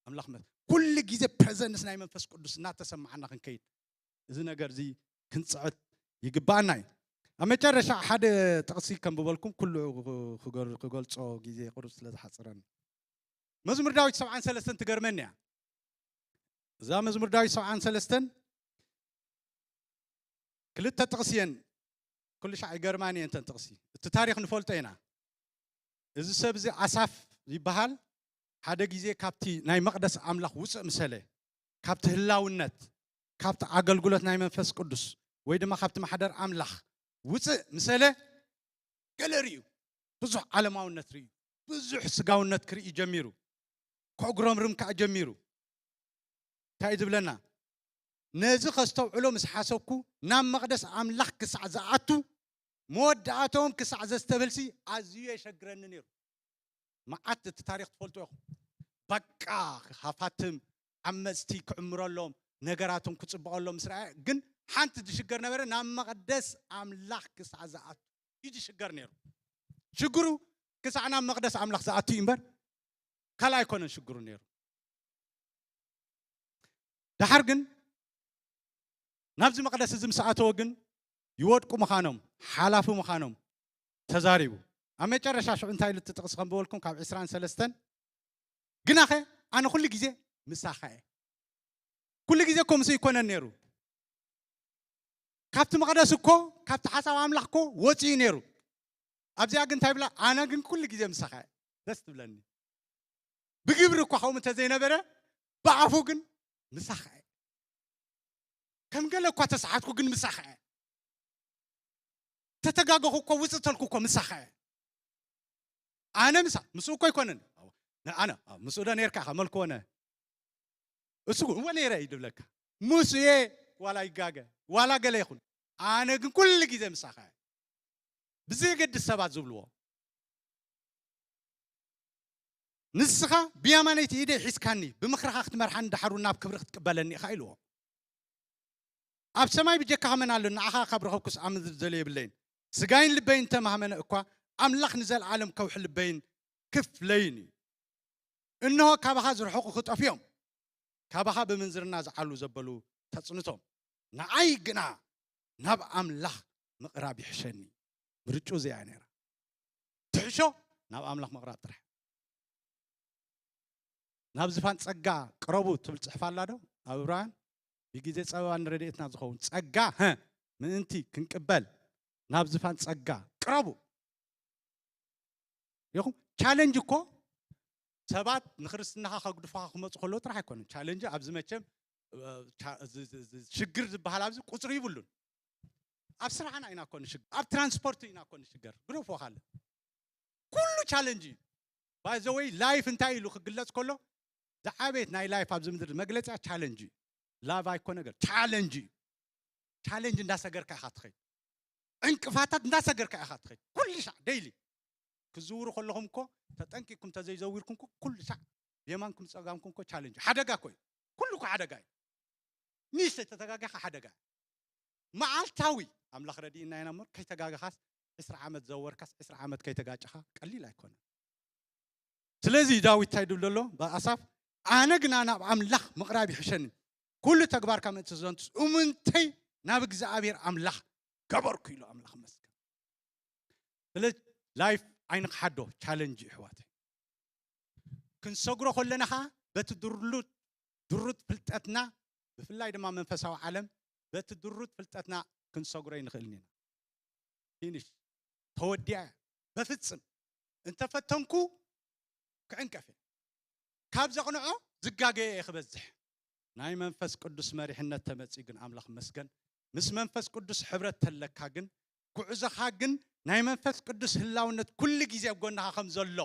ኣምላኽ መ ኩሉ ግዜ ፕሬዘንስ ናይ መንፈስ ቅዱስ እናተሰማዓና ክንከይድ፣ እዚ ነገር እዚ ክንጽዕት ይግባኣና እዩ። ኣብ መጨረሻ ሓደ ጥቕሲ ከንብበልኩም፣ ኩሉ ክገር- ክገልጾ ግዜ ቁሩብ ስለ ዝሓጽረኒ። መዝሙር ዳዊት ሰብዓን ሰለስተን ትገርመኒ እያ። እዛ መዝሙር ዳዊት ሰብዓን ሰለስተን ክልተ ጥቕሲ እየን። ኩሉ ሻዕ ይገርማኒ እየን እተን ጥቕሲ። እቲ ታሪኽ ንፈልጦ ኢና። እዚ ሰብ እዚ ኣሳፍ ይበሃል። ሓደ ግዜ ካብቲ ናይ መቕደስ ኣምላኽ ውፅእ ምሰለ፣ ካብቲ ህላውነት፣ ካብቲ ኣገልግሎት ናይ መንፈስ ቅዱስ ወይ ድማ ካብቲ ማሕደር ኣምላኽ ውፅእ ምሰለ፣ ገለ ርእዩ። ብዙሕ ዓለማውነት ርእዩ። ብዙሕ ስጋውነት ክርኢ ጀሚሩ። ከጉረምርም ከዓ ጀሚሩ። እንታይ እዩ ዝብለና? ነዚ ከስተውዕሎ ምስ ሓሰብኩ፣ ናብ መቕደስ ኣምላኽ ክሳዕ ዝኣቱ፣ መወዳእቶም ክሳዕ ዘስተብህልሲ ኣዝዩ የሸግረኒ ነይሩ። መዓት እቲ ታሪኽ ትፈልጡ ኢኹም። በቃ ሃፋትም ዓመፅቲ ክዕምረሎም፣ ነገራቶም ክፅበቐሎም ምስ ረኣየ፣ ግን ሓንቲ ዝሽገር ነበረ፣ ናብ መቕደስ ኣምላኽ ክሳዕ ዝኣቱ እዩ ዝሽገር ነይሩ። ሽግሩ ክሳዕ ናብ መቕደስ ኣምላኽ ዝኣቱ እዩ እምበር፣ ካልእ ኣይኮነን ሽግሩ ነይሩ። ደሓር ግን ናብዚ መቕደስ እዚ ምስ ኣተወ ግን ይወድቁ ምዃኖም፣ ሓላፊ ምዃኖም ተዛሪቡ። ኣብ መጨረሻ ሽዑ እንታይ ኢሉ እቲ ጥቕሲ ከንብበልኩም ካብ ዕስራን ሰለስተን፣ ግናኸ ኣነ ኩሉ ግዜ ምሳኻ እየ። ኩሉ ግዜ እኮ ምስ ይኮነን ነይሩ። ካብቲ መቕደስ እኮ፣ ካብቲ ሓሳብ ኣምላኽ እኮ ወፂኡ ነይሩ። ኣብዚኣ ግን እንታይ ብላ? ኣነ ግን ኩሉ ግዜ ምሳኻ እየ። ደስ ትብለኒ። ብግብሪ እኳ ከምኡ እንተዘይነበረ፣ ብኣፉ ግን ምሳኻ እየ። ከም ገለ እኳ ተሰሓትኩ ግን ምሳኻ እየ። ተተጋገኹ እኮ፣ ውፅእ ተልኩ እኮ ምሳኻ እየ። ኣነ ምሳ-፣ ምስኡ እኮ ኣይኮነን። ኣነ፣ ምስኡ ዶ ነርካ ኢኻ? መልክዎ ነ-፣ እሱ እወ ነይረ እዩ ድብለካ። ምስኡ እየ፣ ዋላ ይጋገ፣ ዋላ ገለ ይኹን። ኣነ ግን ኩሉ ግዜ ምሳኻ እየ። ብዘየገድስ ሰባት ዝብልዎ። ንስኻ ብየማነይቲ ኢደይ ሒዝካኒ፣ ብምኽርኻ ክትመርሓኒ፣ ደሓሩ ናብ ክብሪ ክትቅበለኒ ኢኻ ኢልዎ። ኣብ ሰማይ ብጀካኻ መን ኣሎ? ንዓኻ ካብ ረኸብኩስ ኣብ ምድሪ ዘለ የብለይን። ስጋይን ልበይን እንተማህመነ እኳ፣ ኣምላኽ ንዘለዓለም ከውሒ ልበይን ክፍለይን እዩ። እንሆ ካባኻ ዝርሕቑ ክጠፍዮም፣ ካባኻ ብምንዝርና ዝዓሉ ዘበሉ ተጽንቶም። ንዓይ ግና ናብ ኣምላኽ ምቕራብ ይሕሸኒ። ምርጭኡ እዚኣ ነይራ። ትሕሾ ናብ ኣምላኽ ምቕራብ ጥራሕ። ናብ ዝፋን ጸጋ ቅረቡ ትብል ጽሕፍ ኣላ ዶ? ኣብ ዕብራውያን ብግዜ ጸበባ ንረድኤትና ዝኸውን ጸጋ፣ ሀ፣ ምእንቲ ክንቅበል ናብ ዝፋን ጸጋ ቅረቡ። ይኹም ቻለንጅ እኮ ሰባት ንክርስትናኻ ከግድፉኻ ክመፁ ከለዉ ጥራሕ ኣይኮነን። ቻለንጅ ኣብዚ መቸም፣ እ፣ ቻ-፣ እዚ፣ እዚ፣ እዚ ሽግር ዝበሃል ኣብዚ ቁፅሪ ይብሉን። ኣብ ስራሕና ኢና እኮ ንሽገር፣ ኣብ ትራንስፖርት ኢና እኮ ንሽገር። ግደፎ ካልእ ኩሉ ቻለንጅ እዩ። ባይ ዘ ወይ ላይፍ እንታይ ኢሉ ክግለጽ ከሎ፣ ዝዓበየት ናይ ላይፍ ኣብዚ ምድሪ መግለጺያ ቻለንጅ እዩ። ላቭ ኣይኮነ ገር ቻለንጅ እዩ። ቻለንጅ እንዳሰገርካ ኢኻ ትኸይድ። ዕንቅፋታት እንዳሰገርካ ኢኻ ትኸይድ። ኩሉ ሻዕ ደይሊ ክዝውሩ ከለኹም እኮ ተጠንቂቅኩም ተዘይዘዊርኩም እኮ ኩሉ ሻዕ ብየማንኩም ጸጋምኩም እኮ ቻለንጅ ሓደጋ እኮ እዩ። ኩሉ እኮ ሓደጋ እዩ። ንእሽተይ ተተጋጊኻ ሓደጋ እዩ። መዓልታዊ ኣምላኽ ረድእና ኢና እሞ ከይተጋገኻስ ዕስራ ዓመት ዘወርካስ ዕስራ ዓመት ከይተጋጨኻ ቀሊል ኣይኮነን። ስለዚ ዳዊት እንታይ ድብል ዘሎ ብኣሳፍ ኣነ ግና ናብ ኣምላኽ ምቕራብ ይሕሸኒ፣ ኩሉ ተግባርካ ምእንቲ ዘንቱስ እሙንተይ ናብ እግዚኣብሔር ኣምላኽ ገበርኩ ኢሉ ኣምላኽ መስገን። ስለዚ ላይፍ ዓይንኻ ሓዶ ቻለንጅ እዩ ኣሕዋተይ። ክንሰግሮ ከለና ኸዓ በቲ ድሩት ድሩት ፍልጠትና፣ ብፍላይ ድማ መንፈሳዊ ዓለም፣ በቲ ድሩት ፍልጠትና ክንሰግሮ ይንኽእልን ኢና። ፊኒሽ። ተወዲኣ። በፍጽም እንተፈተንኩ ክዕንቀፍ እየ። ካብ ዘቕንዖ ዝጋገየ እየ ክበዝሕ። ናይ መንፈስ ቅዱስ መሪሕነት ተመጺኡ ግን ኣምላኽ መስገን። ምስ መንፈስ ቅዱስ ሕብረት ተለካ ግን፣ ጉዕዞኻ ግን ናይ መንፈስ ቅዱስ ህላውነት ኩሉ ግዜ ኣብ ጎንኻ ከም ዘሎ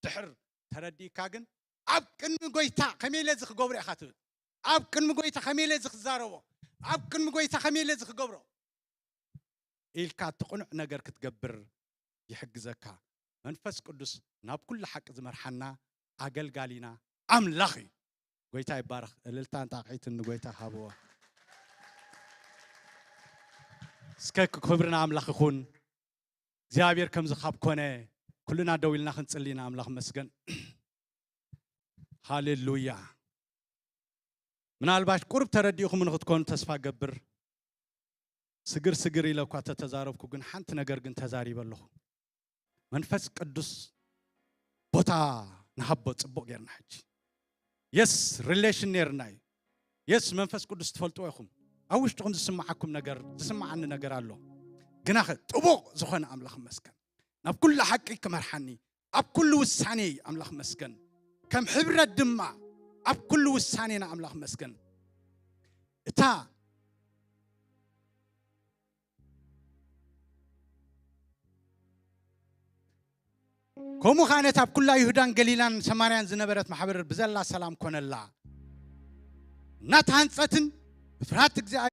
ድሕር ተረዲእካ ግን፣ ኣብ ቅድሚ ጎይታ ከመይ ኢለ እዚ ክገብሮ ኢኻ ትብል። ኣብ ቅድሚ ጎይታ ከመይ ኢለ እዚ ክዛረቦ፣ ኣብ ቅድሚ ጎይታ ከመይ ኢለ እዚ ክገብሮ ኢልካ እቲ ቅኑዕ ነገር ክትገብር ይሕግዘካ። መንፈስ ቅዱስ ናብ ኩሉ ሓቂ ዝመርሓና ኣገልጋሊና ኣምላኽ እዩ። ጎይታ ይባረኽ። እልልታን ጣቕዒትን ንጎይታ ሃብዎ። እስከ ክብሪ ንኣምላኽ ይኹን። እግዚኣብሔር ከምዚ ካብ ኮነ፣ ኩልና ደው ኢልና ክንጽሊ ኢና። ኣምላኽ መስገን። ሃሌሉያ። ምናልባት ቁሩብ ተረዲእኹም ንክትኮኑ ተስፋ ገብር። ስግር ስግር ኢለ እኳ ተተዛረብኩ፣ ግን ሓንቲ ነገር ግን ተዛሪበ ኣለኹ። መንፈስ ቅዱስ ቦታ ንሃቦ ጽቡቕ ጌርና። ሕጂ የስ፣ ሪሌሽን ኔርና እዩ። የስ፣ መንፈስ ቅዱስ ትፈልጥዎ ኢኹም። ኣብ ውሽጥኹም ዝስምዓኩም ነገር፣ ዝስምዓኒ ነገር ኣሎ። ግናኸ ጥቡቕ ዝኾነ ኣምላኽ መስገን፣ ናብ ኩሉ ሓቂ ክመርሓኒ፣ ኣብ ኩሉ ውሳኔ ኣምላኽ መስገን፣ ከም ሕብረት ድማ ኣብ ኩሉ ውሳኔና ኣምላኽ መስገን። እታ ከምኡ ኸዓ ነታ ኣብ ኩላ ይሁዳን ገሊላን ሰማርያን ዝነበረት ማሕበር ብዘላ ሰላም ኮነላ። እናተሃንጸትን ብፍርሃት እግዚኣብሔር